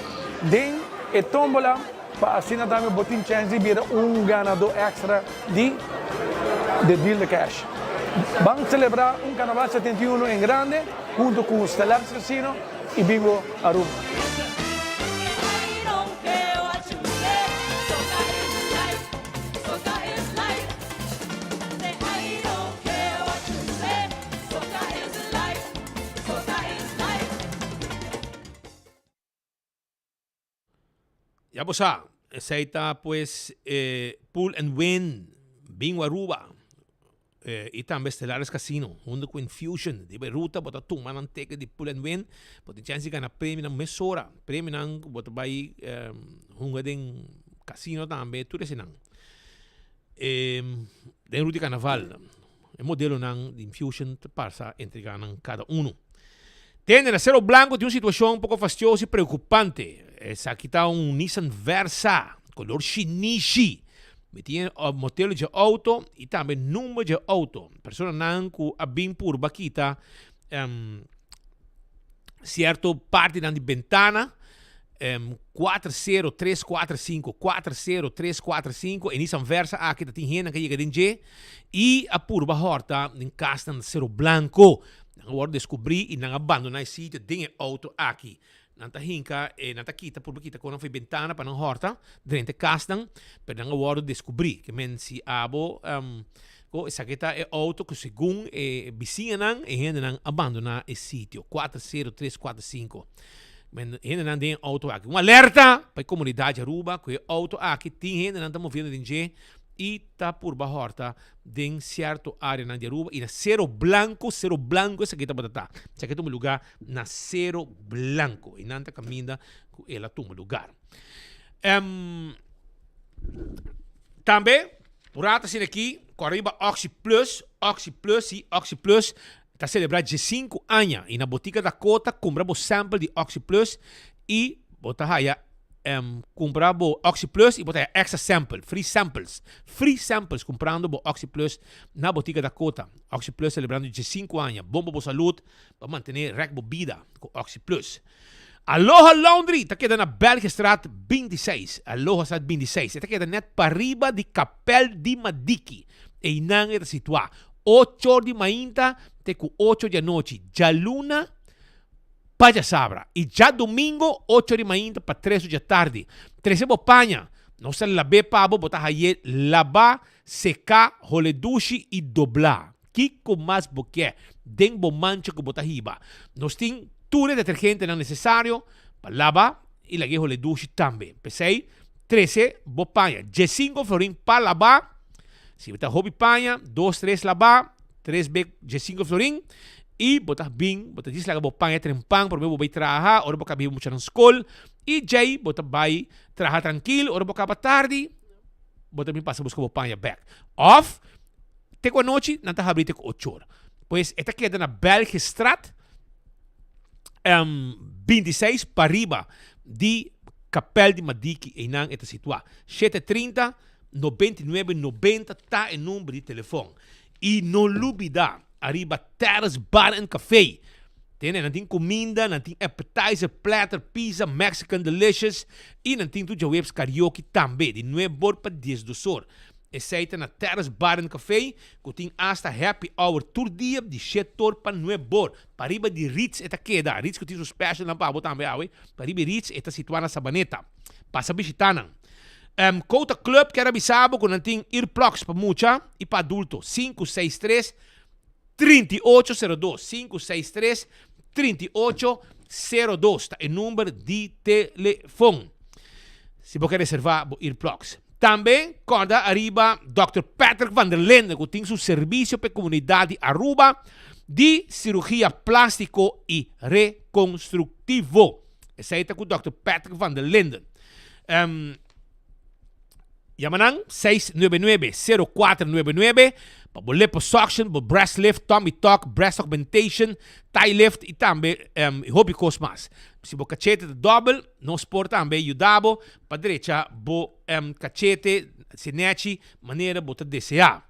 den e tómbola. Pa asina tambe bo tin chèns di bira un ganadó èkstra di The Deal The Cash. Ban selebrá un Carnaval 71 en grande hunto ku Stellaris Casino i Bingo Aruba. Ya bo sa, esei ta pues e Pull and Win, Bingo Aruba y tambe Stellaris Casino hunto cu Infusion. Riba e ruta bo ta tuma nan ticket di Pull and Win, bo tin chance di gana premionan mesora, premionan cu bo ta bay hunga den casino tambe, tur esenan. Den ruta di carnaval. E modelonan di Infusion ta pasa entrega nan kada unu. Tende, na Cerro Blanco tin un situacion poco fastioso y preocupante. Esaki ta un Nissan Versa, color shinishi. Mi tin e modelo dje auto y tambe number dje auto. Personanan cu a bin purba kita cierto partinan di bentana. 40345, 40345, e Nissan Versa aki ta tin hendenan ka yega den dje i a purba hòrta den kasnan na Cerro Blanco. Nan a wòrdu deskubrí i nan a bandoná e sitio den e outo aki. Nan ta hinka e nan ta kita purba kita konan for e bentana pa nan hòrta drenta e kasnan, pero nan a wòrdu deskubrí. Ke men si abo ko esaki ta e outo ku segun e bisiñanan e hendenan a bandoná e sitio, 40345. Men hendenan den e auto aki. Un alerta pa e comunidad di Aruba cu e auto aki tin hendenan ta moviendo den dje y ta purba horta den cierto areanan di Aruba y na Cerro Blanco, Cerro Blanco esaki tabata ta. Esaki a tuma lugar na Cerro Blanco y nan ta caminda cu el a tuma lugar. Um, tambe, un rato asina aki, cu ariba Oxi Plus, Oxi Plus, si, Oxi Plus, Ta celebra diesinku aña y na Botica Dakota cumpra bo sample di Oxi Plus y bo ta haya cumpra bo Oxi Plus y bo ta haya extra sample, free samples, free samples cumprando bo Oxi Plus na Botica Dakota. Oxi Plus celebrando diesinku aña, bon pa bo salud, pa mantene rek bo bida cu Oxi Plus. Aloha Laundry ta keda na Belgestraat 26, Aloha Straat 26, e ta keda net pariba di Kapel di Madiki, eynan e ta situa. Ochor di mainta te ku ocho di anochi djaluna pa djasabra i djadumingo ocho di mainta pa tres or djatardi. Trese bo paña, nos ta lab'é pa bo, bo ta haye labá, seká, hole dushi i doblá. Kiko mas bo ke den bo mancha ku bo ta hiba? Nos tin tur e detergentenan nesesario pa laba i lag'é hole dushi tambe. P'esei, trese bo paña, djesinko florin pa labá. Si bo ta hopi paña, dos tres labá, tres be djesinko florin, i bo ta bin, bo ta djis laga bo paña trempan promé bo bai traha, ora bo kaba hiba muchanan skol, i djei bo ta bai traha trankil, ora bo kaba tardi, bo ta bin pasa buska bo paña bèk. Òf, te ku anochi nan ta habri te ku ochor. Pues e ta keda na Belgestraat 26 pariba di Kapèl di Madiki, einan e ta situá. Shete 30 99 90 ta e number di telefon. I no lubida ariba Terrace Bar and Cafe. Tene, nan tin kuminda, nan tin appetizer, platter, pizza, Mexican delicious i nan tin tur djaweps karaoke tambe di nuebe or pa diesdos or. Esei ta na Terrace Bar and Cafe ku tin asta happy hour tur dia di shete or pa nuebe or. Pariba di Ritz e ta keda. Ritz ku tin su specialnan pa bo tambe awe. Pariba di Ritz e ta situa na Sabaneta. Pasa bishita nan. Kouta Club kier a bisa bo ku nan tin earplugs pa mucha i pa adulto. 563 3802, 563 3802 ta e number di telefon si bo ke reserva bo earplugs. Tambe kòrda ariba Dòkter Patrick van der Linden ku tin su servisio pa e komunidat di Aruba di sirugia plástiko i rekonstruktivo. Esei ta ku Dòkter Patrick van der Linden. Yama nan 699-0499 pa bo liposuction, bo breast lift, tummy tuck, breast augmentation, thigh lift i tambe hopi kos mas. Si bo kachete ta dòbel, nos por tambe yuda bo pa drecha bo kachete si nechi manera bo ta deseá.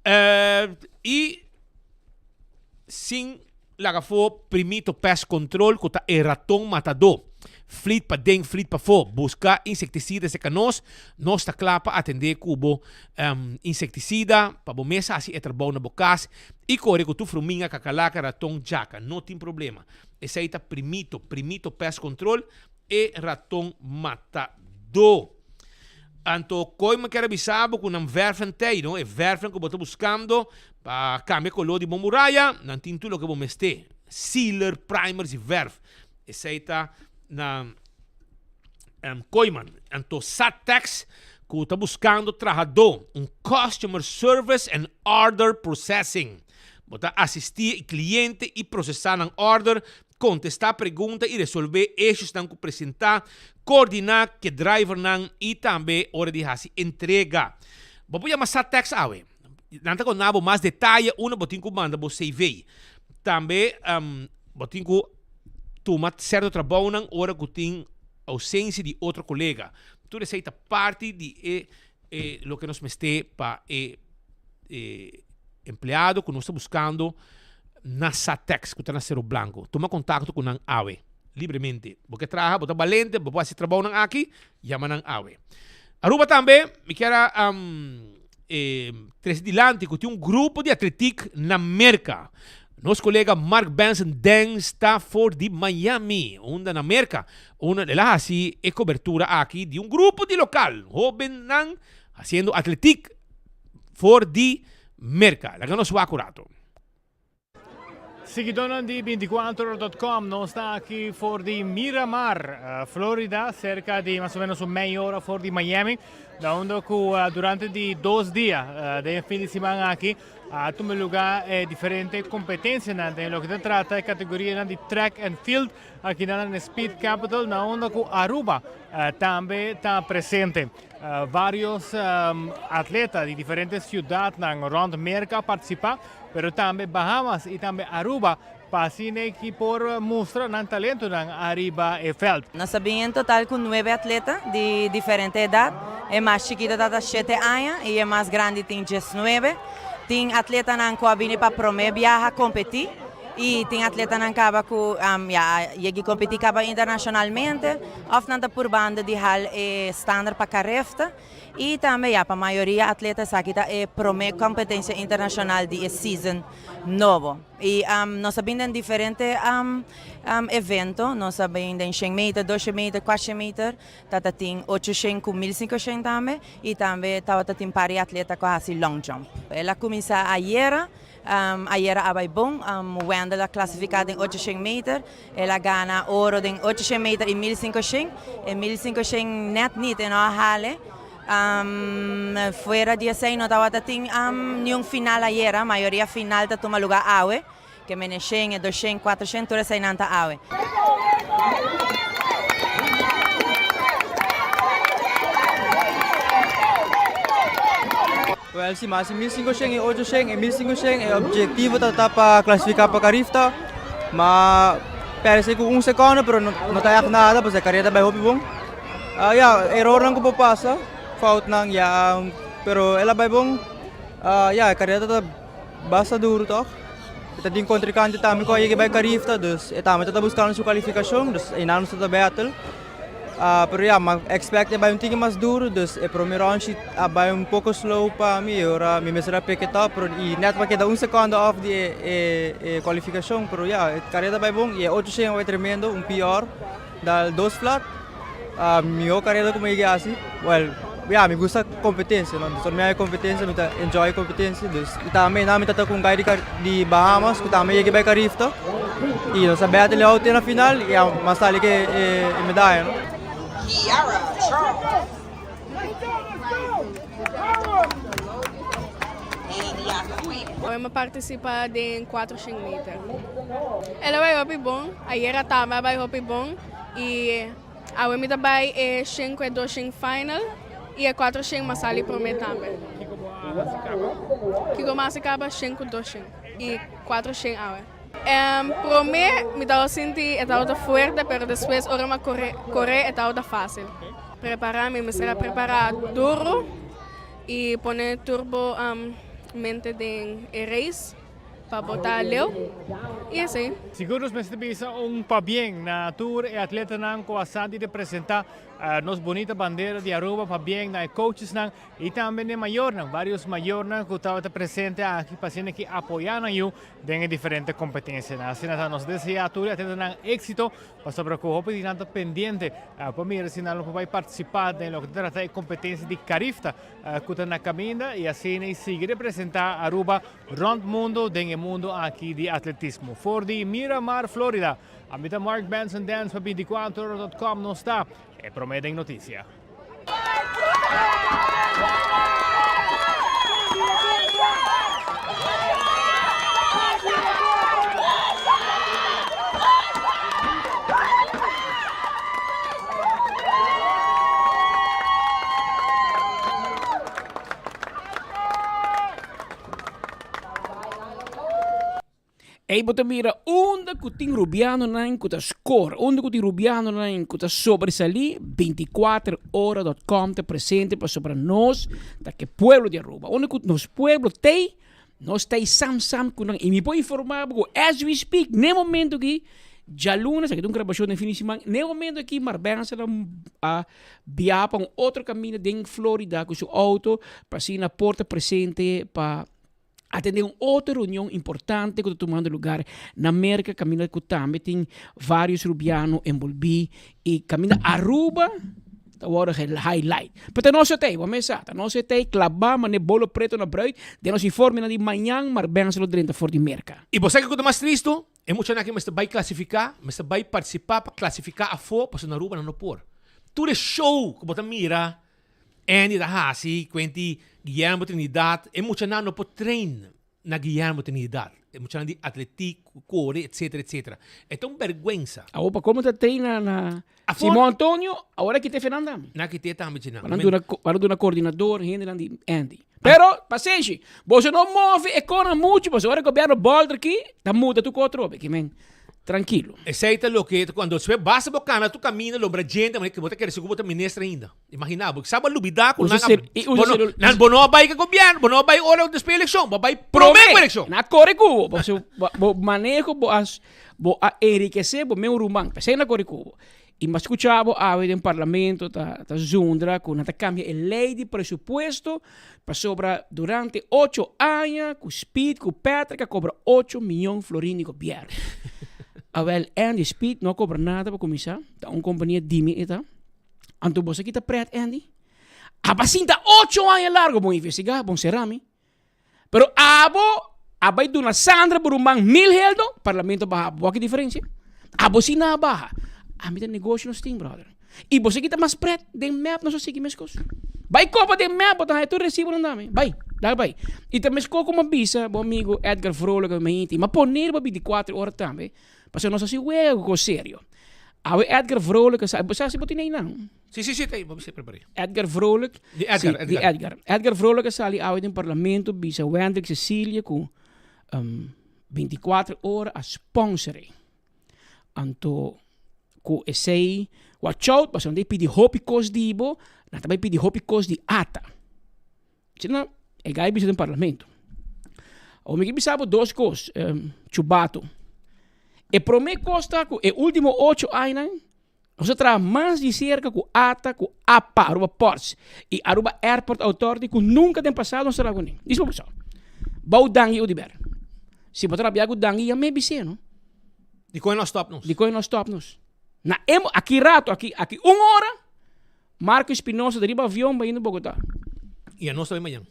I sin. Laga afó Primito Pest Control ku ta e raton matadó. Flit paden, flit pafó. Buska insektisida serka nos. Nos ta kla pa atendé ku bo insektisida pa bo mes hasi e trabou na bo kas i kore ku tur fruminga, kakalaka, raton, djaka. No tin problema. Esei ta Primito, Primito Pest Control, e raton matadó. Anto koe mi kier a bisa bo ku nan verfnan t'ei, no? E verfnan ku bo ta buskando pa kambia koló di bo muraya, nan tin tur loke bo mester. Sealer, primers i verf. Esei ta na Kooiman. Anto Satex ku ta buskando trahadó, un customer service and order processing. Bo ta asistí e kliente i prosesá nan order Kontestá pregunta i resolvé eshusnan ku presentá, koordiná ku e drivernan i tambe ora di hasi entrega. Bo por yama Satex awe. Nan ta kona bo mas detaye unda bo tin ku manda bo CV. Tambe bo tin ku tuma sèrto trabounan ora ku tin ousensia di otro kolega. Tur esei ta parti di e loke nos mester pa e empleado ku nos ta buskando na Satex ku ta na Sero Blanco. Tuma kontakto ku nan awe, libremente. Bo ke traha, bo ta balente, bo por hasi trabounan aki, yama nan awe. Aruba tambe, mi kier a trese dilanti ku tin un grupo di atletik na Merka. Nos kolega Mark Benson Dens ta for di Miami, unda na Merka, unda el a hasi e kobertura aki di un grupo di lokal, hobennan hasiendo atletik for di Merka. Laga nos wak un rato. Siguidónan di binticuater dot com, nos ta aki for di Miramar, Florida, serka di mas o menos un mei ora for di Miami, na unda ku durante di dos dia den e fin di siman aki a tuma lugá e diferente kompetensianan den loke ta trata e kategorianan di track and field aki nan na Speed Capital, na unda ku Aruba tambe ta presente. Varios atleta di diferente ciudadnan rond Merca a participa, pero tambe Bahamas y tambe Aruba pa asina ki por mustra nan talentonan ariba e veld. Nos a bin en total cu nuebe atleta di diferente edad. E mas chikito ta ta shete aña y e mas grandi tin diesnuebe. Tin atletanan cu a bini pa prome biaha competi. Y tin atletanan caba cu ya a yegi competi caba internacionalmente of nan ta purbando di hal e standard pa Carifta. Y tambe ya pa mayoria atleta esaki ta e prome competencia internacional di e season nobo. Y nos a bin den diferente evento, nos a bin den shen meter, doshen meter, cuatshen meter, tata tin ochoshen cu mil cincoshen tambe y tambe tabata tin par di atleta cu a haci long jump. El a cuminsa ayera. Ayera a bai bon. Wendell a klasifiká den ochoshen meter. El a gana oro den ochoshen meter i mil sinkoshen. E mil sinkoshen nèt nit e no a hale. Fuera di esei no tabata tin niun final ayera. Mayoria final ta tuma lugá awe. Ke mene shen, e doshen, kuatroshen tur eseinan ta awe. Wel si mas di mil sinkoshen i ochoshen e mil sinkoshen e objetivo ta ta pa klasifiká pa Carifta ma pèrdè ku un sekondo pero no ta ègt nada pasobra e karera ta bai hopi bon. Ya erornan ku por pasa foutnan ya pero el a bai bon ya e karera ta basta duru tòg e ta tin kontrinkante tambe ku a yega bai Carifta dus e tambe ta ta buskando su kalifikashon dus einan nos ta ta battle. Pero ya, m'a expect e bai un tiki mas duro, dus e prome round shi a bai un poco slow pa mi y ora mi mester a pick it up, pero y net pa keda un secondo off di e e e cualificacion, pero ya, e careda bai bon y e otro shen a bai tremendo, un PR dal dos flat, miho careda cu mi a yega haci, well, ya, mi gusta competencia, no, dus ora mi haña competencia mi ta enjoy competencia, dus y tambe na mi ta ta cu un guy di di Bahamas cu tambe yega bai Carifta. Y nos a battle out te na final y a mas sali cu e medaya no. Kiara Charles. Awe mi a participa den 400 meter. El a bai hopi bon, ayera tambe a bai hopi bon y awe mi ta bai e shen cu e doshen final y e 400 mi a sali prome tambe. Kico bo a haci caba? Kico mi a haci caba? Shen cu doshen y 400 awe. Prome mi tabata sinti e tabata fuerte pero despues ora mi a kore kore e tabata facil. Prepara mi mester a prepara duro y pone tur bo mente den e race pa bo ta leu y esey. Sigur nos mester bisa un pabien na tur e atletanan cu a sa di representa nos bunita bandera di Aruba, pabien na e coachesnan Y tambe n'e mayornan, varios mayornan cu tabata presente aki pa asina ki apoya nan yu den e diferente competencianan. Asina ta nos desea tur e atletanan exito pasobra cu hopi di nan ta pendiente pa mira si nan lo por bay participa den loke ta trata e competencia di Carifta cu ta na caminda y asina y sigui representa Aruba rond mundo den e mundo aki di atletismo. For di Miramar, Florida, ami ta Mark Benson Dance pa binticuatro ora dot com nos ta e prome den noticia. Ei bo ta mira unda ku tin rubianonan ku ta skor, unda ku tin rubianonan ku ta sobresalí, 24 ora dot com ta presente pasobra nos ta ke pueblo di Aruba. Unda ku nos pueblo t'ei, nos t'ei sam sam ku nan. I mi por informá bo ku as we speak, n'e momento aki, djaluna, esaki ta un grabashon den fin di siman, n'e momento aki Marbenza ta a biaha pa un otro kaminda den Florida ku su outo pa asina por ta presente pa Atende un otro reunion importante cu ta tumando lugar na Merca caminda cu tambe tin varios Rubiano envolvi y caminda Aruba ta wordo highlight. Pero ta nos etey, bo mesa, ta nos etey claba mane bolo preto na bruid den nos informenan di mañan Marbenza lo drenta for di Merca. Y bo sa kico ta mas tristo? E muchanan aki mester bay clasifica, mester bay participa pa clasifica afo pasobra na Aruba nan no por. Tur e show cu bo ta mira Andy ta hasi kuenti Guillermo Trinidad, e muchanan no por train na Guillermo Trinidad, e muchanan di atletiek, kore etcetera etcetera. E ta un bergwensa. Awor pa komo ta train na na Simon Antonio, awor a kite Fernand tambe. Nan a kite tambe dje nan. Nan duna nan duna coordinador hendenan di Andy. Pero, pasenshi, boso no move e kona muchu, pasobra ora e gobièrnu bòlter aki, ta muda tur kos atrobe. Ki men, trankilo. Esei ta loke ta cuando despues basta bo cana tu camina lombra djente manera bo ta kere sigur bo ta minister ainda. Imagina bo, sa bo a lubida cu Usa nan a cel- i usa bo no celu- nan bo no a bay cu gobierno, bo no a bay ora despues eleccion, bo a bay prome cu eleccion. Nan a kore cu bo, pasobra bo bo maneho bo a bo a enrikece bo meu ruman, p'esei nan a kore cu bo. I mi a skucha bo awe den parlamento ta ta zundra ku nan ta kambia e lei di presupuesto pasobra durante ocho aña ku Speed ku Patrick a kobra ocho miyon florin di gobièrnu. Awèl Andy, Speed no a kobra nada pa kuminsá, ta un kompania di mi e ta. Anto bo sa kita prèt Andy? Aba sinta ocho aña largu bon investigá, bon será mi. Pero abo a bai duna Sandra bo ruman mil heldo, parlamento baha. Bo wak e diferencia? Abo si na a baha. Ami ta negoshi nos tin, brother. I bo sa kita mas pret den mep nos a sigui meskos. Bai kopa den mep bo ta haya tur resibonan dame. Bai, dal bai. I ta meskos ku mi a bisa bo amigo Edgar Vrolijk mainti. Mi a pone riba binticuatro ora tambe, pasobra nos a hasi wega ku kos serio. Awe Edgar Vrolijk a sa, bo sa si bo tin einan? Si, si, si, ta bo bisa prepar'é. Edgar Vrolijk. Di Edgar, Si, Edgar. di Edgar. Edgar Vrolijk a sali awe den parlamento bisa Wendrick Cecilia ku 24 ora a sponsor'é. Anto ku esei watch out pasobra nan ta pidi hopi kos di bo, nan ta bai pidi hopi kos di ata. Asina e gai bisa den parlamento. Awor mi ke bisa bo dos kos, Chubato. E promé kos ta ku e ultimo ocho añanan Nos a traha mas di serka ku ata, ku apa, Aruba Ports i Aruba Airport Authority ku nunka den pasado nos a traha kuné. Dis bo pasó. Bou Dangui Oduber. Si bo ta rabia ku Dangui ya me bis'é no. Dikon e no a stòp nos? Dikon e no a stòp nos? Na e aki rato, aki aki un ora, Marco Espinosa ta riba avion bayendo Bogotá. I anos ta bai mañan.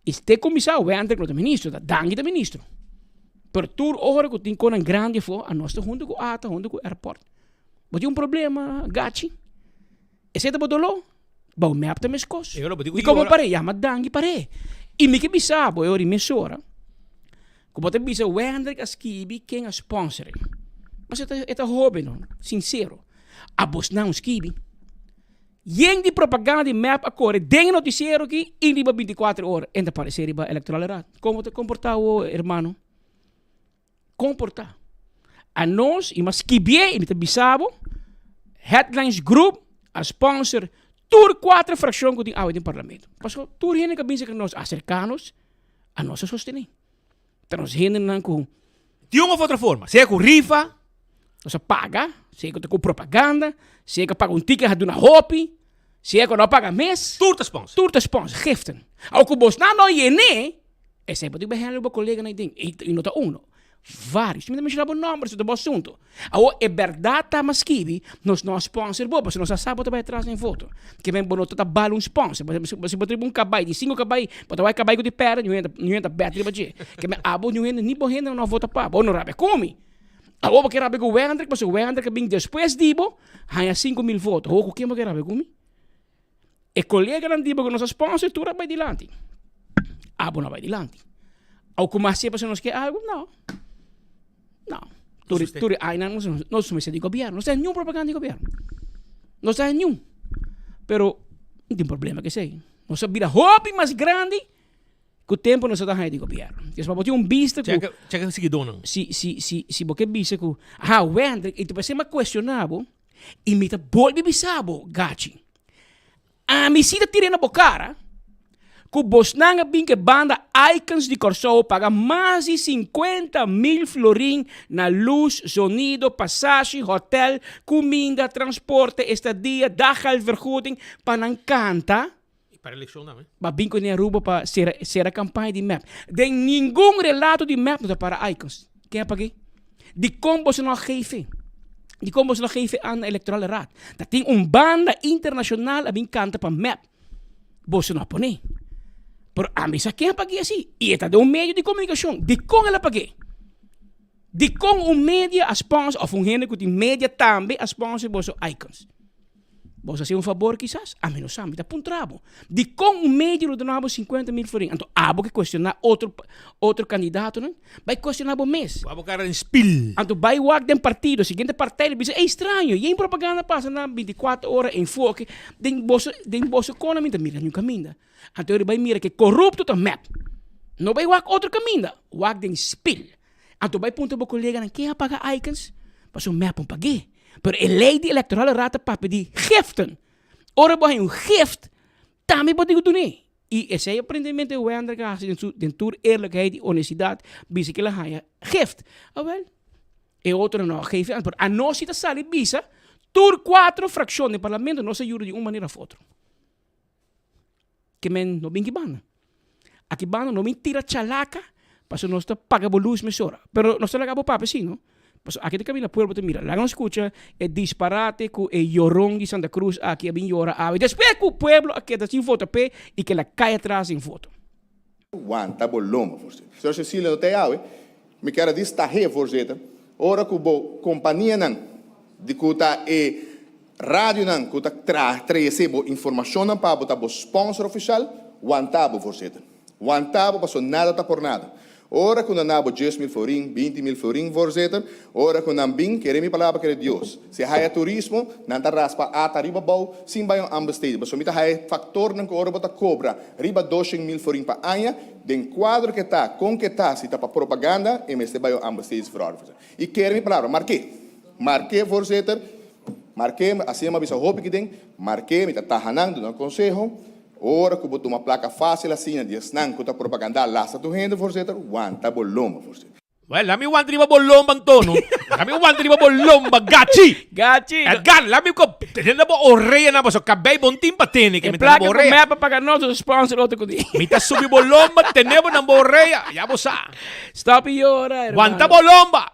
I te kuminsá Wendrick no ta ministro, ta Dangui ta ministro. Pero tur ora ku tin konan grandi afó, anos ta huntu ku ata, huntu ku airport. Bo tin un problema, Gachi? Esei ta bo doló? Bou mep ta meskos. Dikon bo par'é? Yama Dangui par'é. I mi ke bisa bo e ora i mesora ku bo ta bisa Wendrick a skibi ken a sponsor e. Pasobra e ta hoben no, sinsero. Abos nan skibi. Yen di propaganda di mep a kore den e notisiero aki i riba bintikuater ora en ta paresé riba Electoral Raad. Kon bo ta komportá awo, hermano? Komportá. Anos, i mi a skibié i mi ta bisa bo, Headlines Group a sponsor tur kuater frakshon ku tin awe den parlamento. Pasobra tur hende ku a binse ku nos aserká nos, anos a sostené. Ta nos hendenan ku. Di un of otro forma, sea ku rifa. Nos a paga, sea ku ta ku propaganda, sea ku a paga un ticket a duna hopi, sea ku no a paga mes. Tur ta sponsor. Tur ta sponsor, giften. Awor ku bosnan no yen'é, esei bo tin ku behandel bo koleganan ei den, i no ta uno. Varios. Mi ta menshona bo nomber, esei ta bo asunto. Awor, e bèrdat ta mas skibi, nos no a sponsor bo, pasobra nos a sa bo ta bai atras den foto. Ke men bo no ta ta bal un sponsor. Bo si bo ta riba un kabai di sinku kabai, bo ta wak kabai ku di pèrdè, niun hende niun hende ta bèt riba dje. Ke men abo niun hende ni bo hende no a vota pa bo, no rabia ku mi. Awor bo ke rabia ku Wendrick, pasobra Wendrick a bin despues di bo, haña 5000 voto. Awor ku ken bo ke rabia ku mi? E koleganan di bo ku nos a sponsor tur a bai dilanti. Abo no a bai dilanti. Awor ku mas sepa si nos ke algu? No. No. Tur, tur e añanan nos, nos mester di gobierno. Nos ta niun propaganda di gobierno. Nos ta niun. Pero, no tin problema ku esei. Nos a bira hopi mas grandi ku tempo nos a ta haña di gobierno. Entonces, pa bo tin un bista ku... Cheka, cheka siguidónan. Si, si, si, si bo ke bisa ku, aha, Wendrick, i tu por esei mi a kuestioná bo, i mi ta bolbe bisa bo, Gachi. Ami si ta tira na bo kara ku bosnan a bin ku e banda Icons di Kòrsou paga mas di 50,000 florin na lus, zonido, pasashi, hòtèl, kuminda, transporte, estadia, daggeldvergoeding pa nan kanta. I para elekshon tambe. Ba bin ku e Aruba pa sera sera kampaña di mep. Den ningun relato di mep no ta para Icons. Ken a pag'é? Dikon boso no a gefe? Dikon boso no a gefe aan na Electorale Raad? Ta tin un banda internacional a bin kanta pa mep. Boso no a pone. Pero ami sa ken a pag'é asi. I e ta den un medio di komunikashon. Dikon el a pag'é? Dikon un media a sponsor, òf un hende ku tin media tambe a sponsor boso Icons? Bo sa hasi un fabor kisas? Ami no sa, mi ta puntra bo. Dikon un medio lo duna bo 50 mil florin? Anto abo ke kuestioná otro otro kandidatonan? Bai kuestioná bo mes. Wak bo kara den spil. Anto bai wak den partido, siguiente partij lo bisa, ey straño, yen propaganda pasa na 24 ora enfoke den boso den boso kona mi ta mira niun kaminda. Anto ey bai mira ke korupto ta mep. No bai wak otro kaminda, wak den spil. Anto bai puntra bo koleganan ken a paga Aikens? Pasobra mep no pag'é. Pero e ley di electorale raad ta papia di giften. Ora bo haña un gift, tambe bo tin ku dun'é. I esei aparentemente Wendrick a hasi den su den tur eerlijkheid i honestidad bisa ku el a haña gift. Awel, e otronan no a geef antwoord. Anos si ta sali bisa tur cuatro fraccion den parlamento nos a yuda di un manera of otro. Ke men no bin ki banda. Aki banda no bin tira chalaka pasobra nos ta paga bo lus mesora. Pero nos ta laga bo papia si no. Pasobra aki ta caminda pueblo ta mira. Laga nos scucha e disparate cu e yoron di Santa Cruz aki a bin yora awe. Despues cu pueblo a keda sin vota p'e y keda cay atras sin voto. Wanta bo lomba, voorzitter. Señor Cecilia no ta ei awe. Mi kier a distahé, voorzitter, ora cu bo companianan di cu ta e radionan cu ta traha trece bo informacionnan pa bo ta bo sponsor oficial, wanta bo, voorzitter. Wanta bo pasobra nada ta por nada. Ora cu nan na bo 10,000 florin, 20,000 florin, voorzitter, ora cu nan bin, kere mi palabra kere Dios. Si haya turismo, nan ta raspa ata riba bou sin bai un aanbesteding. Pasobra mi ta haya factornan cu ora bo ta cobra riba 200,000 florin pa aña, den cuadro ke ta, con ke ta, si ta pa propaganda, e mester bai un aanbestedingsverordening, voorzitter. Y kere mi palabra, marke. Marke, voorzitter. Marke, asina mi a bisa hopi ki den, marke, mi ta taha nan, duna conseho. Ora cu bo tuma placa facil asina di esnan cu ta propaganda lasta tur hende, voorzitter, wanta bo lomba, voorzitter. Well, lami wanta riba bo lomba anto, no? Lami wanta riba bo lomba, gachi! Gachi! Edgar, lami ko tene bo orea na paso kabei bon tin pa tene ke E mi tene placa bo ku orea. mep a paga nos, nos sponsor otro ku di. Mi ta subi bo lomba, tene bo nan bo orea, ya bo sa. Stop yora, hermano. Wanta bo lomba!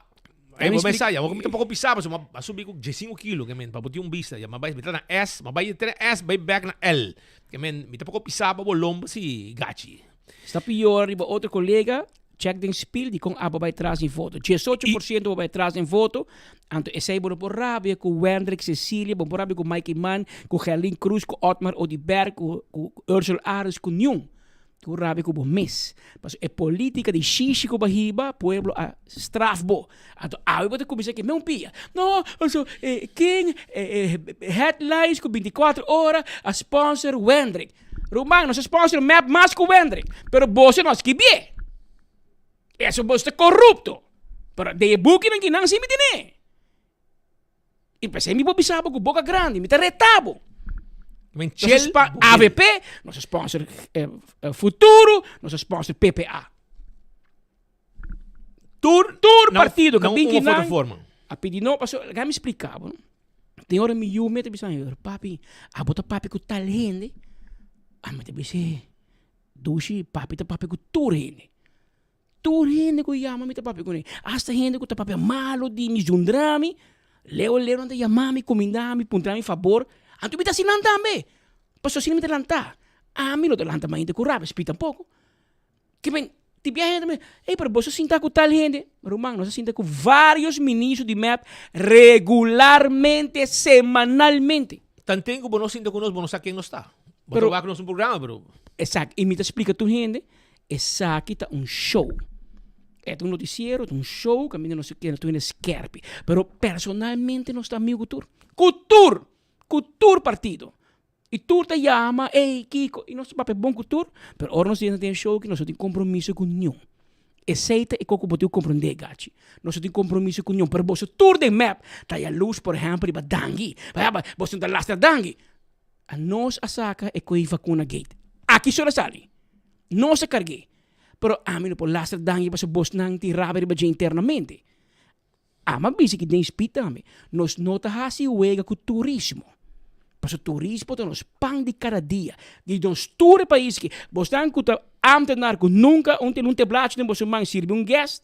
Lami Ey, bo explica- mesa, ya bo mi ta poko pisa, paso ma a subi ku 15 kilo, ke men, pa bo tin un bista, ya ma bai, mi ta na S, ma bai te na S, bai back na L. Ke men, mi ta poko pisa pa bo lomba si, gachi. Stop yora riba otro kolega, Check den spiel di kon abo bai tras den voto. 18 por ciento bo bai tras den voto. Anto esei bo no por rabia ku Wendrick Cecilia, bo no por rabia ku Mike Eman, ku Gerlin Croes, ku Otmar Oduber, ku ku Ursula Arends, ku niun. Ku rabia ku bo mes. Pasobra e politica di shishi ku bo a hiba, pueblo a straf bo. Anto awe bo ta kuminsa ke meun pia. No, so ken headlines ku 24 ora a sponsor Wendrick. Ruman, nos a sponsor mep mas ku Wendrick, pero boso no a skibié. Eso boso ta korupto. Pero den e bukinan ki nan si mi tene. I p'esei mi por bisa bo ku boka grandi, mi ta reta bo. Men Nos a chel spa- bugil. AVP, nos a sponsor eh, eh, Futuro, nos a sponsor PPA. Tur, Tur na un- partido na ka un- bin un ki of otro nan forma. a pidi no, paso, laga mi splika bo, no? Tin ora mi yu mi ta bisa mi, pero papi, abo ta papia ku tal hende? Ami ta bis'é, Dushi, papi ta papia ku tur hende. Tur hende ku yama mi ta papia kuné. Asta hende ku ta papia malu di mi, zundra mi, leu leu nan ta yama mi, kuminda mi, puntra mi fabor. Anto mi ta hasi nan tambe. Pasobra asina mi ta lanta. Ami no ta lanta mainta ku rabia, Speed tampoko. Ke men, tin bia hende ta mira, ey pero boso sinta ku tal hende. Ruman, nos a sinta ku varios ministro di mep regularmente, semanalmente. Tanten ku bo no sinta ku nos, bo no sa ken nos ta. Bo ta Pero wak nos un programa, pero. Esaki, i mi ta splika tur hende, esaki ta un show. E ta un noticiero, ta un show kaminda nos ta kere tur hende skerpi. Pero personalmente nos ta amigo ku tur. Ku tur! Ku tur partido. I tur ta yama, ey, kiko, i nos ta papia bon ku tur, pero ora nos yega den e show aki nos no tin kompromiso ku niun. Esei ta e kos ku bo tin ku komprondé, Gachi. Nos no tin kompromiso ku niun, pero boso tur den mep ta yalurs, por ehèmpel, riba dangui. Boso no ta lastra dangui. Anos a saka e koe vakuna gate. Aki so el a sali. Nos a karg'é. Pero ami no por lastra dangui pasobra bosnan tin rabia riba dje internamente. Ama bisa ki den spit tambe, nos no ta hasi wega ku turismo. Pasobra turismo ta nos pan di kada dia. Di nos tur e pais ki bosnan ku ta ambtenaar ku nunka un tene un teblachi den boso man sirbi un guest,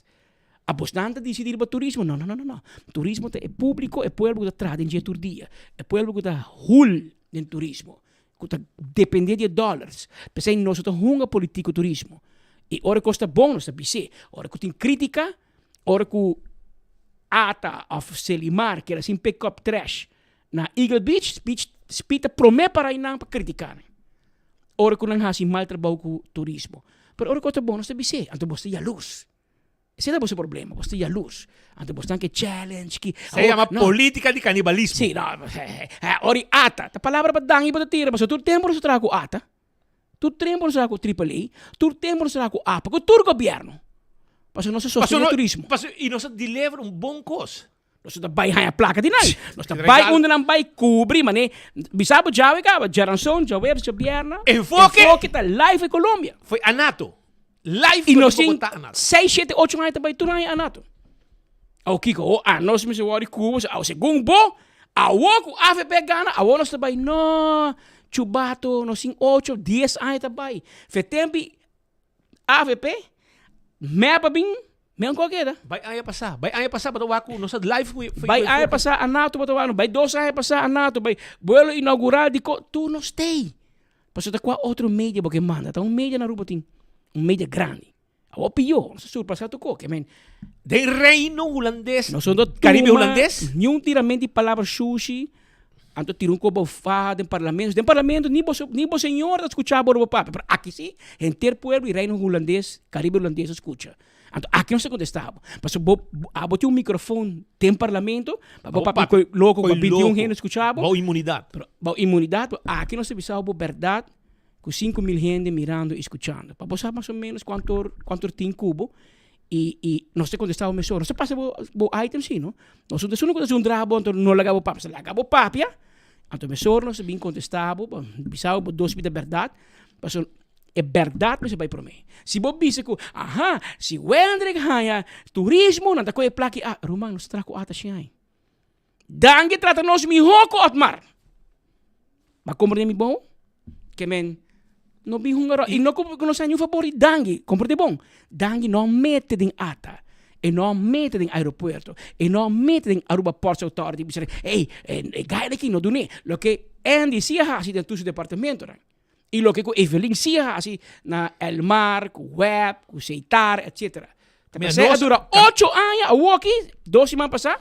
a bosnan ta disidi riba turismo? No, no, no, no, no. Turismo ta e publiko, e pueblo ku ta traha den dje tur dia. E pueblo ku ta hul den turismo, ku ta depende di e dollars. P'esei nos no ta hunga politik ku turismo. I ora kos ta bon nos ta bis'é. Ora ku tin kritika, Ora ku Ata of Selimar keda sin pick up trash na Eagle Beach, Beach. Speed ta promé para einan pa kritiká nan. Ora ku nan hasi mal trabou ku turismo. Pero ora ku ta bon nos ta bis'é, anto bos ta yalurs. Esei ta boso problema, bos ta yalurs. Anto bos tan ke challenge ki. Se yama politica di canibalismo. Sí, no, ora i ata, ta palabra pa dan i bo ta tira, pasobra tur tempu nos ta traha ku ata, tur tempu nos ta traha ku Triple A, tur tempu nos ta traha ku apa, ku tur gobièrnu. Pasobra nos ta sostené turismo. Pasobra i nos ta deliver un bon kos. Nos ta bai haña plaka di nan. Nos ta bai unda nan bai kubri mané. Bisa bo djawe kaba, djaranson, djaweps, djabièrnè. Enfoke. Enfoke ta live e Colombia. Foi Anato. Live I nos tin seis, shete, ocho aña ta bai tur aña Anato. Awo kiko? Awo anos mester wòrdu kubo. Awo segun bo, awo ku avp gana, awo nos ta bai no, chubato, nos tin ocho, dies aña ta bai. Fe tempi Avp, mep a bin, me anko a keda. Bai aña pasá, bai aña pasá bo ta wak ku nos a live ku Bai aña pasá a nato bo ta wak, bai dos aña pasá a nato, bai buelo inaugural di ko, tur nos tei. Pasobra ta kua otro media bo ke manda, ta un media na Aruba tin, un media grandi. Awor pió, nos a surpasá tur koke, men. Den Reino Hulandes, Nos no ta Caribe tuma Hulandes? niun tiramento di palabra shushi, Anto tira un kobo faha den parlamento. Den parlamento ni bo ni bo señor ta skucha bo bo papia, pero aki si henter pueblo i Reino Hulandes, Caribe Hulandes ta skucha. Anto aki nos ta kontestá bo. Pasobra bo abo tin un mikrofon den parlamento pa bo papia koi loko pa 21 hende skucha bo. Bou inmunidat. Pero bou inmunidat, pero aki nos ta bisa bo bèrdat ku 5000 hende mirando i skuchando. Pa bo sa mas o menos kuantu kuantu tin ku bo I i nos ta contesta bo mesora. Nos ta pasa bo bo item si no. Nos no ta esun ku ta zundra bo anto no laga bo papia. Nos ta laga bo papia, anto mesora nos ta bin contesta bo pa bisa bo dos bida berdad, pasobra e berdad mester bai prome. Si bo bisa ku aha si Wendrick haña turismo nan ta kohe e plaki a, ruman nos ta traha ku ata shen ai. Danki trata nos mihó ku Otmar. Ba komprende mi bon? Ke men no bin hunga ròl. I no ku nos haña un fabor di Danki. Komprende bon? Danki no a mete den ata. E no a mete den aeropuerto. E no a mete den Aruba Ports Authority bisa ey e guy aki no dun'é. Loke Andy si a hasi den tur su departamentonan. I loke ku Evelyn si a hasi na Elmar, ku web, ku Seitar, etcetera. Ta p'esei a dura ocho aña, awoki, dos siman pasá,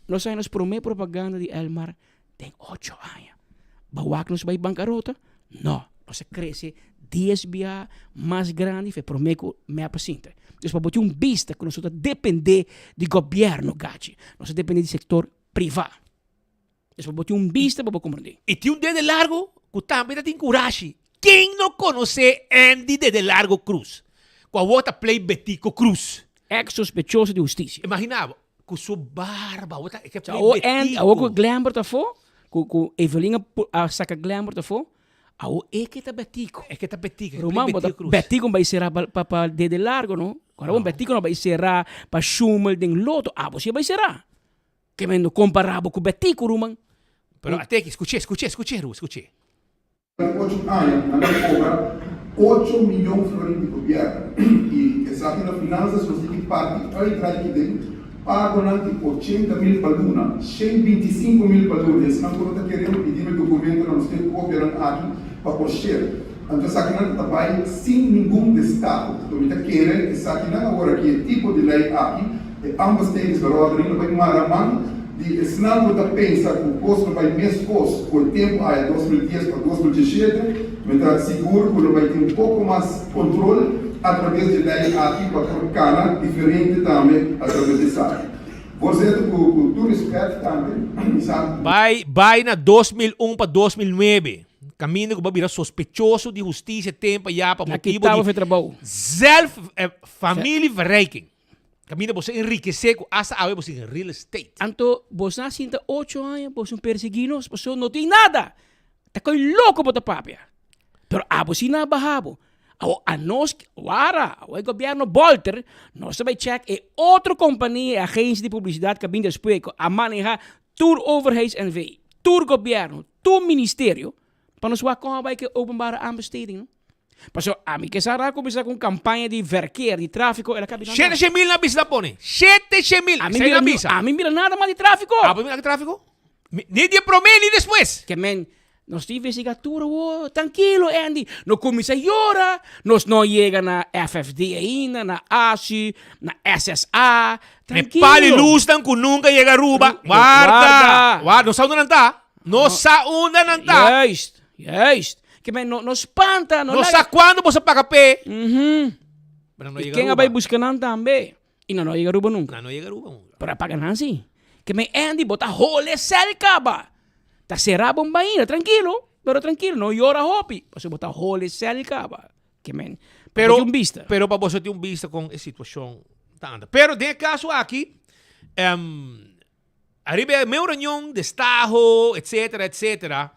nos a haña nos promé propaganda di Elmar den ocho aña. Bo wak nos bai bankarota? No, nos a krese dies bia mas grandi fe promé ku mep a sinta. Dus pa bo tin un bista ku nos no ta dependé di gobièrnu gachi, nos ta dependé di sektor privá. Despues bo tin un bista pa bo komprendé. I tin un dede largo ku tambe ta tin kurashi. Ken no konosé Andy Dede Largo Cruz, ku awor ta play Betico Cruz? Ex sospechoso di hustisia. Imagina bo, ku su barba, awor ta e ke play Awor Andy, Betico. awor ku Glenbert afó, ku ku Evelyn a a saka Glenbert afó, awor e ke ta Betico. E ke ta Betico, e ke play Ruman, bo ta Betico Cruz. Betico bai sera pa pa pa Dede Largo no. Ora bo Betico no bai sera pa Shumel den Loto, abo si a bai sera. Ke men no kompará bo ku Betico, ruman. Pero ateki, skuch'é, skuch'é, skuch'é, Ru, skuch'é. Den ocho aña nan a kobra ocho miyon florin di gobièrnu i esaki na finansas nos tin ki parti uitdraai ki den pagonan di ochenta mil pa luna, shen binti i sinku mil pa luna. Esnan ku no ta kere mi pidi mi dokumentonan nos tin kopianan aki pa por share. Anto esakinan ta bai sin ningun destaho. Anto mi ta kere esakinan awor aki e tipo di lei aki E aanbestedingsverordening lo bai mara man di esnan ku ta pensa ku kos lo bai meskos ku e tempu aya 2010 pa 2017. Mi ta sigur ku lo bai tin un poko mas kontrol atraves di e lei aki pa por kana diferente tambe atraves di esaki. Voorzitter, ku ku tur respet tambe mi sa. Bai bai na 2001 pa 2009, kaminda ku bo a bira sospechoso di hustisia tempu aya pa Na motibu kitabo di fe trabou. zelf familieverrijking. Kaminda boso enrikesé ku asta awe boso tin real estate. Anto boso a sinta ocho aña boso persiguí nos pasobra no tin nada. Ta koe loko bo ta papia. Pero abo si nan a baha bo. Awor anos wara, awor e gobierno bolter, nos ta bai check e otro kompania, e agensia di publisidat ku a bin despues ku a maneha tur overheids NV, tur gobierno, tur ministerio, pa nos wak kon a bai ku e openbare aanbesteding no. Pasobra ami ke sa ra kuminsá ku un kampaña di verkeer, di tráfiko, el a kabi nan Shete she mil nan bisa ta pone. Shete she mil. Ami Esei mira nan ni bisa. ami mira nada mas di tráfiko. Abo mira ki tráfiko? Mi, ni di e promé ni despues. Ke men, nos tin investigatura wo, trankilo Andy. No kuminsá yora, nos no yega na FFD ainda, na ASU, na SSA. Me Trankilo. pali lusnan ku nunka yega Aruba. Warda! Warda! Warda, no sa unda nan ta. No sa unda nan ta. Juist, juist. Ke men no, no spanta, no No sa cuando boso paga p'e. Mhm. Pero nan no I yega ken a Aruba. bai buska nan tambe. I nan no yega Aruba nunca. Nan no yega Aruba nunca. Pero a paga nan si. Ke men Andy bo ta hole sel kaba. Ta sera bon baina, trankilo, pero trankilo, no yora hopi. Pasobra bo ta hole sel kaba. Ke men, pa Pero, bo tin un bista. pero pa boso tin un bista kon e situashon ta anda. Pero den e kaso aki, em, ariba e meu reunion, destaho, etcetera, etcetera,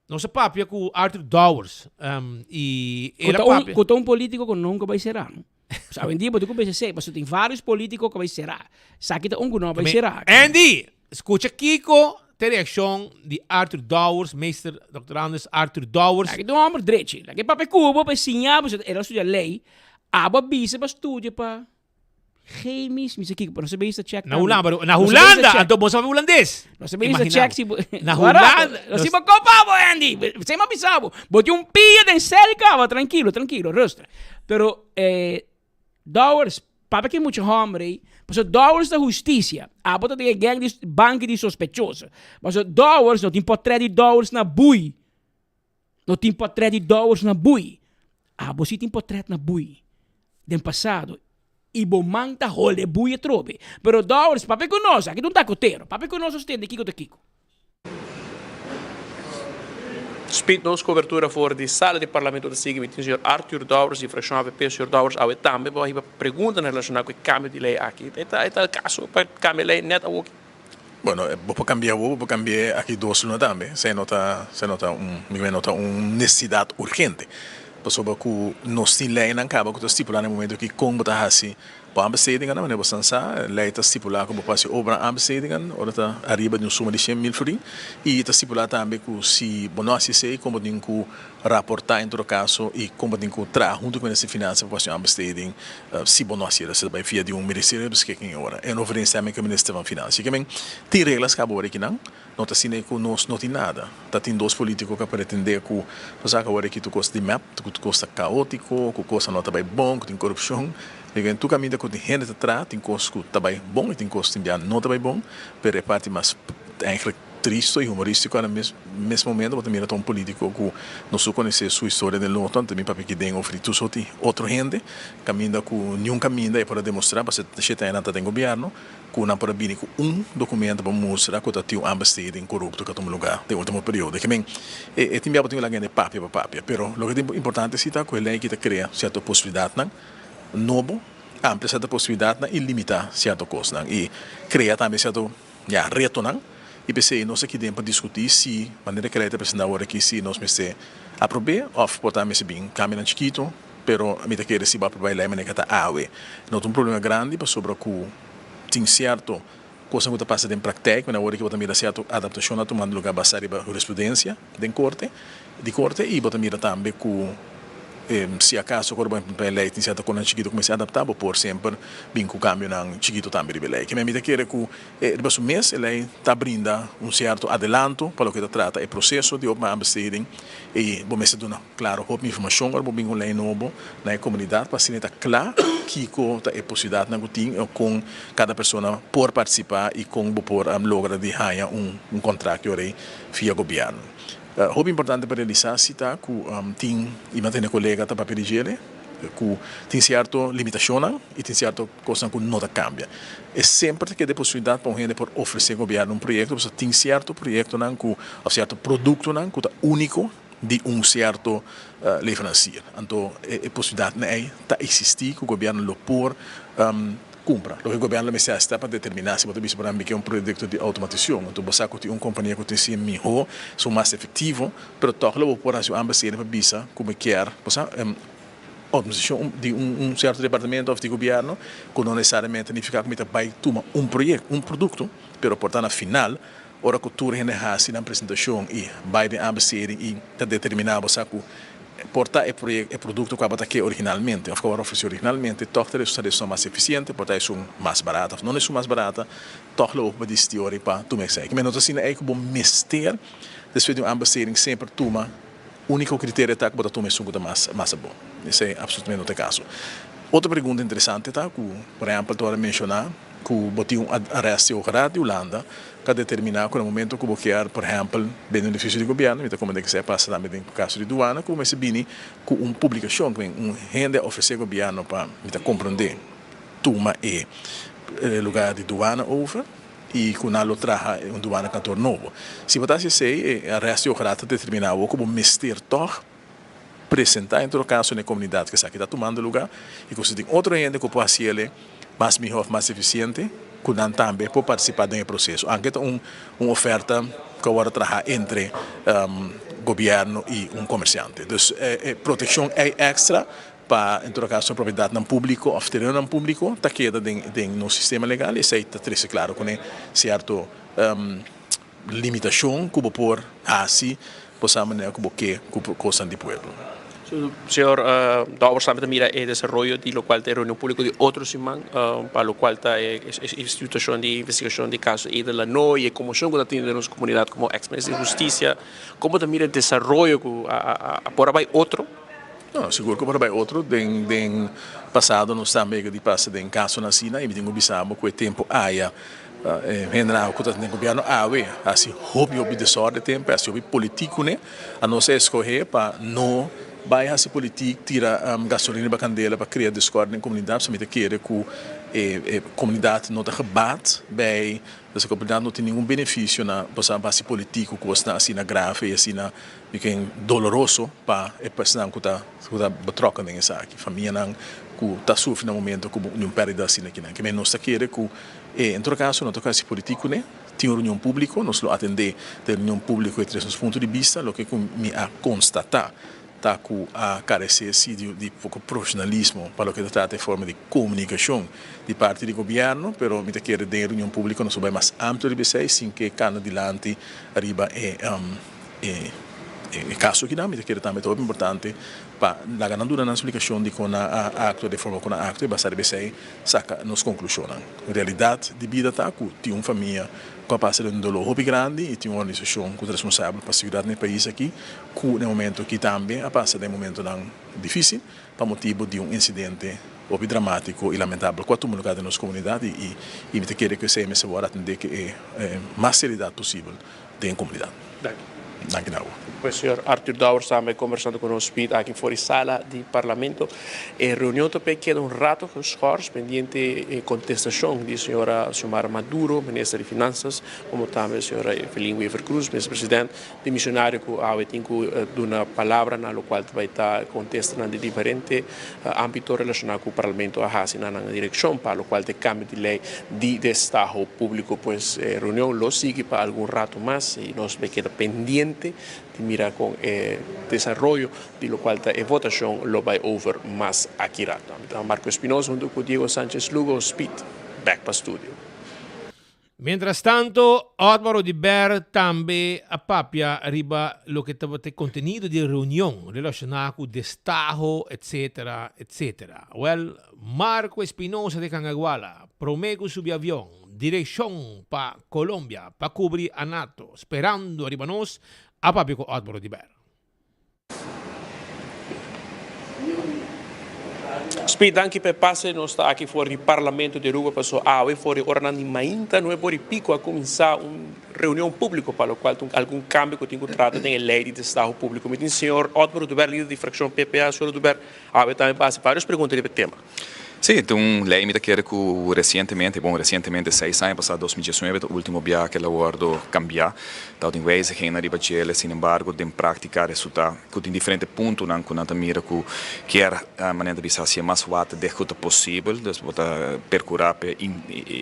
nos a papia ku Arthur Dowers, em, i Ku el a ta un, papia. ku ta un politico ku nunca bai sera, no? Pasobra awendia bo tin ku pensa esei, pasobra tin varios politico ku bai sera. Esaki ta un ku no bai sera. Andy, skucha kiko ta e reakshon di Arthur Dowers, meester doctorandus Arthur Dowers. Esaki ta un homber drechi. Laga e papia ku bo pa e siña bo, el a studia ley, abo a bisa pa studia pa chemisch, mi sa kiko, pero nos a bisa check Na tambe. Hulanda, na Nos a bisa Hulanda, check. anto bo sa papia hulandes. Nos a bisa Imagina check bo. si bo, Na Wara, Hulanda, nos nos si bo kopa bo, Andy. Esei mi a bisa bo. Bo tin un pia den sel kaba, trankilo, trankilo, rustig. Pero, eh, Dowers, papia ki mucha homber ei, pasobra Dowers ta husticia. Abo ta den e gang di banki di sospechoso. Pasobra Dowers no tin potret di Dowers na bui. No tin potret di Dowers na bui. Abo si tin potret na bui. Den pasado. I bo man ta hole bui atrobe. Pero Dowers, papia ku nos, aki ta un takotero. Papia ku nos nos tende kiko ta kiko. Speed nos cobertura for di sala di Parlamento ta sigui. Mi tin señor Arthur Dowers di fraccion avp. Señor Dowers awe tambe bo a hiba preguntanan relaciona cu e cambio di ley aki. E ta e ta el caso pa cambia ley net awoki? Bueno, bo por cambia awo, bo por cambia aki dos luna tambe. Esey no ta, esey no ta un, mi no ta un necesidad urgente. Pasobra cu nos tin leynan caba cu ta stipula na e momento aki con bo ta haci Bo aanbestedingen, wanneer bo stan sa, lei ta stipulá ku bo por hasi obra aanbestedingen ora ta ariba di un suma di 100.000 florin i ta stipulá tambe ku si bo no hasi esei kon bo tin ku raportá en todo kaso i kon bo tin ku traha huntu ku Minister di Finansa pa hasi un aanbesteding si bo no hasi esei ta bai via di un Ministerio di Beschikking ora en overeenstemming ku e Minister van Financiën. Ke men tin reglas kaba ora kinan. No ta asina ku nos no tin nada. Ta tin dos politiko ku a pretendé ku nos a kaba reki tur kos di mep, ku tur kos ta kaotiko, ku kos no ta bai bon, ku tin korupshon. Digo, en tur kaminda ku tin hende ta traha, tin kos ku ta bai bon i tin kos tin bia no ta bai bon. Pero e parti mas eigenlijk tristo i humoristiko na mes mes momento bo ta mira ta un politiko ku no su konosé su historia den loto, anto mi papia kiden over di tur sorti otro hende, kaminda ku niun kaminda e por a demostrá pasobra shete aña nan ta den gobièrnu. Ku nan por a bini ku un dokumento pa mustra ku ta tin un aanbesteding korupto ku a tuma lugá den último periodo. Ke men, e tin bia bo tin ku laga hende papia pa papia, pero loke ta importante si ta ku e lei aki ta krea sierto posibilidatnan nobo, amplia sierto posibilidatnan i limitá sierto kosnan i krea tambe sierto, ya, retonan. I p'esei nos aki den pa diskutí si manera ku e lei ta presentá awor aki si nos mester aprob'é òf por ta mester bin kambionan chikitu. Pero mi ta kere si bo aprobá e lei manera ku ta awe. No ta un problema grandi pasobra ku tin sierto kosnan ku ta pasa den praktijk, manera awor ku bo ta mira sierto adaptashon a tumando lugá basá riba hurisprudensia den korte, di korte, i bo ta mira tambe ku si akaso ku ora bo implementá e lei tin sierto kosnan chikitu ku mester adaptá, bo por semper bin ku kambionan chikitu tambe riba e lei. Keme mi ta kere ku riba su mes e lei ta brinda un sierto adelanto pa loke ta trata e proseso di openbaar aanbesteding i bo mester duna. Klaro, hopi informashon ora bo bin ku un lei nobo na e komunidat pa asina e ta kla kiko ta e posibilidatnan ku tin o kon kada persona por partisipá i kon bo por logra di haña un kontrakt ora ei via gobièrnu. Hopi importante pa realisá si ta ku tin, i mi a tene kolega ta papia di djele, ku tin sierto limitashonnan i tin sierto kosnan ku no ta kambia. E semper ta keda e posibilidat pa un hende por ofresé gobièrnu un proyekto pasobra tin sierto proyektonan ku òf sierto produktonan ku ta úniko di un cierto leverancier. Anto e posibilidadnan ey ta existi cu gobierno lo por cumpra. Loke gobierno lo mester haci ta pa determina si bo ta bisa por ehemplo mi ke un proyecto di automatisacion, anto bo sa cu tin un compania cu tin si miho, su mas efectivo, pero toch lo bo por haci un aanbesteding pa bisa cu mi kier, bo sa, automatisacion di un cierto departamento of di gobierno cu no necesariamente nifica cu mi ta bay tuma un proyecto, un producto, pero por ta na final Ora ku tur hende hasi nan presentashon i bai den aanbesteding i ta determiná bo sa ku por ta e proyek e produkto ku abo ta ke originalmente òf ku abo a ofresé originalmente tòg ta resultá di esun mas efisiente, por ta esun mas barata òf no esun mas barata, tòg lo bo por disidí ora pa tuma esei. Kimen no ta asina ei ku bo mester despues di un aanbesteding semper tuma úniko kriterio ta ku bo ta tuma esun ku ta mas mas abou. Esei absolutamente no ta e kaso. Otro pregunta interesante ta ku por ehèmpel ta ora menshoná. Ku bo tin un arrest di Hoge Raad di Hulanda ku a determiná ku na momento ku bo kier por ehèmpel bende un edifisio di gobièrnu, mi ta komprendé ku esei a pasa tambe den kaso di duana, ku bo mester bini ku un publikashon ku un hende a ofresé gobièrnu pa, mi ta komprendé, tuma e lugar di duana over i ku nan lo traha un duana kantor nobo. Si bo ta hasi esei, e arrest di Hoge Raad ta determiná awor ku bo mester tòg presentá en todo kaso na e komunidat ku esaki ta tumando lugá i ku si tin otro hende ku por hasi el mas mihó òf mas efisiente ku nan tambe por partisipá den e proseso. Anke ta un un oferta ku a wòrdu traha entre gobièrnu i un komersiante. Dus e protekshon ei èkstra pa en todo kaso propiedatnan públiko òf terenonan públiko ta keda den den nos sistema legal i esei ta trese klaro kuné sierto Limitashon ku bo por hasi bo sa manera ku bo ke ku kosnan di pueblo. Señor Dowers tambe ta mira e desaroyo di lokual ta e reunion públiko di otro siman pa lokual ta e situashon di investigashon di kaso Edel Lanoy i e komoshon ku ta teniendo den nos komunidat komo eks minister di hustisia. Kon bo ta mira e desaroyo ku a por a bai otro? No, sigur ku por a bai otro. Den den pasado nos tambe a di pasa den kasonan asina i mi tin ku bisa bo ku e tempu aya E hendenan ku ta den gobièrnu awe hasi hopi hopi desòrden tempu, hasi hopi politik kuné. Anos a eskohé pa no bai hasi politik, tira gasolina riba kandela pa krea diskòrdia den komunidat, pasobra mi ta kere ku e komunidat no ta gebaat bij, dus e komunidat no tin ningun benefisio na boso hasi politik ku kosnan asina grave i asina doloroso pa e personanan ku ta betrokken den esaki, famianan ku ta sufri na momento ku di un pèrdida asina kinan. Kimen nos ta kere ku E en todo caso no ta casi politico kuné, tin un reunion publico, nos lo atendé den reunion publico e tres nos punto di bista, loke cu mi a constata ta cu a carecé si di poco profesionalismo pa loke ta trata e forma di comunicacion di parti di gobierno, pero mi ta kere den e reunion publico nos lo bay mas amplio riba esey sin ke cana dilanti riba e e caso akinan, mi ta kere tambe ta hopi importante pa laga nan duna nan splicacion di con nan a actua di e forma cu nan a actua y basa riba esey. Saka nos konklushonnan. Realidat di bida ta ku tin un famia ku a pasa den un doló hopi grandi i tin un organisashon ku ta responsabel pa seguridat na e pais aki ku na e momento aki tambe a pasa den momentonan difísil pa motibu di un insidente hopi dramátiko i lamentabel ku a tuma lugá den nos komunidat i i mi ta kere ku esei mester wòrdu atendé ku e mas seriedat posibel den komunidat. Danki. Danki na bo. Pues señor Arthur Dowers tambe conversando cu nos Piet aki for di sala di Parlamento. E reunion ta pe keda un rato geschors pendiente e contestacion di señora Xiomara Maduro, minister di Finanzas, como tambe señora Evelyn Wever-Croes, minister president dimisionario cu awe tin cu duna palabra na locual ta bay ta contestanan di diferente ambito relaciona cu Parlamento a haci na nan direccion pa locual ta e cambio di ley di destaho publico. Pues e reunion lo sigui pa algun rato mas y nos bay keda pendiente di mira con e desaroyo di locual ta e votacion lo bay over mas aki rato. Ami ta Marco Espinosa hunto cu Diego Sanchez Lugo, Speed, back pa studio. Mientras tanto, Otmar Oduber tambe a papia riba loke tabata e contenido di e reunion relaciona cu destaho, etc. Etc. Wel, Marco Espinosa de Cangaguala, prome cu subi avion, direccion pa Colombia pa cubri Anato, sperando riba nos, a papia cu Otmar Oduber. Speed, danki pa e pase. Nos ta aki for di Parlamento di Aruba paso awe for di oranan di mainta nuebe ora y pico a cuminsa un reunion publico pa locual ta algun cambio cu tin cu trata den e ley di destaho publico. Mi tin señor Otmar Oduber, lider di fraccion PPA. Señor Oduber, awe tambe pa haci varios pregunta riba e tema. Sí, ta un ley mi ta kere cu recientemente, bon recientemente seis aña pasa, 2019 ta ultimo biaha cu el a wordo cambia. Tabatin wijzigingnan riba djele, sin embargo den practica a resulta cu tin diferente puntonan cu nan ta mira cu kier manera ta bisa hacié mas waterdicht cu ta posibel. Dus bo ta percura p'e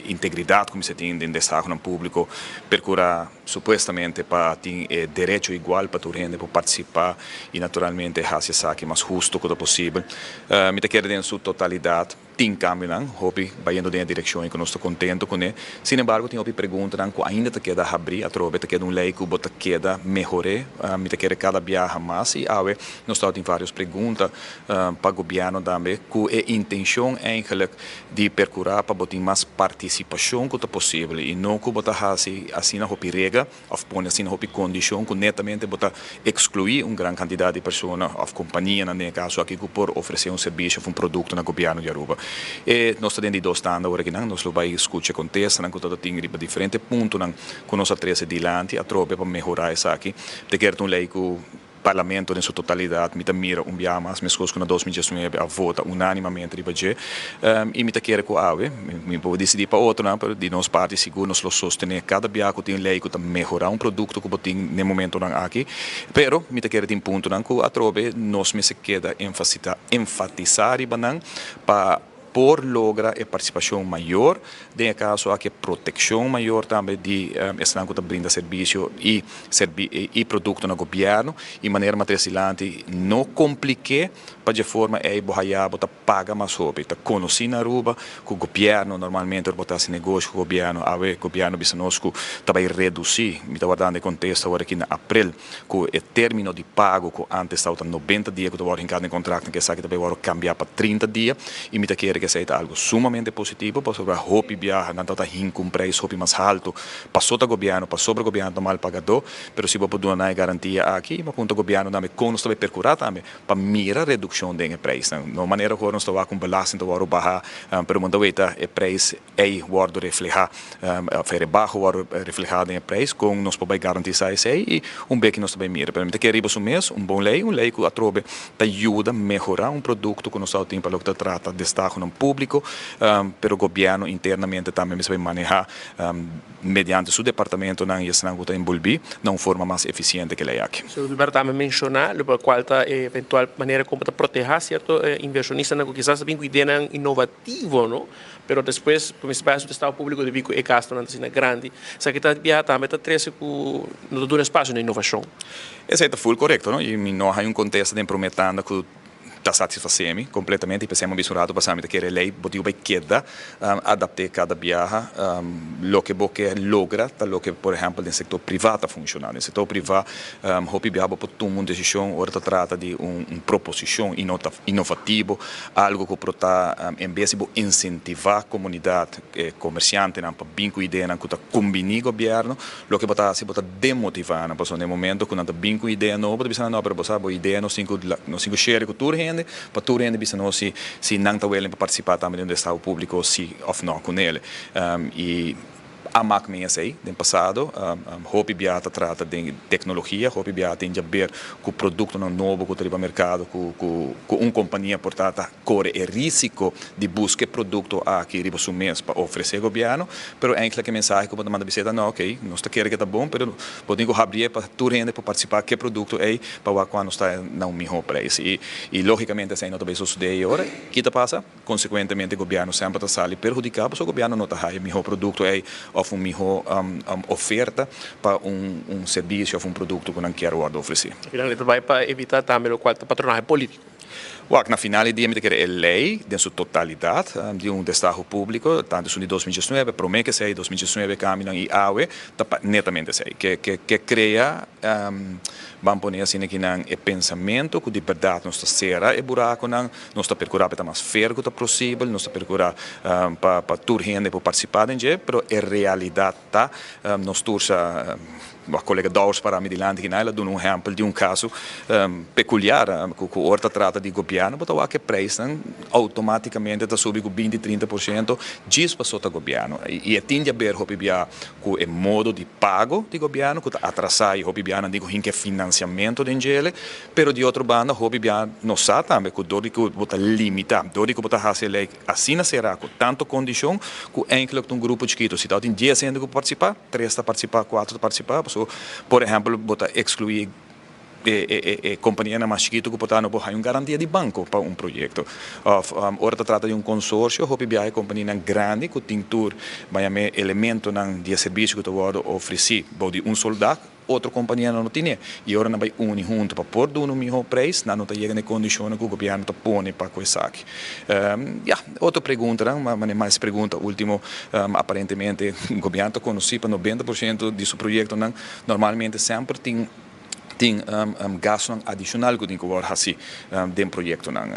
integridad cu mester tin den destahonan publico, percura supuestamente pa tin e derecho igual pa tur hende por participa y naturalmente haci esaki mas husto cu ta posibel. Mi ta kere den su totalidad tin cambionan hopi bayendo den e direccion y cu nos ta contento cune. Sin embargo tin hopi preguntanan cu ainda ta keda habri, atrobe ta keda un ley cu bo ta keda mehore. Mi ta kere cada biaha mas y awe nos tabatin varios pregunta pa gobierno tambe cu e intencion eigenlijk di percura pa bo tin mas participacion cu ta posibel y no cu bo ta haci asina hopi regla of pone asina hopi condicion cu netamente bo ta exclui un gran cantidad di persona of companianan den e caso aki cu por ofrece un servicio of un producto na gobierno di Aruba. E nos ta den di dos tanda ora kinan, nos lo bai skucha kontestanan ku ta tin riba diferente puntonan ku nos a trese dilanti atrobe pa mehorá esaki. Ta kere ta un lei ku Parlamento den su totalidat mi ta mira un biaha mas meskos ku na 2019 a vota unánimamente riba dje i mi ta kere ku awe mi por disidí pa otronan pero di nos parti sigur nos lo sostené kada biaha ku tin un lei ku ta mehorá un produkto ku bo tin n'e momentonan aki pero mi ta kere tin puntonan ku atrobe nos mester keda enfatisá riba nan pa por logra e partisipashon mayor, den e kaso aki e protekshon mayor tambe di esnan ku ta brinda servisio i i produkto na gobièrnu i manera matres dilanti no komplik'é pa dje forma ei bo haya bo ta paga mas hopi. Ta konosí na Aruba ku gobièrnu normalmente ora bo ta hasi negoshi ku gobièrnu awe gobièrnu bisa nos ku ta bai redusí, mi ta wardando e kontesta awor aki na aprel. Ku e término di pago ku ántes tabata nobenta dia ku ta wòrdu hinká den kontraktnan ku esaki ta bai wòrdu kambiá pa trinta dia i mi ta kere ku esei ta algu sumamente positivo pasobra hopi biaha nan tabata hinka un preis hopi mas haltu paso ta gobièrnu pasobra gobièrnu ta mal pagadó pero si bo por duna nan e garantia aki i bo punta gobièrnu tambe kon nos ta bai perkurá tambe pa mira redukshon den e preisnan no manera ku ora nos ta wak un belasting ta wòrdu baha pero bo ta weta e preis Ei wòrdu reflehá, òf e rebaho wòrdu reflehá den e preis, kon nos por bai garantisá esei i un beki nos ta bai mira. Pero mi ta kere riba su mes un bon lei, un lei ku atrobe ta yuda mehorá un produkto ku nos tawata tin pa loke ta trata destahonan públiko, pero gobièrnu internamente tambe mester bai manehá mediante su departamentonan i esnan ku ta enbolbí na un forma mas efisiente ku e lei aki. Señor Gilberto tambe menshoná loke kual ta e eventual manera kon bo ta protehá sierto invershonistanan ku kisas ta bin ku ideanan inovativo, no? Pero despues ku mester bai asuntu estado públiko debí ku e gastunan ta asina grandi. Esaki ta biaha tambe ta trese ku no ta duna espasio na inovashon. Esei ta ful korekto, no? I mi no haña un kontesta den promé tanda ku ta satisfasé mi kompletamente i p'esei mi a bisa un ratu pasá mi ta kere lei bo tin ku bai keda adapt'é kada biaha. Loke bo ke logra ta loke por ehèmpel den sektor privá ta funshoná. Den sektor privá hopi biaha bo por tuma un desishon ora ta trata di un proposishon inovativo, algu ku por ta en bes di bo insentivá komunidat, e komersiantenan pa bin ku ideanan ku ta kumbiní gobièrnu, loke bo ta hasi bo ta demotivá nan pasobra na e momento ku nan ta bin ku idea nobo bo ta bisa nan no pero bo sa bo idea nos tin ku nos tin ku share ku tur hende pa tur hende bisa nos si si nan ta willing pa partisipá tambe den un destaho públiko si òf no kunele i A mak mi esei den pasado. Hopi biaha ta trata den teknologia, hopi biaha tin djaber ku produktonan nobo ku ta riba merkado ku ku un kompania por ta ta kore e risiko di buska e produkto aki riba su mes pa ofresé gobièrnu. Pero enkele e mensahe ku bo ta manda bis'é ta no okey nos ta kere ke ta bon pero bo tin ku habrié pa tur hende por partisipá ku e produkto ei pa wak kuando sta na un mihó preis. I lógikamente esei no ta bai sosodé ei ora. Ki ta pasa? Konsekuentemente gobièrnu semper ta sali perhudiká pasobra gobièrnu no ta haya mihó produkto ei òf un mihó oferta pa un servisio òf un produkto ku nan kier wòrdu ofresí. Na final e ta bai pa evitá tambe lokual ta patronahe polítiko. Wak, na final di dia mi ta kere e lei den su totalidat di un destaho públiko, tantu esun di 2019, promé ku esei, 2019 kambionan i awe, ta pa netamente esei. Ke ke krea Ban pone asina ki nan e pensamentu ku di bèrdat nos ta sera e burakunan, nos ta perkurá pa e ta mas fer ku ta posibel, nos ta perkurá pa pa tur hende por partisipá den dje, pero e realidat ta nos tur sa, bo kolega Dowers pará mi dilanti kinan, el a duna un ehèmpel di un kaso pekuliar ku ku ora ta trata di gobièrnu bo ta wak e preisnan outomátikamente ta subi ku binti, trinta por shento djis paso ta gobièrnu i e tin di aber hopi bia ku e modo di pago di gobièrnu ku ta atrasá i hopi bia nan di ku hinka e finansiamentu den djele, pero di otro banda hopi bia nos sa tambe ku dor di ku bo ta limitá, dor di ku bo ta hasi e lei asina será ku tantu kondishon ku eindelijk ta un grupo chikitu. Si tabatin dies hende ku partisipá, tres ta partisipá, kuater ta partisipá, pasobra por ehèmpel bo ta ekskluí E kompanianan mas chikitu ku por ta no por haña un garantia di banko pa un proyekto. Òf ora ta trata di un konsorsio, hopi biaha e kompanianan grandi ku tin tur bayam'é elementonan di e servisio ku ta wòrdu ofresí bou di un sol dak, otro kompanianan no tine. I ora nan bai uni huntu pa por duna un mihó preis, nan no ta yega na e kondishonnan ku gobièrnu ta pone pa ku esaki. Ya, otro preguntanan, manera mas pregunta último, aparentemente gobièrnu ta konosí pa 90 por siento di su proyektonan normalmente semper tin. Tin gastunan adishonal ku tin ku wòrdu hasi den proyektonan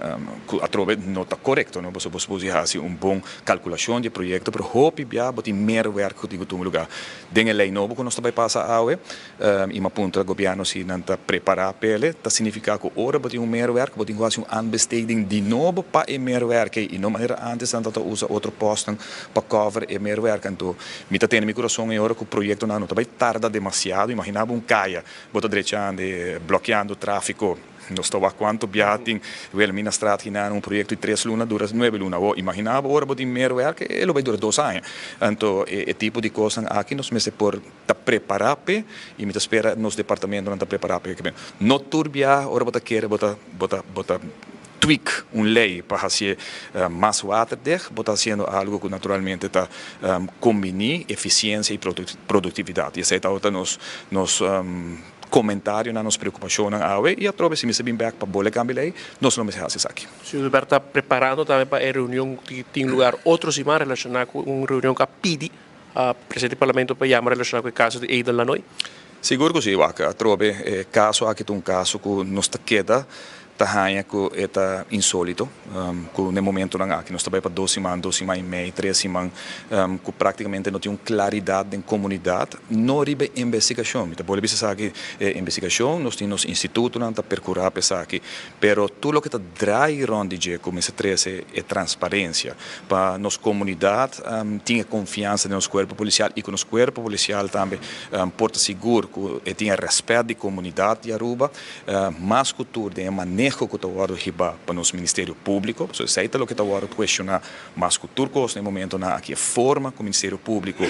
ku atrobe no ta korekto no pasobra bo supos di hasi un bon kalkulashon di e proyekto pero hopi bia bo tin meerwerk ku tin ku tuma lugá. Den e lei nobo ku nos ta bai pasa awe i mi a puntra gobièrnu si nan ta prepará p'ele ta signifiká ku ora bo tin un meerwerk bo tin ku hasi un aanbesteding di nobo pa e meerwerk ei i no manera ántes nan tabata usa otro pòstnan pa kòver e meerwerk. Anto mi ta tene mi kurason e ora ku proyektonan no ta bai tarda demasiado. Imaginá bo un kaya Bo ta drechando e blokeando trafiko. Nos ta wak kuantu bia tin Wilhelminastraat kinan un proyekto di tres luna dura nuebe luna. Awor imagina bo ora bo tin mer wèrk e lo bai dura dos aña. Anto e tipo di kosnan aki nos mester por ta prepará p'e i mi ta spera nos departamentonan ta prepará p'e. No tur bia ora bo ta kere bo ta bo ta bo ta tweak un ley pa hacié mas waterdicht, bo ta haciendo algo cu naturalmente ta combini eficiencia y productividad. Y esey tabata nos nos comentarionan, nos preocupacionnan awe y atrobe si mester bin bek pa bole cambia ley, nos lo mester haci esaki. Señor Hubert ta preparando tambe pa e reunion cu tin lugar otro siman relaciona cu un reunion cu a pidi presidente di Parlamento pa yama relaciona cu e caso di Edel Lanoy? Sigur cu si, wak. Atrobe e caso aki ta un caso cu nos ta keda ta haña ku e ta insólito ku n'e momentonan aki nos ta bai pa dos siman, dos siman i mei, tres siman ku práktikamente no tin un klaridat den komunidat, no riba e investigashon. Mi ta bolbe bisa esaki, e investigashon nos tin nos institutonan ta perkurá pa esaki, pero tur loke ta drai rònt di dje ku mester trese e transparensia pa nos komunidat tin e konfiansa den nos kuerpo polisial i ku nos kuerpo polisial tambe por ta sigur ku e tin e rèspèt di komunidat di Aruba. Mas ku tur den e maneho ku ta wòrdu hibá pa nos Ministerio Públiko, pasobra esei ta loke ta wòrdu kuestioná mas ku tur kos na e momentonan aki, e forma ku Ministerio Públiko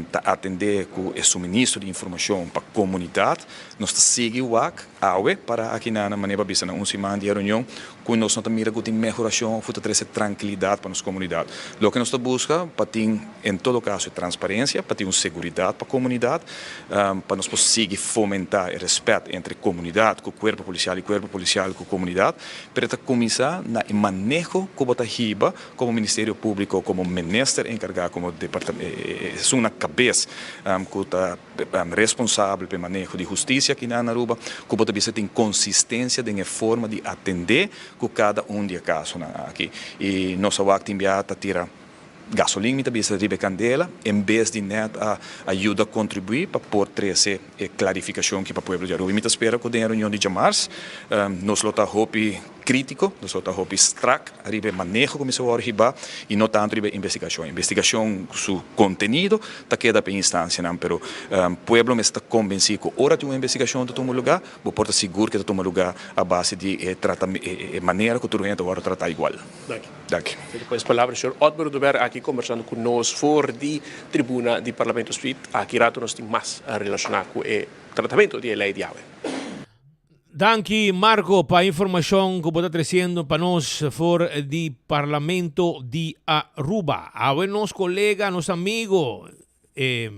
ta atendé ku e suministro di informashon pa komunidat. Nos ta sigui wak awe para aki na manera pa bisa na un siman di e reunion ku nos no ta mira ku tin mehorashon òf ku ta trese trankilidat pa nos komunidat. Loke nos ta buska pa tin en todo kaso e transparensia, pa tin un seguridat pa komunidat, pa nos por sigui fomentá e rèspèt entre komunidat ku kuerpo polisial i kuerpo polisial ku komunidat, pero e ta kuminsá na e maneho ku bo ta hiba komo Ministerio Públiko, komo minister enkargá, komo esun na kabes ku ta responsabel pa e maneho di hustisia aki na Aruba, ku bo ta bisa tin konsistensia den e forma di atendé ku kada un di e kasonan aki. I nos a wak tin biaha ta tira gasolin, mi ta bisa, riba e kandela, en bes di nèt a a yuda kontribuí pa por trese e klarifikashon aki pa pueblo di Aruba. I mi ta spera ku den e reunion di djamars nos lo ta hopi krítiko, nos lo ta hopi strak riba e maneho ku mester wòrdu hibá i no tantu riba e investigashon. Investigashon su kontenido ta keda pa e instansianan, pero pueblo mester ta kombensí ku ora tin un investigashon ta tuma lugá, bo por ta sigur ku e ta tuma lugá a base di e e manera ku tur hende ta wòrdu tratá igual. Danki. Danki. Despues palabra señor Otmar Oduber aki kombersando ku nos for di tribuna di Parlamento Street. Aki rato nos tin mas relashoná ku e tratamentu di e lei di awe. Danki Marco pa informacion cu bo ta treciendo pa nos for di Parlamento di Aruba. Awe nos colega, nos amigo eh,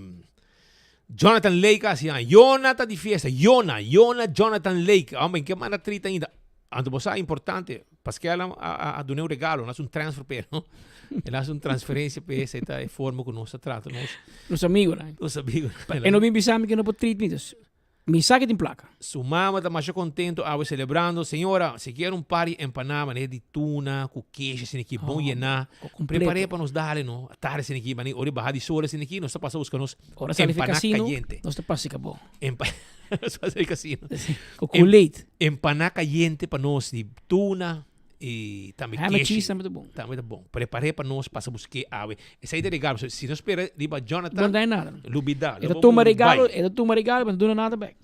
Jonathan Lake a haci Jona ta di fiesta, Jona, Jona Jonathan Lake. Hombre, en ke manda trita ainda? Anto bo sa importante, Pascal a, a, a duna un regalo, el a haci un transfer p'e, no? El a haci un transferencia p'e, esey ta e forma cu nos ta trata nos. Nos amigonan. Nos amigonan. E no bin bisa mi cu no por treat mi, dus Mi sa ki tin plaka. Su mama ta masha contento awe celebrando. Señora, si kier un par di empanada manera di tuna cu kesh asina aki bon yena, prepare pa nos dale no. Tarde asina aki, mane ora e baha di sol asina aki, nos ta pasa busca nos Ora sali fi empanada casino, cayente. nos ta pasa cabo. Empa nos pasa di casino. Cu Kool-Aid. Empanada cayente pa nos di tuna. Y tambe Ham and keshi. cheese tambe ta bon. Tambe ta bon. Prepar'é pa nos pasa busk'é awe. Esei ta regalo. So, si nos spera riba Jonathan, No da nada. lubidá. E ta Lo bo tuma bai. regalo, e ta tuma regalo, pero no duna nada bek.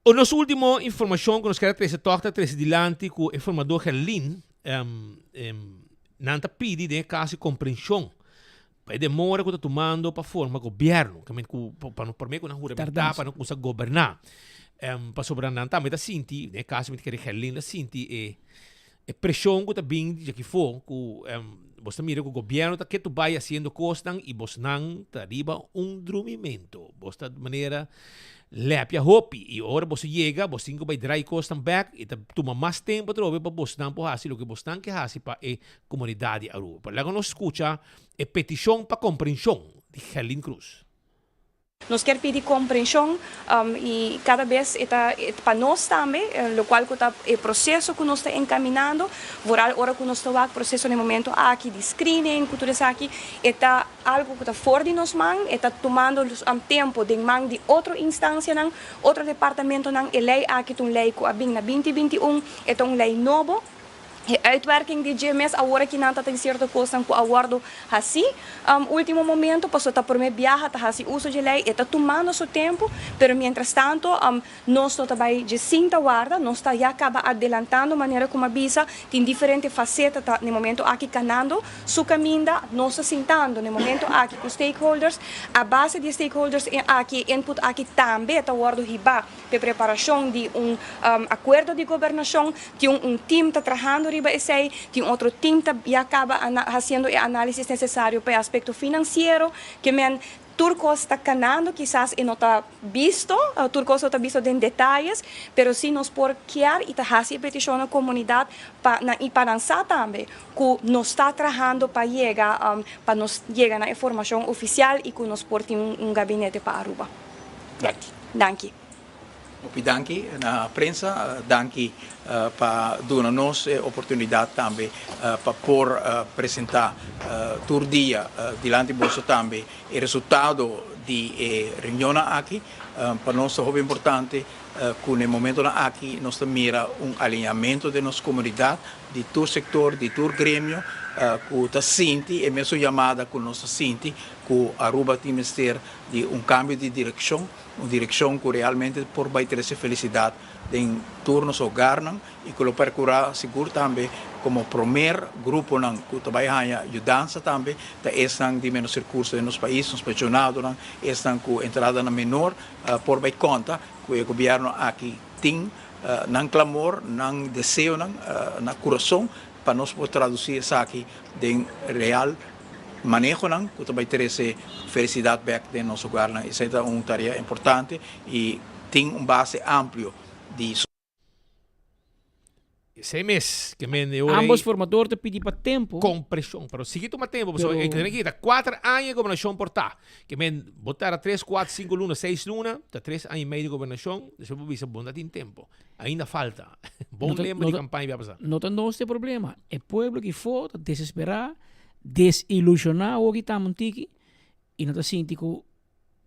O nos último informashon ku nos kere trese tòg ta trese dilanti ku e formador Gerlin, em, em, nan ta pidi den e kaso di komprenshon pa e demora ku ta tumando pa forma gobièrnu, ke men ku pa no promé ku nan huramentá Tardansa. pa nan kuminsá goberná. Em, pasobra nan tambe ta sinti, den e kaso mi ta kere Gerlin ta sinti e e preshon ku ta bin di djaki-fo ku em, bos ta mira ku gobièrnu ta ketu bai hasiendo kosnan i bosnan ta riba un drumimento. Bos ta manera Lepia hopi y ora boso yega bos tin cu bay draai cosnan bek y ta tuma mas tempo atrobe pa bosnan por haci loke bosnan ke haci pa e comunidad di Aruba. Pero laga nos scucha e peticion pa comprension di Gerlin Cruz. Nos kier pidi comprension y cada bes e ta pa nos tambe locual cu ta e proceso cu nos ta encaminando, vooral ora cu nos ta wak proceso na e momento aki di screening cu tur esaki, e ta algo cu ta for di nos man, e ta tumando tempo den man di otro instancianan, otro departamentonan. E ley aki ta un ley cu a bin na binti 21, e ta un ley nobo. E uitwerking di dje mes awor aki nan ta tin cierto cosnan cu a wordo haci ultimo momento pasobra ta prome biaha ta haci uso dje ley, e ta tumando su tempo, pero mientras tanto nos no ta bay dje sinta warda, nos ta ya caba adelantando manera cu mi a bisa, tin diferente faceta ta n'e momento aki canando su caminda, nos ta sintando n'e momento aki cu stakeholders, a base di e stakeholders aki e input aki tambe ta wordo hiba. P'e preparashon di un akuerdo di gobernashon, tin un tim ta trahando riba esei, tin otro tim ta ya kaba hasiendo e análisis nesesario pa e aspekto finansiero, ke men tur kos ta kanando, kisas e no ta bisto, tur kos no ta bisto den detayes, pero si nos por kier i ta hasi e petishon na komunidat pa nan i pa nan sa tambe ku nos ta trahando pa yega pa nos yega na e formashon ofisial i ku nos por tin un gabinete pa Aruba. Danki. Danki. Hopi danki na prensa, danki pa duna nos e oportunidat tambe pa por presenta tur dia dilanti boso tambe e resultado di e reunionnan aki. Pa nos ta hopi importante ku na e momentonan aki nos ta mira un alineamento den nos komunidat di tur sektor, di tur gremio ku ta sinti e mesun yamada ku nos ta sinti ku Aruba tin mester di un cambio di direccion, un direccion cu realmente por bay trece felicidad den tur nos hogarnan y cu lo percura sigur tambe como promer gruponan cu ta bay haya yudansa tambe ta esnan di menos recurso den nos pais, nos pensionadonan, esnan cu entradanan menor por bay conta cu e gobierno aki tin nan clamor, nan deseonan na curason pa nos por traduci esaki den real manehonan ku ta bai trese felisidat bèk den nos hogarnan. Esei ta un tarea importante i tin un base amplio di. Esei mes ke men e ora Ambos formador ta pidi pa tempo. Kompreshon, pero sigui tuma tempo, pasobra e kende ta kuater aña e gobernashon por ta. Ke men bo tarda tres, kuater, sinku luna, seis luna, ta tres aña i medio di gobernashon, despues bo bisa bo no ta tin tempo. Ainda falta. Bon lema di kampaña bia pasa. No ta nos e problema. E pueblo ki for ta desesperá, desilushoná awor ki tamba un tiki i no ta sinti ku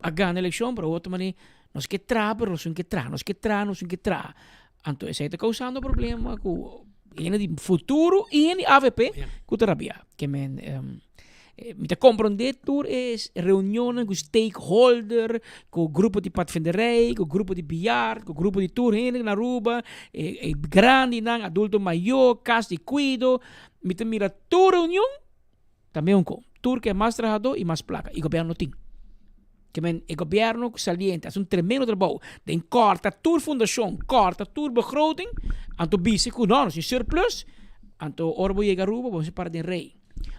a gana elekshon, pero otro manera nos ke traha pero nos no ke traha, nos ke traha nos no ke traha. Anto esei ta kousando problema ku hende di futuro i hende di avp ku ta rabia. Ke men mi ta komprondé tur e reunionnan ku stakeholder, ku grupo di padvinderij, ku grupo di biard, ku grupo di tur hende na Aruba, e grandinan, adulto mayor, kas di kuido. Mi ta mira tur reunion ta meun kon. Tur ke mas trahadó i mas plaka i gobièrnu no tin. Ke men e gobièrnu saliente hasi un tremendo trabou den kòrta tur fundashon, kòrta tur begroting, anto bisa ku no, nos tin surplus, anto ora bo yega Aruba bo mester para den rei.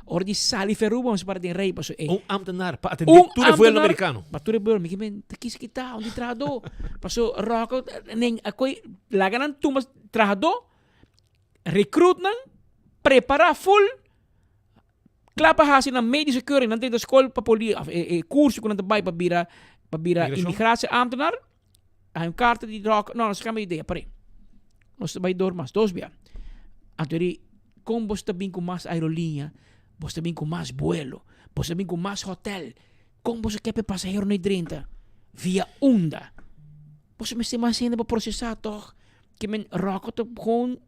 Ora di sali for Aruba bo mester para den rei pasobra e. Un ambtenaar pa atendé tur e vuelo amerikano. Pa tur e vuelo, mi ke men ta kisa kita un di trahadó, pasobra ròkò nen a koe laga nan tuma trahadó. Recruit nan, prepara full, kla pa hasi nan medische keuring, nan drenta skol pa poli, of e, e curso ku nan ta bai pa bira, pa bira immigratie ambtenaar, a un karta di ròk, no, nos kambia idea, pare. Nos ta bai dor mas dos bia. Anto di, kon bos ta bin ku mas aerolínea, bos ta bin ku mas buelo, bos ta bin ku mas hotel, kon bos a ke pa e pasahero no drenta via unda? Bos mester mas hende pa prosesá tòg? Ke men Rocco ta gewoon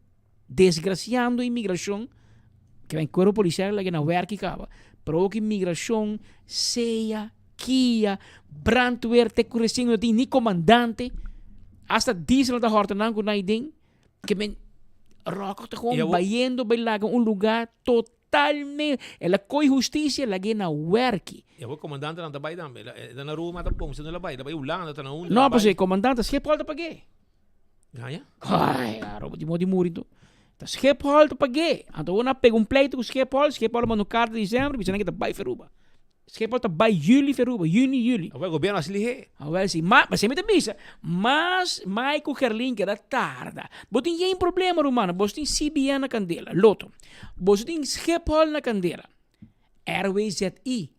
desgraciando inmigracion. Ke men cuerpo policial laga na werki caba. Pero ook inmigracion, sea, kia, brandweer te cu recien no tin ni comandante. Hasta diesel no ta horta nan cu nan den. Ke men Rocco ta gewoon bayendo bay laga un lugar totalmente. El a coy husticia lag'e na werki. Y awor comandante nan ta bay tambe. E ta na Roma ta bon, si no la bay, la bay Hulanda, ta na unda. No, pasobra e comandante Schiphol ta pag'e. Gaña? Ai, Aruba di modi muri anto. Ta Schiphol ta pag'é. Anto ora nan a pega un pleito ku Schiphol, Schiphol a manda un karta di december bisa nan ke ta bai for Aruba. Schiphol ta bai juli for Aruba, juni, juli. Awel gobierno a hasi lihé. Awel si, ma, ma mi ta bisa, mas Mike ku Gerlin keda tarda. Bo tin yen problema rumannan, boso tin CBN na kandela, loto. Boso tin Schiphol na kandela, RWZI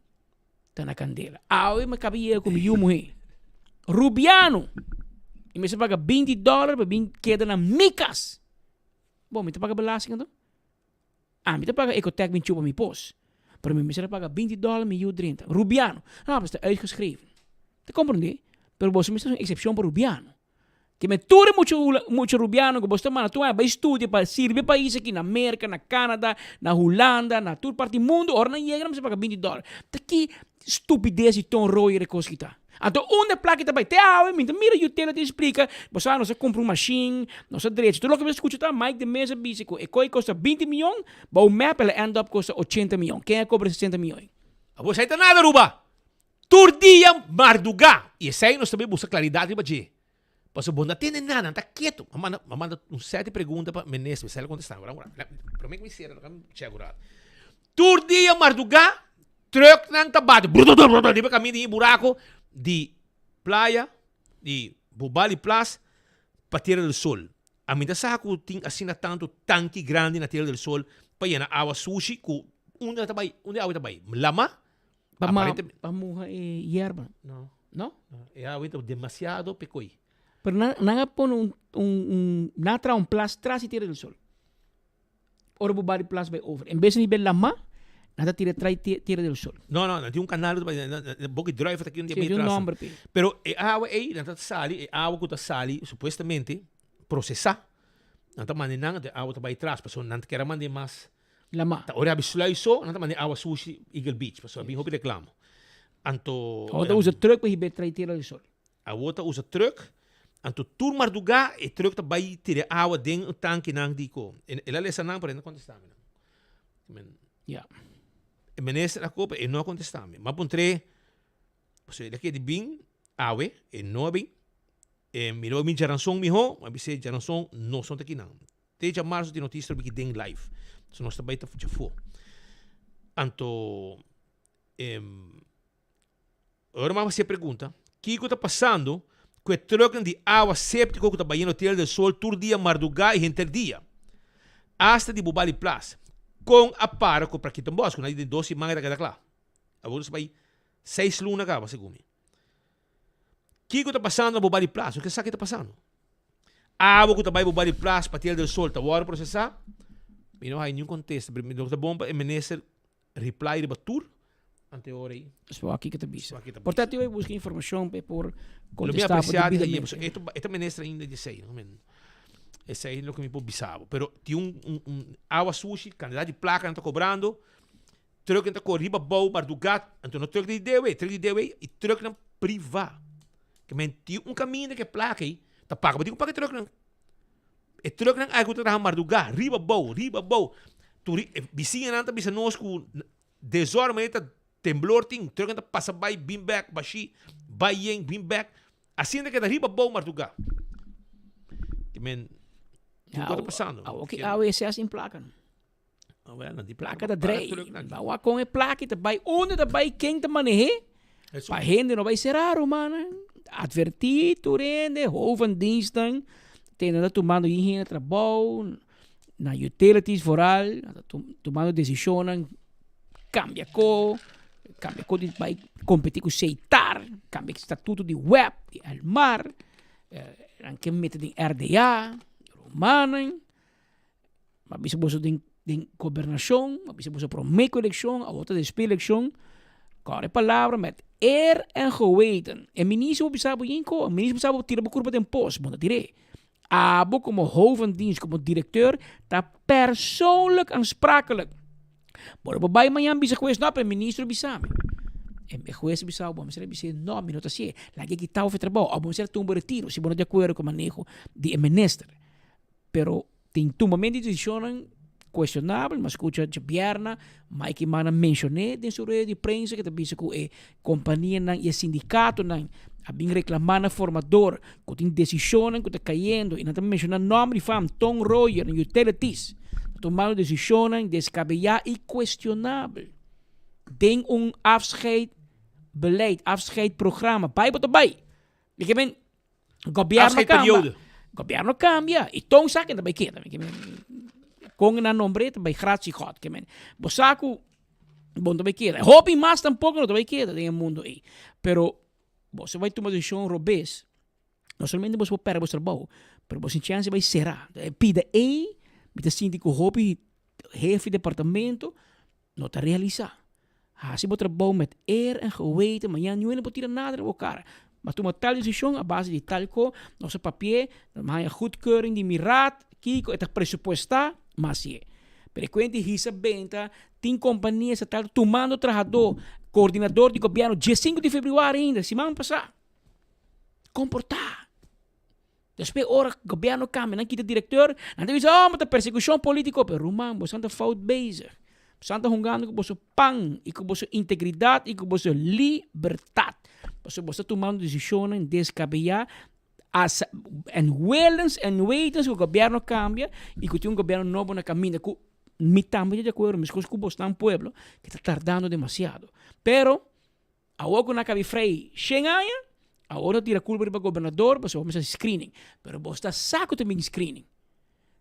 ta na kandela. Awe mi kaba yega ku mi yu muhé. Rubiano! I mester paga 20 dòler pa bin keda na mi kas. Bon, mi ta paga belasting anto? Ami ta paga Ecotec bin chupa mi pos. Pero mi mester a paga 20 dòler mi yu drenta. Rubiano! No, pues ta uitgeschreven. Ta komprendé? Pero boso mester haci un excepcion pa Rubiano. Ke men tur e mucha mucha Rubiano ku boso ta manda tur aña bai studia pa sirbi e pais aki na Merka, na Canada, na Hulanda, na tur parti mundu, ora nan yega nan mester paga 20 dòler. Ta ki stupides di ton royer e kos ki ta? Anto unda e plaka ta bai? Te awe mi ta mira utility splika, bo sa nos a kumpra un mashin, nos a drecha. Tur loke mi a skucha ta Mike de Meza bisa ku e koi kosta 20 miyon, bou mep el a end up kosta 80 miyon. Ken a kobra 60 miyon? Abo esei ta nada Aruba. Tur dia mardugá, i esei nos ta bai buska klaridat riba dje. Pasobra bo no a tende nada, nan ta ketu. Mi a manda, mi a manda un sèt di pregunta pa minister, mi sèt a kontestá. Ora, ora, promé ku mi sera, mi chèk un ratu. Tur dia mardugá, trùknan ta bati brrrr riba kaminda di buraku di playa di Bubali Plas pa Tierra del Sol. Ami ta sa ku tin asina tantu tanki grandi na Tierra del Sol pa yena awa sushi ku unda ta bai, unda e awa ta bai? Lama? Pa ma, pa muha e yerba. No. No? E awa ta demasiado pekoi. Pero nan, nan a pone un, un, un, nan a traha un plas tras di Tierra del Sol. Ora bo bai di plas bai over. En bes di bai lama, nan ta tira trai Tierra del Sol. No, no, nan tin un kanal ku ta bai, Boki Druif ta ki un dia Sí, tin un nomber p'e. Pero e awa ei, nan ta sali, e awa ku ta sali supuestamente prosesá, nan ta manda nan, e awa ta bai tras, pasobra nan ta kere manda mas Lama. Ta ora abi sluis so, nan ta manda awa sushi Eagle Beach, pasobra bin hopi reklamo. Anto. Awor ta usa truck pa hib'é trae Tierra del Sol. Awor ta usa truck, anto tur mardugá e truck ta bai tira awa den e tankinan di ko. El a lesa nan pero e no kontestá mi nan. Ya. E minister a kopa e no a kontestá mi. M'a puntr'é, pasobra el a keda bin awe, e no a bin. E mi lo a bin djaranson mihó, m'a bis'é djaranson nos no ta kinan. Te djamarzo tin noticia lo biki den live. So nos ta bai ta djafó. Anto em ora mama hacia pregunta, kiko ta pasando ku e trucknan di awa septico ku ta bayendo Tierra del Sol tur dia marduga i henter dia? Hasta di Bubali Plas. Kon a para ku Parkietenbos ku na di den dos siman e ta keda kla? Awor nos ta bai seis luna kaba segun mi. Kiko ta pasando na Bubali Plas? Nos ke sa ke ta pasando. Awa ku ta bai Bubali Plas pa Tierra del Sol ta wòrdu prosesá? Mi no haña niun kontesta, pero mi lo ta bon pa e minister reply riba tur ante ora ei. Nos wak kiko ta bisa. Wak kiko ta Por bisa. tanto yo a buska informashon pa e por Lo mi kontestá bo apresiá di haña, debidamente. pasobra e ta e ta minister ainda di esei, no? Men esei loke mi por bisa bo. Pero tin un un un awa sushi, kantidat di plaka nan ta kobrando, Trucknan ta kore riba bou mardugat, anto no truck di DW, truck di DW i trucknan privá. Ke men tin un kaminda ke plaka ei ta paga, bo tin ku paga e trucknan. E trucknan aki ku ta traha mardugá riba bou, riba bou. Tur e bisiñanan ta bisa nos ku desora manera ta temblor tin, trucknan ta pasa bai bin bèk bashí, bai yen bin bèk. Asina ta keda riba bou mardugá. Ke men tin kos ta pasando. Awo ki awe esei a sin plaka. Plaka ta drei. Ba wak kon e plaki ta bai, unda ta bai, ken ta maneh'é. Pa hende no bai sera rumannan. Advertí tur hende, hovendienstnan, tende ta tumando yin hende trabou, na utilities vooral, nan ta tumando desishonnan, kambia ko, kambia ko di bai kompetí ku Setar, kambia statuto di web, di Elmar, nan ke mete den RDA, rumannan. M'a bisa boso den den gobernashon, m'a bisa boso promé ku elekshon, awor ta despues elekshon, kòrda e palabra met eer en geweten. E minister por bisa bo yin ko, e minister por bisa bo tira bo kurpa den pos, bo no tir'é. Abo komo hoofd van dienst, komo direkteur, ta persoonlijk aansprakelijk. Bo no por bai mañan bisa hues, no, pero e minister a bisa mi. E hues a bisa bo, bo mester a bis'é, no, mi no ta hasié. Laga e kita bo for e trabou, òf bo mester a tuma bo retiro si bo no ta di akuerdo ku e maneho di e minister. Pero tin tumamento di decisionnan cuestionabel, mi a scucha djabièrna Mike Eman a mencion'é den su rueda di prensa ke ta bisa ku e kompanianan i e sindikatonan a bin reklamá na formador ku tin decisionnan ku ta kayendo i nan ta menshoná nòmber di fam Ton Royer na Utilities ta tumando decisionnan deskabeyá i cuestionabel den un afscheid beleid, afscheid programa. Bai bo ta bai. Mi ke men Gobierno cambia. Gobierno cambia. Y ton sa ken ta bay keda. Con nan nombre ta bay gratie God. Ke men. Bo sa cu bon ta bay keda. Hopi mas tampoco no ta bay keda den e mundo ey. Pero. Boso bai tuma desishon robes, no solamente boso por pèrdè boso trabou, pero boso tin chèns di bai será. E pida ei mi ta sinti ku hopi hefe di departamento no ta realisá. Hasi bo trabou met eer en geweten, mañana niun hende por tira nada riba bo kara. Bo a tuma tal desishon a base di tal ko, nos a papi'é, nos a haña goedkeuring di mi raad, kiko e ta presupuestá, mas hasié. Pero e kuenta di hisa benta, tin kompania estatal tumando trahadó, koordinador di gobièrnu diesinku di febrüari ainda, siman pasá. Komportá. Despues ora gobièrnu kambia, nan kita direktor, nan ta bisa, oh, bo ta persekushon polítiko. Pero ruman, boso ta fout bezig. Boso ta hungando ku boso pan i ku boso integridat i ku boso libertat. Pasobra boso ta tumando desishonnan deskabeyá as en willens en wetens ku gobièrnu kambia i ku tin un gobièrnu nobo na kaminda ku mi tambe ta di akuerdo meskos ku bosnan pueblo ke ta tardando demasiado. Pero awor ku nan a kabi frei shen aña awor ta tira kulpa riba gobernador pasobra bo mester hasi screening pero bos ta sa ku ta bin screening.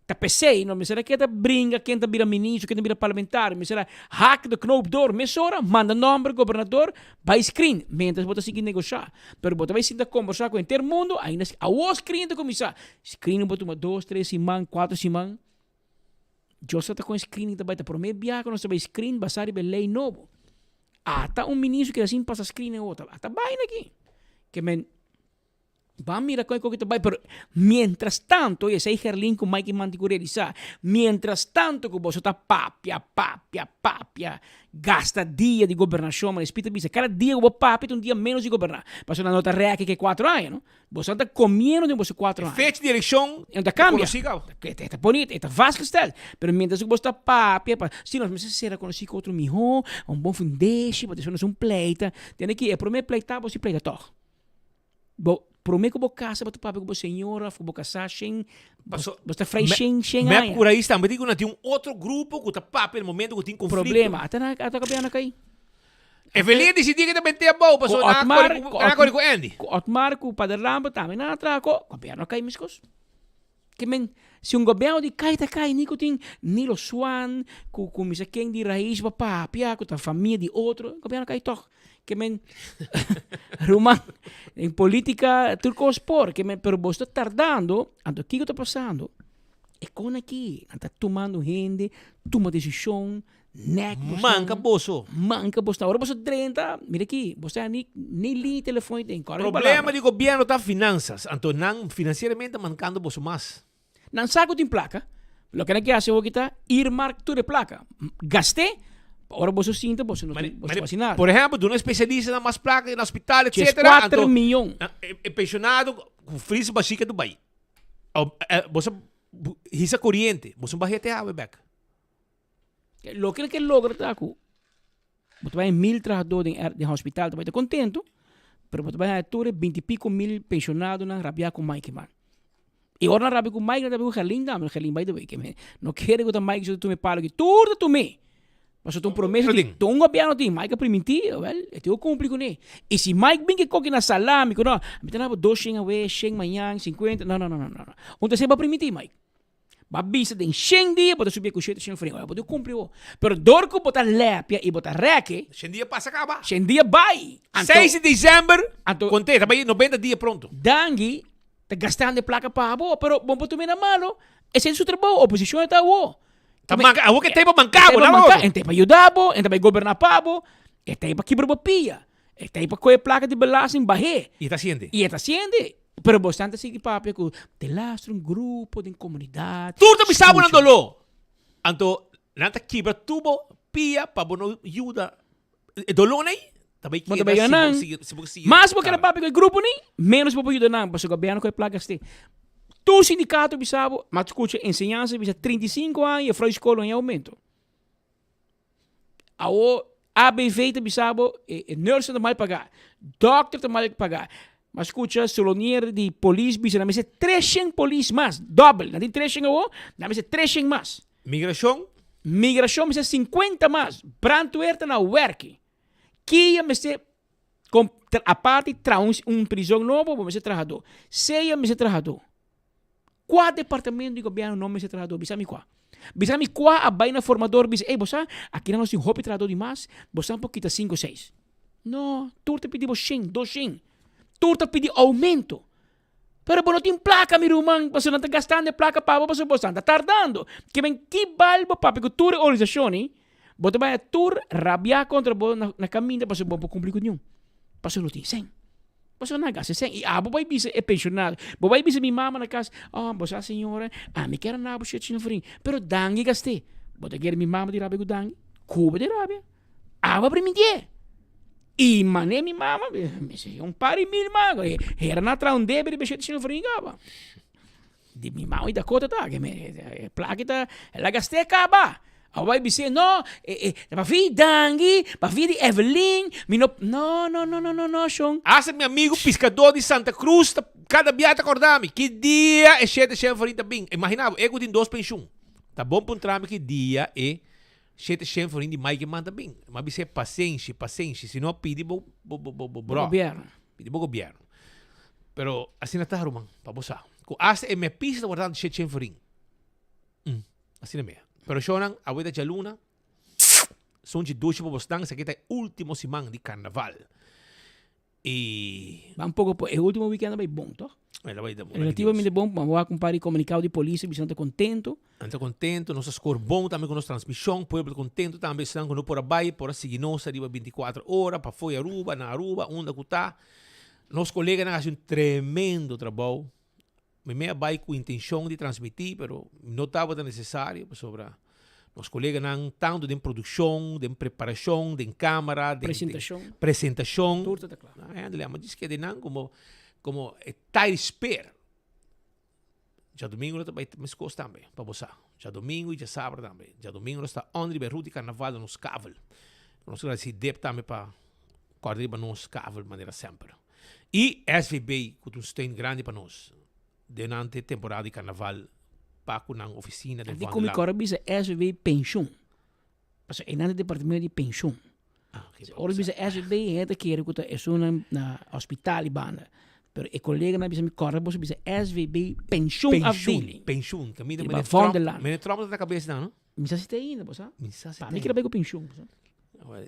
Ta p'esei no mester a keda bringa ken ta bira ministro, ken ta bira parlamentario, mester a hak de knoop door mesora, manda nomber gobernador, bai screen, mientras bo ta sigui negosha. Pero bo ta bai sinta kombersá ku henter mundo, ainda awor screen ta kuminsá. Screening por tuma dos, tres siman, kuater siman. Dios sa ta kon e screening ta bai, ta promé biaha ku nos ta bai screen basá riba e lei nobo. Ata un ministro keda sin pasa screening awor, ata baina aki. Ke men. Ban mira kon e koki ta bai, pero mientras tanto, y esei Gerlin ku Mike manti ku realisá, mientras tanto ku boso ta papia, papia, papia, gasta dia di gobernashon, ma Espíritu ta bisa, kada dia ku bo papia ta un dia ménos di goberná, pasobra nan no ta rèki ku e kuatro aña, no? Boso ta komiendo den boso kuatro aña. Fecha di elekshon E no ta kambia. konosí kaba. E ta poni, e ta vastgesteld. Pero mientras ku boso ta papia, pa, si nos mester sera konosí ku otro mihó, un bon fundeshi, pa despues nos un pleita. Tende ki e promé pleita bo si pleita tòg. Bo prome ku bo kasa bo ta papia ku bo señora of ku bo kasá shen bo bo ta frei shen shen Mep aña. ku rais tambe tin ku na tin un otro grupo ku ta papia na momento ku tin konflikto. Problema. Ata na ata kabiana kai. Evelyn disidí ku ta bente abou Ku pasobra nan a Otmar kore ku ku nan a kore ku Andy. Ku Otmar ku Pader Lambert tambe nan a traha ku gobierno a kai meskos. Ke men si un gobierno di kai ta kai ni ku tin Nilo Swan ku ku misa ken di rais pa papia ku ta famia di otro gobierno a kai tog. Ke men ruman den politica tur kos por ke men pero bo sta tardando anto kiko ta pasando e kon aki nan ta tumando hende tuma desishon nek boso Manka boso. Manka boso ora boso drenta mira aki bo sa ni ni liña telefon tin kòrda mi Problema palabra. di gobierno ta finansas anto nan financieramente mankando boso mas. Nan sa ku tin plaka. Loke nan ke hasi awor ta earmark tur e plaka. Gast'é, pa ora boso sinta boso no tin, boso no hasi nada. Por ehempel, duna especialistanan mas plaka na hospital, Djes etcetera, kuater anto miyon. e pensionado ku fris bashika ta bai. Boso hisa koriente, boso no bahia te awe bek. Loke nan ke logra ta ku bo ta bai mil trahadó den den hospital ta bai ta kontentu, pero bo ta bai haña tur e binti piko mil penshonadonan rabiá ku Mike man. I ora nan rabia ku Mike nan ta rabia ku Gerlin tambe, Gerlin by the way ke no kere ku ta Mike so ta tuma e palo aki, tur ta tum'é. Pasobra ta un promesa di ta un gobièrnu tin, Mike a primintí, wèl e tin ku kumpli kuné. I si Mike bin ke koki na salami ku no, mi ta daba dos shen awe, shen mañan, sinkuenta, no no no no no. Un ta esei bo a primintí Mike. Bo a bisa den shen dia bo ta subi e ku shete shen fren. Ora bo ta kumpli bo. Pero dor ku bo ta lepia i bo ta reke. Shen dia pasa kaba. Shen dia bai. Anto. Seis di december. Anto. Konte, ta bai nobenta dia pronto. Dangui ta gastando e plaka pa bo, pero bo por tuma e na malo. Esei ta su trabou, oposishon e ta awo. Ta manka, awo ke ta pa manka bo, nada otro. E ta pa yuda bo, e ta bai goberna pa bo, e ta pa kibra bo pia. E ta pa kohe plaka di belasting bah'é. I e ta siente. I e ta siente. Pero bosnan ta sigui papia ku te lastra un grupo den komunidat. Tur ta bisa bo nan doló. Anto nan ta kibra tur bo pia pa bo no yuda. E dolónan ei ta bai Bo ta keda bai si yuda bo nan. sigui si bo sigui Mas bo keda kara. papia ku e grupo ni, ménos bo por yuda nan pasobra gobièrnu kohe plaka esei. Tur sindikato bisa bo, mas skucha enseñansa bisa 35 aña e frou skol no hay aumento. Awor ABV ta bisa bo e nurse ta mal pagá, dòkter ta mal pagá. M'a skucha Solonier di polis bisa nan mester treshen polis mas, dòbel. Nan tin treshen awor, nan mester treshen mas. Migrashon? Migrashon mester sinkuenta mas. Brandweer ta na wèrki. Kia mester aparte traha un prizon nobo, bo mester trahadó. Sea mester trahadó. Kua departamento di gobièrnu no mester trahadó? Bisa mi kua. Bisa mi kua a bai na formador bisa, ey bo sa, aki nan nos tin hopi trahadó di mas, bo sa por kita sinku seis. No, tur ta pidi bo shen, dos shen. Tur ta pidi oumento. Pero bo no tin plaka mi ruman, pasobra nan ta gastando e plaka pa bo pasobra bo esnan ta tardando. Ke men ki bal bo papia ku tur e organisashon ei, bo ta bai tur rabia kontra bo na kaminda pasobra bo no por kumpli ku niun. Pasobra no tin sèn. Pasobra nan a gasta e sèn. I abo bai bisa e penshonado, bo bai bisa mi mama na kas, oh bo sa señora, ami kier a nabo shit shina frin, pero dangi gast'é. Bo ta kere mi mama di rabia ku dangi? Ku bo di rabia? Abo a primintié. I mané mi mama, mi si un par di mil man, hera na traha un debe riba e shete shina frin kaba. Di mi mama i Dakota ta, ke me e plaki ta, el a gast'é kaba. Abo bai bis'é, no, e e ta pa fi Dangui, pa fi di Evelyn, mi no, no, no, no, no, no, no, shon. Hasta mi amigu piskadó di Santa Cruz ta kada bia ta kòrda mi, ki dia e shete shen forin ta bin. Imaginá bo, e ku tin dos penshun. Ta bon puntra mi ki dia e Shete shen florin di Mike manda bin. M'a bis'é pasenshi, pasenshi, si no pidi bo bo bo bo bo bro. Gobierno. Pidi bo gobierno. Pero asina ta ruman, pa bo sa. Ku asta e mepis ta wardando shete shen florin. Mm, asina mea. Pero shownan, awe ta djaluna, sunchi dushi pa bosnan, esaki ta e ultimo siman di karnaval. E. Ban poco po, e ultimo weekend a bai bon, toch? El a bai bon. Relativamente bon, bo a wak un par di comunicado di polis bisa nan ta contento. Nan ta contento, nos a score bon tambe cu nos transmision, pueblo ta contento tambe, esnan cu no por a bai por a sigui nos ariba binticuatro ora, pafo di Aruba, na Aruba, unda cu ta. Nos coleganan a haci un tremendo trabou. Mi me a bai ku intenshon di transmití, pero no tabata nesesario pasobra nos koleganan tantu den produkshon, den preparashon, den kamera, den Presentashon. presentashon. Tur ta ta kla. Nan hende a djis keda einan komo komo e tai sper. Djadumingu lo ta bai meskos tambe, pa bo sa. Djadumingu i djasabra tambe. Djadumingu nos ta on riba e ruta di karnaval den nos kavel. Nos ta gradisí dep tambe pa kòrda riba nos kavel manera semper. I SVB ku ta un steun grandi pa nos denante e temporada di karnaval pa ku nan ofisina den Di ku mi Vondellaan. kòrda bisa SVB penshun. Pasobra einan ta departamento di penshun. Ah, oké. Ora bisa SVB hende ta kere ku ta esunnan na hospital i banda. Pero e koleganan bisa mi kòrda boso bisa SVB penshun Penshun, afdeling. penshun. Kaminda Riba meneer Tromp, Vondellaan. meneer Tromp ta na kabes nan, no? Mi sa si ta ainda, bo sa. Mi sa si Pa ta mi kere ainda. bai ku penshun, bo sa.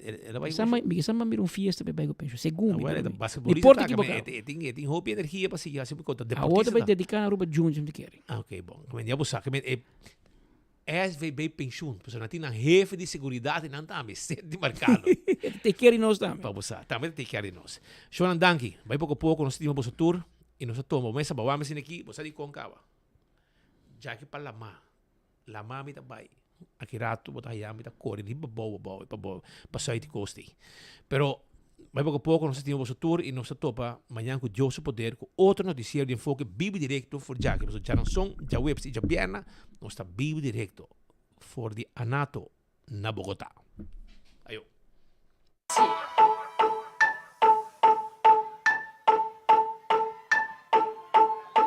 El a bai Mi sa mi sa mira un fiesta pa e bai ku penshun, segun mi. Awor e ta Mi basquetbolista por ta ta, ekiboká. e tin e tin hopi energia pa sigui hasi kontra Awor ta deportista bai ta. dediká na Aruba Juniors mi ta kere. Ah ok bon, kimen ya bo sa kimen e SVB penshun, pasobra nan tin nan hefe di seguridat i nan tambe, Sidney Marcano. E ta take care di nos tambe. Pa bo sa, tambe ta take care di nos. Shownan danki, bai poko poko nos stima boso tur i nos a tuma bo mesa bawa mi asina aki, bo sa dikon kaba. Djaki pa lamá. Lama mi ta bai. Aki rato bo ta haya mi ta kore riba bou abou pa bo pa suit di kos ei. Pero bai poko poko nos ta tin boso tur i nos ta topa mañan ku Dios su poder ku otro notisiero di Enfoke bibu direkto for djaki. Pasobra djaranson, djaweps i djabierna nos ta bibu direkto for di Anato na Bogotá. Ayo.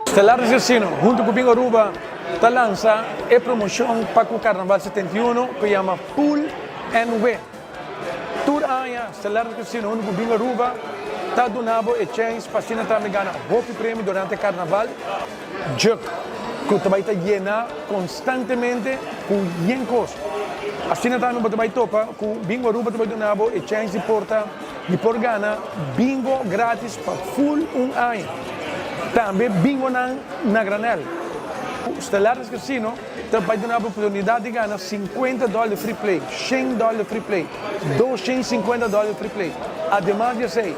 Stellaris Casino hunto cu Bingo Aruba ta lansa e promocion pa cu Carnaval 71 cu yama Pool and Win. Tur aña Stellaris Casino hunto cu Bingo Aruba ta duna bo e chens pa asina tambe gana hopi premio durante Carnaval. Juk ku ta bai ta yena konstantemente ku yen kos. Asina tambe bo ta bai topa ku Bingo Aruba ta bai duna bo e chèns di por ta di por gana bingo gratis pa ful un aña. Tambe bingonan na granèl. Stellaris Casino ta bai duna bo oportunidat di gana sinkuenta dòler di free play, shen dòler di free play, doshen sinkuenta dòler di free play. Ademas di esei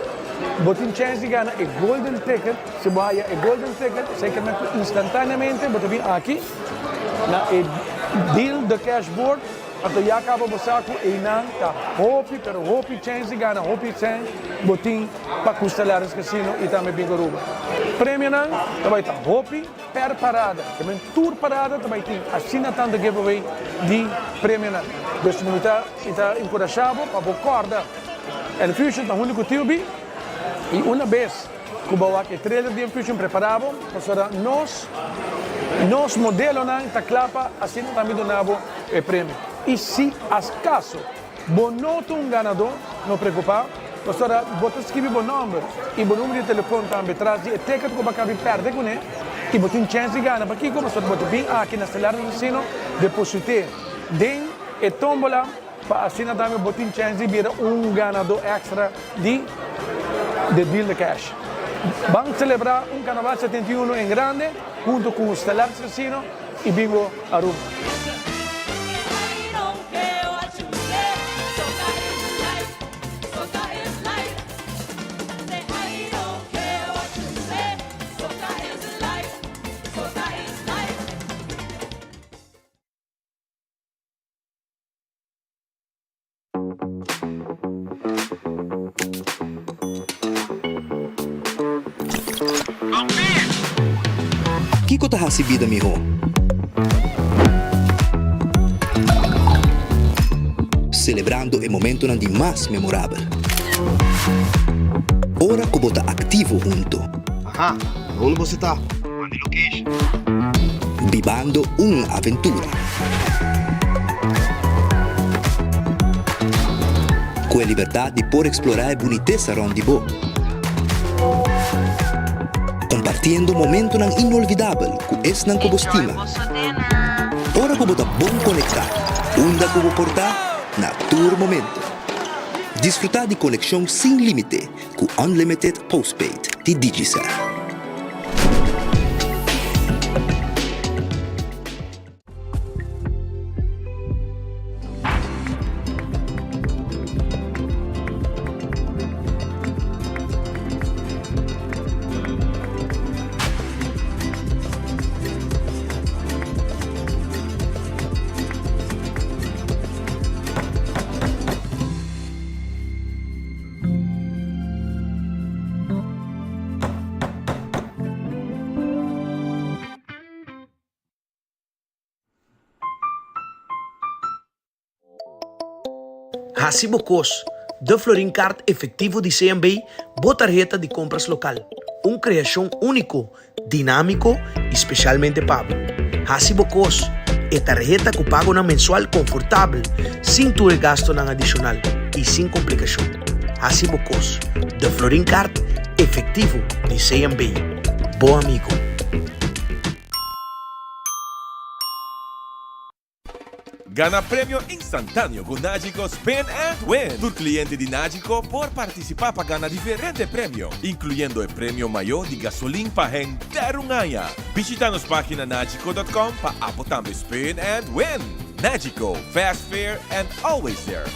bo tin chèns di gana e golden ticket. Si bo haya e golden ticket, sekerment ku instantaneamente bo ta bin aki na e Deal the Cash board, anto ya kaba bo sa ku einan ta hopi pero hopi chens di gana hopi sèn bo tin pa ku Stellaris Casino i tambe Bingo Aruba. Premionan ta bai ta hopi per parada, ke men tur parada ta bai tin asina tantu giveaway di premionan. Dus mi ta mi ta enkurashá bo pa bo kòrda Enfusion ta huntu ku TUB i una bes Ku bo wak e trailer di Enfusion prepara bo pasobra nos nos modelonan ta kla pa asina tambe duna bo e premio. I si askaso bo no ta un ganadó no preokupa pasobra bo ta skibi bo nòmber i bo numero di telefon tambe tras di e ticket ku bo a kabi pèrdè kuné i bo tin chèns di gana. Pakiko? Pasobra bo ta bin aki na Stellaris Casino deposit'é den e tómbola. Pa asina tambe bo tin chèns di bira un ganadó èkstra di The Deal The Cash. Ban celebra un Carnaval 71 en grande hunto cu Stellaris Casino y Bingo Aruba. Kiko ta hasi bida mihó? Selebrando e momentonan di mas memorabel. Ora ku bo ta aktivo hunto. Aha, unda boso ta? Manda e location. Bibando un aventura. Ku e libertat di por eksplorá e bunitesa rònt di bo. Kompartiendo momentonan inolvidabel ku esnan ku bo stima. Ora ku bo ta bon konektá, unda ku bo por ta, na tur momento. Disfrutá di konekshon sin límite ku Unlimited Postpaid di Digicel. Hasi bo kos, De Florin Card Efectivo di CMB, bo tarheta di kompras lokal. Un kreashon úniko, dinámiko i spesialmente pa bo. Hasi bo kos, E tarheta ku pagonan mensual konfortabel, sin tur e gastonan adishonal i sin komplikashon. Hasi bo kos, De Florin Card Efectivo di CMB. Bo amigo. Gana premio instantáneo ku Nagico Spin and Win! Tur kliente di Nagico por partisipá pa gana diferente premio, inkluyendo e premio mayó di gasolin pa henter un aña. Bishita nos página nagico dot com pa abo tambe spin and win! Nagico, fast, fair and always there!